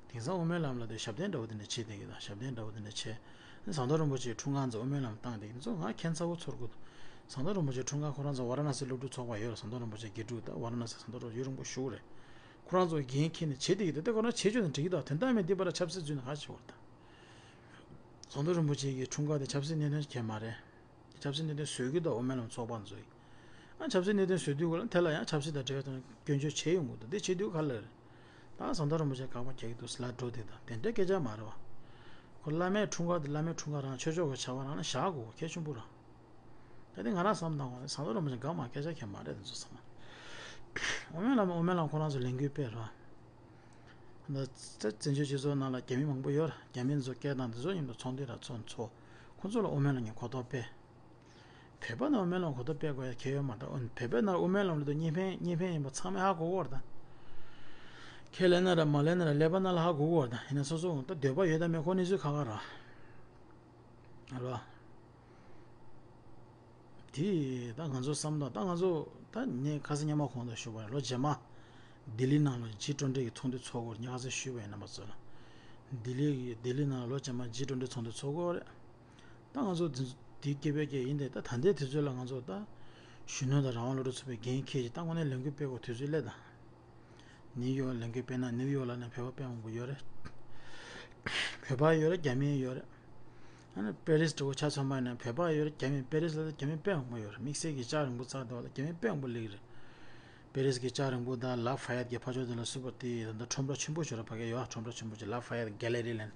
དེང་སང་དབུ་མའི་ལམ་ལ་དེ་ཞབས་བརྟན་འདྲ་བོ་དེ་འདྲ་བྱེད་བསྡད་ཀྱི་དང་། ཞབས་བརྟན་འདྲ་བོ་དེ་འདྲ་བྱེད། ཟམ་གདོང་རིན་པོ་ཆེའི་འཁྲུངས་སྐར་ཚོ་དབུ་མའི་ལམ་བཏང་བསྡད་ཀྱི་དེ་ཚོ་ང་ཁྱད་མཚར་པོ་ཚོར་གི་འདུག་ཟམ་གདོང་རིན་པོ་ཆེའི་འཁྲུངས་སྐར་ཁོ་རང་ཚོ་ཝཱ་ར་ཎ་སི་སློབ་ཕྲུག་ཚོགས་པ་ཡོད་རེད། ཟམ་གདོང་རིན་པོ་ཆེ་དགེ་ཕྲུག་ད་ཝཱ་ར་ཎ་སི་ཟམ་གདོང་རིན་པོ་ཆེ་ཡུན་རིང་པོ་བཞུགས་རེད། ཁོ་རང་ཚོ་འགན་འཁྱེར་ནས་བྱེད་བསྡད་ཀྱི་འདུག་དེ་ཁོ་རང་བྱེད་ཆོག་ན་འགྲིག་གི་འདུག་དོན་དག་མེད། འདི་པར་ཆབ་སྲིད་འཛུལ་ནས་ག་བྱེད་དགོས་རེད་ད། ཟམ་གདོང་རིན་པོ་ཆེ་གི་འཁྲུངས་སྐར་དེ་ཆབ་སྲིད་གནད་དོན་གང་ཡང་མ་རེད། ཆབ་སྲིད་གནད་དོན་བཟོ་གི་འདུག་དབུ་མའི་ལམ་ཚོགས་པ་ཚོས། ཨ་ཆབ་སྲིད་གནད་དོན་བཟོ་དུས་སྐབས་ལ་དེ་ལ་ཡང་ཆབ་སྲིད་དང་འབྲེལ་བའི་ཐོག་ནས་སྐྱོན་བརྗོད་བྱེད་ཡོང་གི་འདུག་དེ་བྱེད་དུས་ག་ལ་རེད། ད་ཟམ་གདོང་རིན་པོ་ཆེ་དགག་པ་རྒྱག་གི་འདུག་ཟེར་ལབ་འགྲོ་དེ་དང་དེ་འདྲའི་སྐད་ཆ་མ་རེད་བ། ཁོ་བླ་མའི་འཁྲུངས་སྐར་དེ་བླ་མའི་འཁྲུངས་སྐར་རང་ཆོས་ཕྱོགས་ཀྱི་བྱ་བ་རང་ལ་བཞག་དགོས་གལ་ཆེན་པོ་རེད། ད་དེ་ང་རང་བསམ་བཏང་བ་ཟམ་གདོང་རིན་པོ་ཆེ་དགག་མ་སྐད་ཆ་གང་ཡང་མ་རེད་དེ་ཚོ་ཚང་མ། དབུ་མའི་ལམ་དབུ་མའི་ལམ་ཁོ་རང་ཚོ་ལས་འགུལ་སྤེལ་རེད་བ། ད་བཙན་བྱོལ་སྤྱི་ཚོགས་ནང་ལ་རྒྱ་མི་མང་པོ་ཡོད་རེད། རྒྱ་མི་ཚོ་སྐད་བཏང་དེ་ཚོ་མཉམ་དུ་ཚོགས་འདུ་ར་ཚོགས་ཚོགས། ཁོ་ཚོ་ལ་དབུ་མའི་ལམ་གྱི་གོ་རྟོགས་སྤེལ། བོད་པ་ནང་དབུ་མའི་ལམ་གོ་རྟོགས་སྤེལ་དགོས་ཡ་གལ་ཡོད་མ་རེད། བོད་པའི་ནང་དབུ་མའི་ལམ་ལ་དུ་གཉིས་ཕན་གཉིས་ཕན་ཡིན་པ་ཚང་མས་ཧ་གོ་གི་རེད་ད། ཁས་ལེན་ན་ར་མ་ལེན་ན་ར་ཀླད་པ་ནང་ལ་ཧ་གོ་གི་རེད་ད། ཡིན་ན་སོ་སོ་ད་འདོད་པ་ཡོད་དམ་མེད་ཁོ་གནས་ཚུལ་ཁག་ཁག་རེད། རེད་བ། དེ་ད་ང་ཚོ་བསམ་དང་ད་ང་ཚོ་ད་ངས་ཁ་སང་སྔོན་མ་གོང་དུ་ཞུས་པ་རེད། ལོ་རྗེས་མ་ལྡི་ལི་ནང་ལ་ཇི་ཊུ་ཝེན་ཊི་གི་ཚོགས་འདུ་ཚོགས་དགོས་རེད། ངས་ཁ་སང་ཞུས་པ་ཡིན། རྣམ་པ་ཚོ་ལ་ལྡི་ལི་གི་ལྡི་ལི་ནང་ལ་ལོ་རྗེས་མ་ཇི་ཊུ་ཝེན་ཊི་ཚོགས་འདུ་ཚོགས་དགོས་རེད། ད་ང་ཚོ་འདི་འདི་སྐད་འབོད་སྐད་ཡིན་ཏེ། ད་ད་ལྟའི་དུས་ཚོད་ལ་ང་ཚོ་ད་གཞོན་ནུ་དང་རང་དབང་སློབ་ཕྲུག་ཚོགས་པའི་འགན་འཁྱེར་ཅིག་ད་དངོས་གནས་ལས་འགུལ་སྤེལ་དགོས་དུས་ཚོད་སླེབས་ད། ནིའུ་ཡོག་ལས་འགུལ་སྤེལ་ན་ནིའུ་ཡོག་ལ་ནས་བོད་པ་དཔེ་མང་པོ་ཡོད་རེད། བོད་པ་ཡོད་རེད། རྒྱ་མི་ཡོད་རེད། ཨ་ནི་པེ་རིས་འདྲ་བོ་ཆ་མཚོན་པ་ཡིན་ན་བོད་པ་ཡོད་རེད། རྒྱ་མི་པེ་རིས་ལ་རྒྱ་མི་དཔེ་མང་པོ་ཡོད་རེད། དམིགས་བསལ་གྱི་ལྕགས་རིང་པོ་རྩ་དེ་བ་ལ་རྒྱ་མི་དཔེ་མང་པོ་སླེབས་ཀྱི་རེད། པེ་རིས་ཀྱི་ལྕགས་རིང་པོ་དང་ལ་ཧྥ་ཡད་ཀྱི་ཕར་ཕྱོགས་དེ་ལ་སུ་པར་དེ་ད་ལྟ་ཁྲོམ་ར་ཆེན་པོ་ཞིག་རེད། ཕ་གི་ཡོད་ཁྲོམ་ར་ཆེན་པོ་ཅིག་ལ་ཧྥ་ཡད་གེ་ལེ་རི་ལབ་ནས།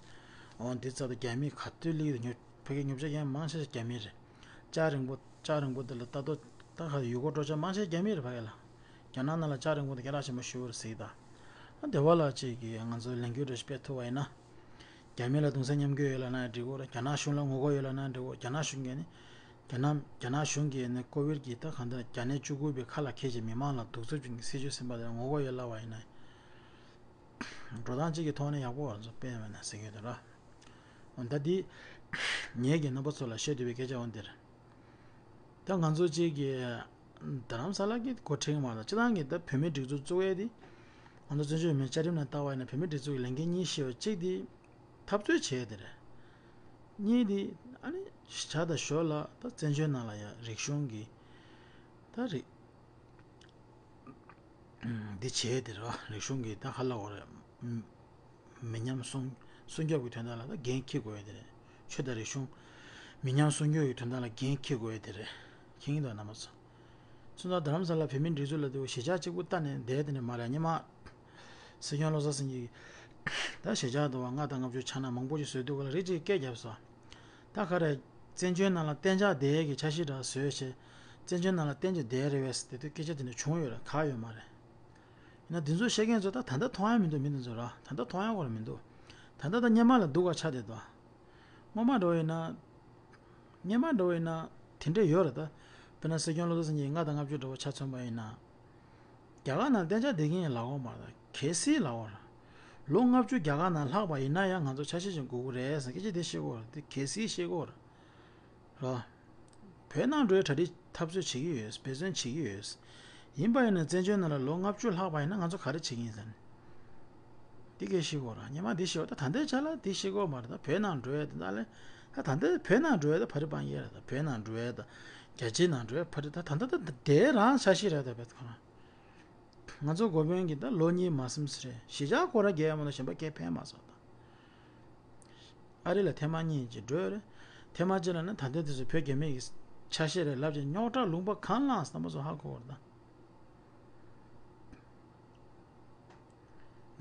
འོ་འདི་རྩ་དུ་རྒྱ་མི་ག་དུས་སླེབས་ཀྱི་རེད། ཕ་གི་ཉོ་ཆ་མཁན་མང་ཆེ་ཤོས་རྒྱ་མི་རེད། ལྕགས་རིང་པོ་ལྕགས་རིང་པོ་འདི་ལ་ལྟ་རྟོག་ད་ག་ཡུལ་སྐོར་སྤྲོ་འཆམ་མང་ཆེ་རྒྱ་མི་རེད་ཕ་གི་ལ། རྒྱ་ནག་ནང་ལ་ལྕགས་རིང་པོ་འདི་སྐད་གྲགས་ཆེན་པོ་ཞེ་པོ་རེད་ཟེར་གྱི་ད། ཨ་སྡེ་བ་ལ་ཅིག་གིས་ང་ཚོ་ལས་འགུལ་འདྲ་ཞིག་སྤེལ་ཐུབ་པ་ཡིན་ན། རྒྱ་མི་ལ་གདུང་སེམས་མཉམ་སྐྱེད་ཡོད་ལབ་ན་འགྲིག་གི་རེད། རྒྱ་ནག་གཞུང་ལ་ངོ་རྒོལ་ཡོད་ལབ་ན་འགྲིག་གི་རེད། རྒྱ་ནག་གཞུང་གིས་ནི་རྒྱ་ནག་རྒྱ་ནག་གཞུང་གིས་ནི་ཀོ་བིཌ་གི་ད་གང་ལྟར་བརྒྱ་ནས་བཅུ་དགུ་པའི་ཁ་ལ་འཁྱེར་བྱས་མི་མང་ལ་གདུག་རྩུབ་ཀྱི་སྲིད་བྱུས་ཟིན་པ་དེར་ངོ་རྒོལ་ཡོད་ལབ་པ་ཡིན་ན། འགྲོ་སྟངས་གཅིག་གི་ཐོག་ནས་ཡག་པོ་བར་ཚོ་སྤེལ་མེད་ན་ཟེར་གྱི་ཡོད་དོ་ར། འོ་ད་འདི་ངེད་ཀྱིས་རྣམ་པ་ཚོ་ལ་བཤད་འདོད་པའི་སྐད་ཆ་འོ་འདིར། ད་ང་ཚོ་གཅིག་གི་རྡ་རམ་ས་ལ་གི་འགོ་ཁྲིད་མ་ལ་སྤྱི་བཏང་གི་ད་བོད་མིའི་སྒྲིག་འཛུགས་བཙུགས་ཡས་དེ། ང་ཚོ་བཙན་བྱོལ་བོད་མིའི་བཅའ་ཁྲིམས་ནང་བལྟ་བ་ཡིན་ན་བོད་མིའི་སྒྲིག་འཛུགས་ཀྱི་ལས་འགན་གཉིས་བཞེས་པ་གཅིག་དེ་འཐབ་རྩོད་བྱས་དེ་རེད། གཉིས་དེ་ཨ་ནི་བྱ་དང་ཞོར་ལ་ད་བཙན་བྱོལ་ནང་ལ་ཡང་རིག་གཞུང་གི་ད་རིག་འདི་བྱས་དེ་རེད་བ། རིག་གཞུང་གི་ད་ཧ་ལ་བོ་རེད། མི་ཉམས་སྲུང་སྲུང་སྐྱོབ་ཀྱི་དོན་དག་ལ་ད་འགན་འཁྱེར་དགོས་ཡ་དེ་རེད། ཆོས་དང་རིག་གཞུང་མི་ཉམས་སྲུང་སྐྱོབ་ཀྱི་དོན་དག་ལ་འགན་འཁྱེར་དགོས་ཡ་དེ་རེད། མཁྱེན་གྱི་འདུག་རྣམ་པ་ཚོ། ཚུན་ད་རྡ་རམ་ས་ལ་བོད་མིའི་སྒྲིག་འཛུགས་ལ་དེ་བོ་གཞིས་ཆགས་གཅིག་པུ་ལྟ་ནས་བསྡད་དེ་ནས་མ་རེད། སྔོན་མ་སྲིད་སྐྱོང་བློ་བཟང་སེང་གེ་ད་གཞིས་ཆགས་དུ་བ་ལྔ་དང་ལྔ་བཅུ་ཆ་ན་མང་པོ་ཞིག་བཟོས་འདུག་ག་ལ་རེད་ཅེས་སྐད་བརྒྱབ་སོང་། ད་ག་རེ། བཙན་བྱོལ་ནང་ལ་གཏན་འཇགས་བསྡད་ཡས་ཀྱི་འཆར་གཞི་འདྲ་བཟོས་བྱས། བཙན་བྱོལ་ནང་ལ་གཏན་འཇགས་བསྡད་རེད་བས་དེ་དུས་སྐད་ཆ་དེ་འདྲ་བྱུང་ཡོད་རེད། ག་ཡོད་མ་རེད། ཡིན་ན་དེ་ཚོ་བཤད་མཁན་ཚོ་ད་ད་ལྟ་མཐོང་ཡ་མི་འདུག་མི་དེ་ཚོ་ར་ད་ལྟ་མཐོང་ཡ་ཁོ་ར་མི་འདུག་ད་ལྟ་ད་སྔོན་མ་ལ་སྡུག་ག་ཆགས་བསྡད་འདུག་སྔོན་མ་འདྲ་བོ་ཡིན་ན། སྔོན་མ་འདྲ་བོ་ཡིན་ན། དེ་འདྲ་ཡོད་རེད་ད། དཔེར་ན་སྲིད་སྐྱོང་བློ་བཟང་སེང་གེ་ལྔ་དང་ལྔ་བཅུ་འདྲ་བོ་ཆ་མཚོན་པ་ཡིན་ན། རྒྱ་གར་ནང་གཏན་འཇགས་བསྡད་མཁན་ཡང་ལབ་ཀྱི་ཡོད་མ་རེད། གལ་སྲིད་ལབ་ཀྱི་ཡོད་རེད། ལོ་ལྔ་བཅུ་རྒྱ་གར་ནང་ལྷག་པ་ཡིན་ན་ཡང་ང་ཚོ་ཆ་ཤས་ཤིག་དགོས་ཀྱི་རེད་ཟེར་སྐད་ཆ་དེ་བཤད་ཀྱི་ཡོད་རེད། དེ་གལ་སྲིད་བཤད་ཀྱི་ཡོད་རེད། རོ། བོད་ནང་འགྲོ་བའི་གྲ་སྒྲིག་འཐབ་རྩོད་བྱེད་ཀྱི་ཡོད། འབད་བརྩོན་བྱེད་ཀྱི་ཡོད། ཡིན་པ་ཡིན་ན་བཙན་བྱོལ་ནང་ལ་ལོ་ལྔ་བཅུ་ལྷག་པ་ཡིན་ན་ང་ཚོ་ག་རེ་བྱེད་ཀྱི་ཡིན་ཟེར་ན། འདི་སྐད་བཤད་ཀྱི་ཡོད་རེད། སྔོན་མ་འདི་བཤད་པ་ད་ད་ལྟའི་ཆ་ལ་འདི་བཤད་ཀྱི་ཡོད་མ་རེད། ད་བོད་ནང་འགྲོ་ཡས་དེ་ད་ལས་ད་ད་ལྟ་བོད་ནང་འགྲོ་ཡས་ད་ཕ་རི་སྤང་ཡས་རེད། ད་བོད་ནང་འགྲོ་ཡས་ད་རྒྱལ་སྤྱིའི་ནང་འགྲོ་ཡས་ཕ་རི་ད་ད་ད་ད་དེ་རང་འཆར་གཞི་རེད། ད་བོད་ཁོ་རང་། ང་ཚོ་འགོ་དཔོན་གྱིས་ད་ལོ་གཉིས་མ་ཟིན་ཙམ་རེད། གཞིས་ཆགས་སྐོར་ར་རྒྱག་ཡ་མ་གཏོགས་གཞན་པ་སྐད་ཕན་མ་སོང་ད། ཨ་རི་ལ་ཐེངས་མ་གཉིས་ཅིག་འགྲོ་ཡོད་རེད། ཐེངས་མ་གཅིག་ལ་ནི་ད་ལྟའི་དུས་སུ་བོད་རྒྱ་མི་གི་ཆ་ཤས་རེད་ལབ་ཅིང་རྙོག་དྲ་ལུང་པ་གང་བླངས་སམ་པ་སོགས་ཧ་གོ་བར་ད།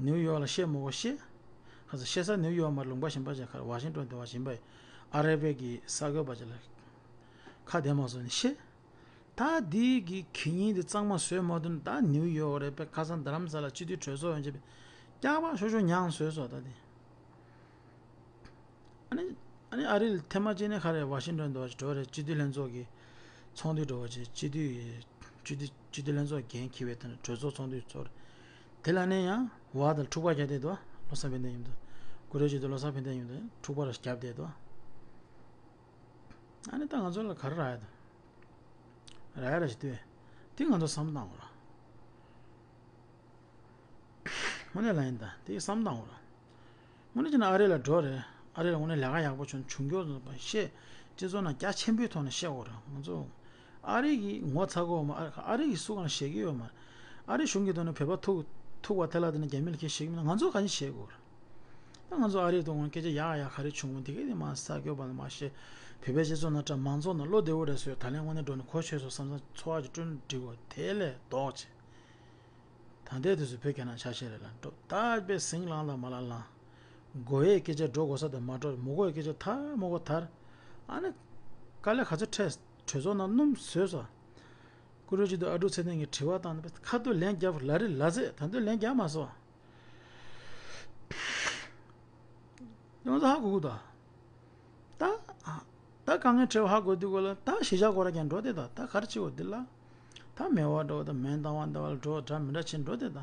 ནིའུ་ཡོག་ལ་བཤད་མི་དགོས་བཤད། ཁ་སང་བཤད་ས་ནིའུ་ཡོག་མ་རེད། ལུང་པ་གཞན་པ་ཅིག་ཁར་ཝ་ཤིང་ཏོན་དེ་བ་གཞན་པ་ཨ་ར་པའི་གི་གསར་འགོད་པ་ཅིག་ལ་ཁ་བདེ་མ་སོང་ནས་བཤད། ད་འདི་གི་གི་ཉིན་འདི་གཙང་མ་བཟོས་མ་ཐུབ་ན་ད་ནིའུ་ཡོག་རེད་པས། ཁ་སང་རྡ་རམ་ས་ལ་སྤྱི་འཐུས་གྲོས་ཚོགས་ཡོང་བྱས་པས་སྐྱག་པ་ཤོག་ཤོག་མྱངས་བཟོས་སོང་ད་འདི། ཨ་ནི་ཨ་ནི་ཨ་རི་ལ་ཐེངས་མ་གཅིག་ནས་ག་རེ་ཝ་ཤིང་ཏོན་དུ་བ་ཞིག་འགྲོ་རེད། སྤྱི་འཐུས་ལྷན་ཚོགས་ཀྱི་ཚོགས་འདུ་འགྲོ་བ་བྱས། སྤྱི་འཐུས་སྤྱི་འཐུས་སྤྱི་འཐུས་ལྷན་ཚོགས་འགན་འཁྱེར་བའི་དོན་གྲོས་ཚོགས་ཚོགས་འདུ་ཚོགས་རེད། དེ་ལ་ནས་ཡང་བ་དང་འཁྲུག་པ་རྒྱག་བསྡད་འདུག་བློ་བཟང་ཕན་བདེ་མཉམ་དུ་ཀུ་རེ་སྤྱི་འཐུས་བློ་བཟང་ཕན་བདེ་མཉམ་དུ་འཁྲུག་པ་ར་རྒྱབ་བསྡད་འདུག་ཨ་ནི་ད་ང་ཚོ་ལ་ག་རེ་རག་ཡ་དང་། རག་ཡ་ར་ཞིག་ལྟོས། དེ་ང་ཚོ་བསམ་བཏང་དགོས་ར། དངོས་གནས་ལ་ཡིན་ད་དེ་བསམ་བཏང་དགོས་ར། དངོས་གནས་ཀྱི་ན་ཨ་རི་ལ་འགྲོ་རེད། ཨ་རི་ལ་དངོས་གནས་ལས་ཀ་ཡག་པོ་བྱུང་བྱུང་མགྱོགས་ཙམ་པ་བཤད། སྤྱི་ཚོགས་ནང་རྒྱ་ཆེན་པོའི་ཐོག་ནས་བཤད་དགོས་ར། ང་ཚོ་ཨ་རི་གི་ངོ་ཚ་གི་ཡོད་མ་རེད། ཨ་རི་གི་སུ་གང་བཤད་ཀྱི་ཡོད་མ་རེད། ཨ་རི་གཞུང་གི་ཐོག་ནས་བོད་པ་ཐུག་ཐུག་པ་དེ་ལ་དེ་ནས་རྒྱ་མི་ལ་ཁྱེད་བཤད་ཀྱི་མིན་ན་ང་ཚོ་ག་ནས་བཤད་དགོས་ར། ད་ང་ཚོ་ཨ་རིའི་ཐོག་ནས་སྐད་ཆ་ཡག་ཡག་ག་རེ་བྱུང་བ་དེ་གས་དེ་མ་ས་སྐྱོ་བ་ལ་མ་བཤད། བོད་པའི་སྤྱི་ཚོགས་ནང་དྲ་མང་ཚོགས་ནང་བློ་བདེ་བོ་རེད་བཟོས། ད་ལན་དངོས་གནས་འགྲོ་ནས་གོ་ཆོད་སོང་བསམ་བསམ་ཚོར་བ་ཅིག་བསྐྲུན་འགྲིག་གོ། དེ་ལས་ལྡོག་ཅིག་ད་ལྟའི་དུས་སུ་བོད་རྒྱ་ནག་ཆ་ཤས་རེད་ལ་འགྲོ་ད་པའི་ཟིང་ལངས་ལ་མ་ལ་ལངས། དགོས་ཡས་སྐད་ཆ་འགྲོ་དགོས་ས་དང་མ་འགྲོ། མི་དགོས་ཡས་སྐད་ཆ་དར་མི་དགོས་དར། ཨ་ནི་དཀའ་ལས་ག་ཚོད་འཕྲད། གྲོས་ཚོགས་ནང་སྣུམ་བཟོས་སོང་། ཀུ་རུ་ཅི་དང་ཨ་འབྲུག་ཚེ་བརྟན་གྱིས་དྲི་བ་བཏང་ནས་ཁ་ཐུག་ལན་རྒྱབ་ལ་རེ་ལ་ཟེར། ད་དུང་ལན་རྒྱབ་མ་སོང་། ཡོངས་སུ་ཧ་གོ་གི་འདུག་ད་ད་དཀའ་ངལ་འཕྲད་པ་ཧ་གོ་དུས་གོ་ལ་ད་གཞིས་ཆགས་སྐོར་ར་ཀྱང་འགྲོ་དེ། ད་ད་ག་རེ་བྱེད་འོ་འདི་ལ། ད་མེ་བ་འགྲོ་ད་མེ་བཏང་བ་འདི་བ་ལ་འགྲོ་འདྲ་མི་འདྲ་བྱེད་འགྲོ་དེ། ད་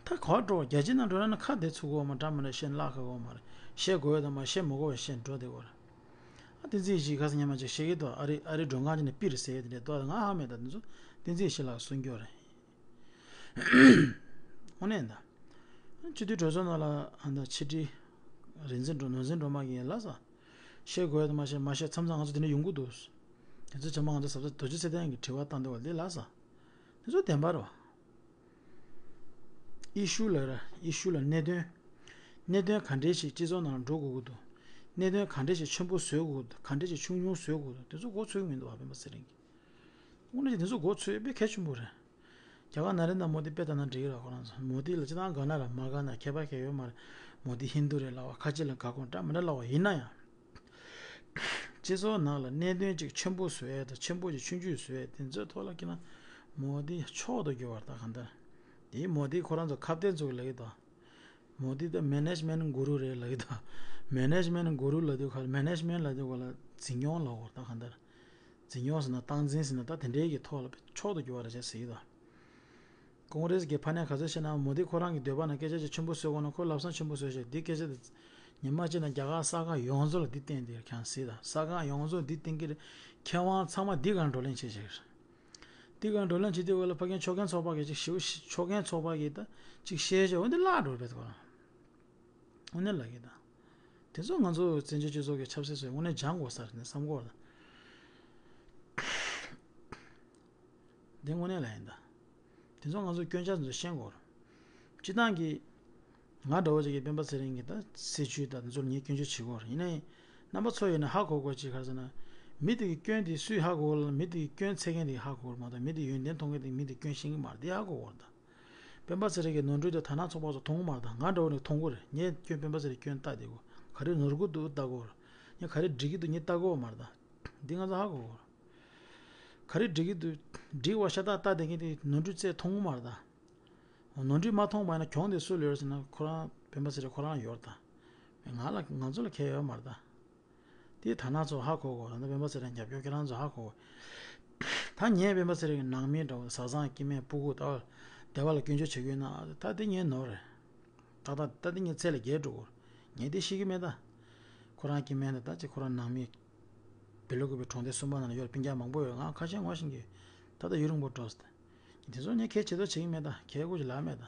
ད་ག་འགྲོ་རྒྱལ་སྤྱི་ནང་འགྲོ་ན་ན་ཁ་བདེ་ཚུགས་གོ་མ། འདྲ་མི་འདྲ་བཤད་ལྷག་གི་གོ་མ་རེད། བཤད་དགོས་ཡོད་དང་མ་བཤད་མི་དགོས་བཤད་འགྲོ་དེ་གོ་ར། ཨ་བསྟན་འཛིན་ཡེ་ཤེས་ཁ་སང་ཉི་མ་ཅིག་བཤད་ཀྱི་འདུག་ཨ་རི་ཨ་རི་མགྲོན་ཁང་ཅིག་ནས་པིར་ཟེར་ཡས་དེ་འདྲས་འདུག་ང་ཧ་མེད། ད་དེ་ཚོ་བསྟན་འཛིན་ཡེ་ཤེས་ལགས་གསུང་རྒྱུ་རེད། དངོས་གནས་ད། སྤྱི་འཐུས་གྲོས་ཚོགས་ནང་ལ་ཨ་ད་ཕྱི་དྲིལ་རིག་འཛིན་སྒྲོལ་ནོར་འཛིན་སྒྲོལ་མ་གིས་ལབ་ས། བཤད་དགོས་ཡ་དུ་མ་བཤད་མ་བཤད་མཚམས་མཚམས་ང་ཚོ་དེ་འདྲ་ཡོང་གི་འདུག་དེ་ཚོ་ཚང་མ་ང་ཚོ་ཟབ་ས་རྡོ་རྗེ་ཚེ་བརྟན་གྱིས་དྲི་བ་བཏང་འདུག་བ་ལས་ལབ་ས། དེ་ཚོ་བདེན་པ་རེད་བ། ཨི་ཤུ་ལ་ར་ཨི་ཤུ་ལ་གནད་དོན། གནད་དོན་ག་འདྲས་ཞིག་སྤྱི་ཚོགས་ནང་འགྲོ་དགོས་ཀྱི་འདུག་གནད་དོན་ག་འདྲས་ཞིག་ཆེན་པོ་བཟོ་དགོས་ཀྱི་འདུག་ག་འདྲས་ཞིག་ཆུང་ཆུང་བཟོ་དགོས་ཀྱི་འདུག་དེ་ཚོ་མགོ་ཚོས་ཀྱི་མི་འདུག་བ། སྤེན་པ་ཚེ་རིང་གིས། དངོས་གནས་ཀྱི་དེ་ཚོ་མགོ་ཚོས་དཔེ་གལ་ཆེན་པོ་རེད། རྒྱ་གར་ན་རེ་ན་མོ་དི་དཔེ་ལྟ་ན་འགྲིག་གི་ར། ཁོ་རང་ཚོ་མོ་དི་ལ་ཅི་ད་དགའ་ན་ར་མ་དགའ་ན་ཁྱད་པར་གང་ཡོད་མ་རེད། མོ་དི་ཧིན་དུ་རེད་ལབ་པ། ཁ་ཆེ་ལ་དགའ་དགོས་འདྲ་མི་འདྲ་ལབ་པ་ཡིན་ན་ཡང་། སྤྱི་ཚོགས་ནང་ལ་གནད་དོན་ཅིག་ཆེན་པོ་བཟོ་ཡས་དང་ཆེན་པོ་ཅིག་ཆུང་ཆུང་བཟོ་ཡས་དེ་ཚོའི་ཐོག་ལ་ཁྱེད་རང་མོ་དི་མཆོག་ཏུ་གྱུར་བ་རེད། ད་གང་ལྟར་དེ་མོ་དི་ཁོ་རང་ཚོ་ཁ་གཏད་ཚུགས་ལབ་ཀྱི་འདུག་མོ་དི་ད་མེ་ནེཇ་མེན་གུ་རུ་རེད་ལབ་ཀྱི་འདུག་མེ་ནེཇ་མེན་གུ་རུ་ལབ་དུས་ཁར་མེ་ནེཇ་མེན་ལབ་དུས་ག་ལ་འཛིན་སྐྱོང་ལབ་དགོས་རེད། ད་གང་ལྟར། འཛིན་སྐྱོང་ཟེར་ན་སྟངས་འཛིན་ཟེར་ན་ད་དེ་འདྲའི་གི་ཐོག་ལ་མཆོག་ཏུ་གྱུར་བ་རེད་ཅེས་ཟེར་གྱི་འདུག་ཀོང་རེས་ཀྱི་ཕ་ནས་ག་ཚོད་བཤད་ན་མོ་དི་ཁོ་རང་གི་འདོད་པ་ན་སྐད་ཆ་ཅིག་ཆེན་པོ་བཟོས་དགོས་ན་ཁོས་ལབ་སང་ཆེན་པོ་བཟོས་ཤག་འདི་སྐད་ཆ་དེ་ཉི་མ་གཅིག་ན་རྒྱ་གར་གསར་ཁང་ཡོངས་རྫོགས་ལ་འདི་བསྟན་ཏེ་ཁྱང་ཟིག་དང་གསར་ཁང་ཡོངས་རྫོགས་འདི་བསྟན་གྱི་རེད། མཁས་དབང་ཚང་མ་འདི་གང་བགྲོ་གླེང་བྱེད་ཤག་འདི་གང་བགྲོ་གླེང་བྱེད་དུས་བ་ལ་ཕ་རྒན་ཆོག་མཁན་ཚོགས་པ་གི་ཅིག་ཞིབ་ཆོག་མཁན་ཚོགས་པ་གི་ད་ཅིག་བཤད་བཤད་འོ་འདི་བརླག་འགྲོ་བས་ཁོ་རང་། དངོས་གནས་ལབ་ཀྱི་དང་། དེ་ཚོ་ང་ཚོ་བཙན་བྱོལ་སྤྱི་ཚོགས་ཀྱི་ཆབ་སྲིད་སོགས་དངོས་གནས་སྦྱང་དགོས་ས་རེད་ནས་བསམ་གྱི་ཡོད་དང་། འདི་དངོས་གནས་ལབ་ཡིན་ད། དེ་ཚོ་ང་ཚོ་སྐྱོན་ཆ་ཚོ་ཤེས་དགོས་རེད། སྤྱི་བཏང་གི། ང་འདྲ་བོ་ཅིག་གིས་སྤེན་པ་ཚེ་རིང་གི་ད་སྲིད་བྱུས་དང་དེ་ཚོ་ལ་ངས་སྐྱོན་བརྗོད་བྱེད་དགོས་རེད། ཡིན་ནའི། རྣམ་པ་ཚོ་ཡིན་ན་ཧ་གོ་དགོས་ཅིག་ག་རེ་ཟེར་ན། མི་དེ་གི་སྐྱོན་དེ་སུས་ཧ་གོ་ལ་མི་དེ་གི་སྐྱོན་འཚོལ་མཁན་དེ་ཧ་གོ་རེད་མ་གཏོགས་མི་དེ་ཡོན་ཏན་མཐོང་མཁན་དེ་མི་དེ་སྐྱོན་ཤེས་ཀྱི་མ་རེད། དེ་ཧ་གོ་དགོས་རེད་ད། སྤེན་པ་ཚེ་རིང་གི་ནོར་འཁྲུལ་དེ་དར་ནག་ཚོགས་པ་ཚོ་མཐོང་གི་མ་རེད་ད། ང་འདྲ་བོ་ནས་མཐོང་གི་རེད། ངས་སྐྱོན་སྤེན་པ་ཚེ་རིང་སྐྱོན་ལྟ་བསྡད་གོ། ག་རེ་ནོར་གི་འདུག་ལྟ་གོ། ངས་ག་རེ་འགྲིག་གི་འདུག་ངས་ལྟ་གོ་མ་རེད་ད། འདི་ང་ཚོ་ཧ་གོ་གོ། ག་རེ་འགྲིག་གི་འདུག་འགྲིག་པ་ཤ་སྟག་ལྟ་བསྡད་མཁན་དེ་ནོར་འཁྲུལ་རྩད་མཐོང་གི་མ་རེད་ད། ནོར་འཁྲུལ་མ་མཐོང་བ་ཡིན་ན་གྱོང་དེ་སུ་ལ་ཡོད་ཟེར་ན་ཁོ་རང་སྤེན་པ་ཚེ་རིང་ཁོ་རང་ཡོད་རེད་ད། ང་ལ་ང་ཚོ་ལ་ཁྱད་ཡོད་མ་རེད་ད། དེ་དར་ནག་ཚོ་ཧ་གོ་གོ། ད་ལྟ་སྤེན་པ་ཚེ་རིང་རྒྱབ་སྐྱོར་ཁྱེད་རང་ཚོ་ཧ་གོ་གོ། ད་ངས་སྤེན་པ་ཚེ་རིང་གི་ནང་མི་འདྲ་བོ་བཟའ་ཚང་སྐྱེ་དམན་སྤུ་གུ་ད་བ་སྡེ་བ་ལ་སྐྱོན་བརྗོད་བྱེད་ཀྱི་ཡོད་ན་ད་དེ་ངའི་ནོར་རེད། ཏག་ཏག་ད་དེ་ངའི་ཚད་ལས་བརྒལ་འགྲོ་གོ། ངས་དེ་ཤེས་ཀྱི་མེད་ད། ཁོ་རང་སྐྱེ་དམན་ད་ད་ཅི་ཁོ་རང་ནང་མི་བེ་ལུ་ཀུ་པའི་གྲོང་སྡེ་གསུམ་པ་ནང་ལ་ཡོད་སྤུན་ཀྱག་མང་པོ་ཡོད། ང་ཁ་ཤས་ངོ་ཤེས་ཀྱི་ཡོད། ད་ལྟ་ཡུན་རིང་པོ་འགྲོ་སོང་། དེ་ཚོ་ངས་ཁྱད་ཆེ་ཐོག་བྱེད་ཀྱི་མེད་ད། ཁྱད་དགོས་ཀྱི་ལབ་མེད་ད།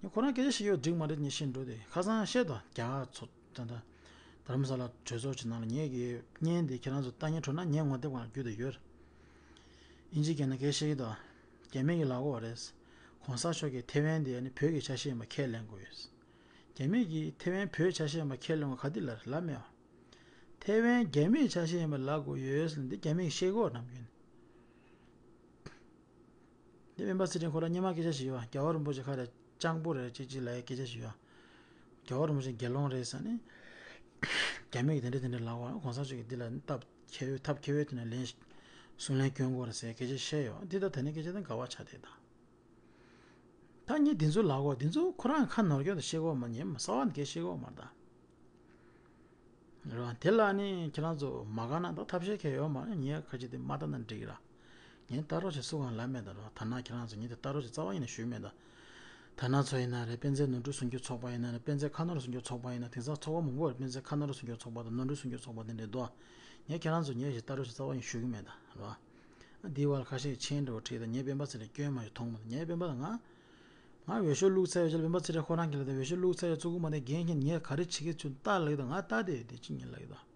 ངས་ཁོ་རང་སྐད་ཆ་བཤད་ཡོད་འགྲིག་མ་རེད་ངས་ཤེས་འགྲོ་དེ་ཁ་སང་བཤད་དོ། རྒྱ་གར་ཚོ་ད་ལྟ་དྷ་རམ་ས་ལ་གྲོས་ཚོགས་ཀྱི་ནང་ལ་ངས་ཀྱི་བརྙན་དེ་ཁྱེད་རང་ཚོ་ལྟ་ཉན་འགྲོ་ན་ངས་ངོ་དེབ་སྒང་ལ་བརྒྱུད་དེ་ཡོད། ཨིན་ཇི་སྐད་ནང་སྐད་བཤད་ཀྱི་འདུག་རྒྱ་མི་གིས་ལབ་ཀྱི་ཡོད་རེད། གོང་ས་མཆོག་གིས་ཐེ་ཝན་དེ་ནི་བོད་ཀྱི་ཆ་ཤས་ཡིན་པ་ཁས་ལེན་དགོས་ཡོད། རྒྱ་མི་གིས་ཐེ་ཝན་བོད་ཆ་ཤས་ཡིན་པ་ཁས་ལེན་དགོས་ག་དུས་ལབ་རེད། ལབ་མེད་པ། ཐེ་ཝན་རྒྱ་མིའི་ཆ་ཤས་ཡིན་པ་ལབ་དགོས་ཡོད་ཟེར་ནས་འདི་རྒྱ་མི་གིས་བཤད་ཀྱི་ཡོད་རེད་ནམ་རྒྱུན། འདི་སྤེན་པ་ཚེ་རིང་ཁོ་རང་སྔོན་མ་སྐད་ཆ་ཞིག་ཡོད་པ། རྒྱལ་བ་རིན་པོ་ཆེ་ཁ་རེ་སྤྱང་པོ་རེད། ཅིག་ཅིག་ལབ་ཡ་སྐད་ཆ་ཞིག་ཡོད་པ། རྒྱལ་བ་རིན་པོ་ཆེ་དགེ་སློང་རེད་ཟེར་ནས། རྒྱ་མི་གིས་དེ་འདྲ་དེ་འདྲ་ལབ་པ། གོང་ས་མཆོག་གིས་འདི་ལ་སྟབས་ཁེ་པོ་ཐབས་ཁེ་པོའི་ཐོག་ནས་ལན་གསུང་ལན་སྐྱོན་དགོས་རེད་ཟེར་སྐད་ཆ་བཤད་ཡོད། འདི་ད་ད་ནི་སྐད་ཆ་དང་འགལ་བ་ཆགས་བསྡད་ད། ད་ངས་འདི་ཚོ་ལབ་གོ། འདི་ཚོ་ཁོ་རང་ཁ་ནོར་སྐྱོན་དུ་བཤད་གོ་མ། ཉན་མ་གསར་བ་འདི་སྐད་བཤད་གོ་མ་རེད་ད། རེད་བ། དེ་ལ་ནི་ཁྱེད་རང་ཚོ་མ་དགའ་ན་ད་ཐབས་ཤེས་གང་ཡོད་མ་རེད། ངས་ཁ་ཅིག་དེ་མ་ལྟ་ན་འགྲིག་ར། ངས་ལྟ་རོགས་བྱེད་སུ་གང་ལབ་མེད་ད་ར། ད་ན་ཁྱེད་རང་ཚོ་ངས་དེ་ལྟ་རོགས་བྱེད་རྩ་བ་ཉིད་ནས་ཞུས་མེད་ད། ད་ན་ཚོ་ཡིན་ན་རེད། དཔེ་མཛོད་ནོར་འཁྲུལ་སྲུང་སྐྱོབ་ཚོགས་པ་ཡིན་ན་རེད། དཔེ་མཛོད་ཁ་ནོར་སྲུང་སྐྱོབ་ཚོགས་པ་ཡིན་ན། དེང་སང་ཚོགས་པ་མང་པོ་རེད། དཔེ་མཛོད་ཁ་ནོར་སྲུང་སྐྱོབ་ཚོགས་པ་དང་ནོར་འཁྲུལ་སྲུང་སྐྱོབ་ཚོགས་པ་དེ་འདྲས་འདུག། ངས་ཁྱེད་རང་ཚོ་ངས་ཞིག་ལྟ་རོགས་བྱེད་རྩ་བ་ཉིད་ཞུ་གི་མེད་ད་ར། འདིའི་བར་ཁ་ཤས་མཆན་འདྲ་བོ་བྲིས་ད། ངས་སྤེན་པ་ཚེ་རིང་སྐྱོན་མ་ཞིག་མཐོང་མ་ད། ངས་སྤེན་པ་ད་ང་ང་འོས་ཤོག་བླུགས་ཚར་ཡོད་ཅེས་སྤེན་པ་ཚེ་རིང་ཁོ་རང་གིས་ལབ་ད། འོས་ཤོག་བླུགས་ཚར་ཡོད། བཙུགས་གི་མ་ད། འགན་འཁྱེར་ངས་ག་རེ་བྱེད་ཀྱི་ཚུལ་ལྟ་ལབ་ད། ང་ལྟ་དེ་དེ་ཅི་ཉིན་ལབ་ད།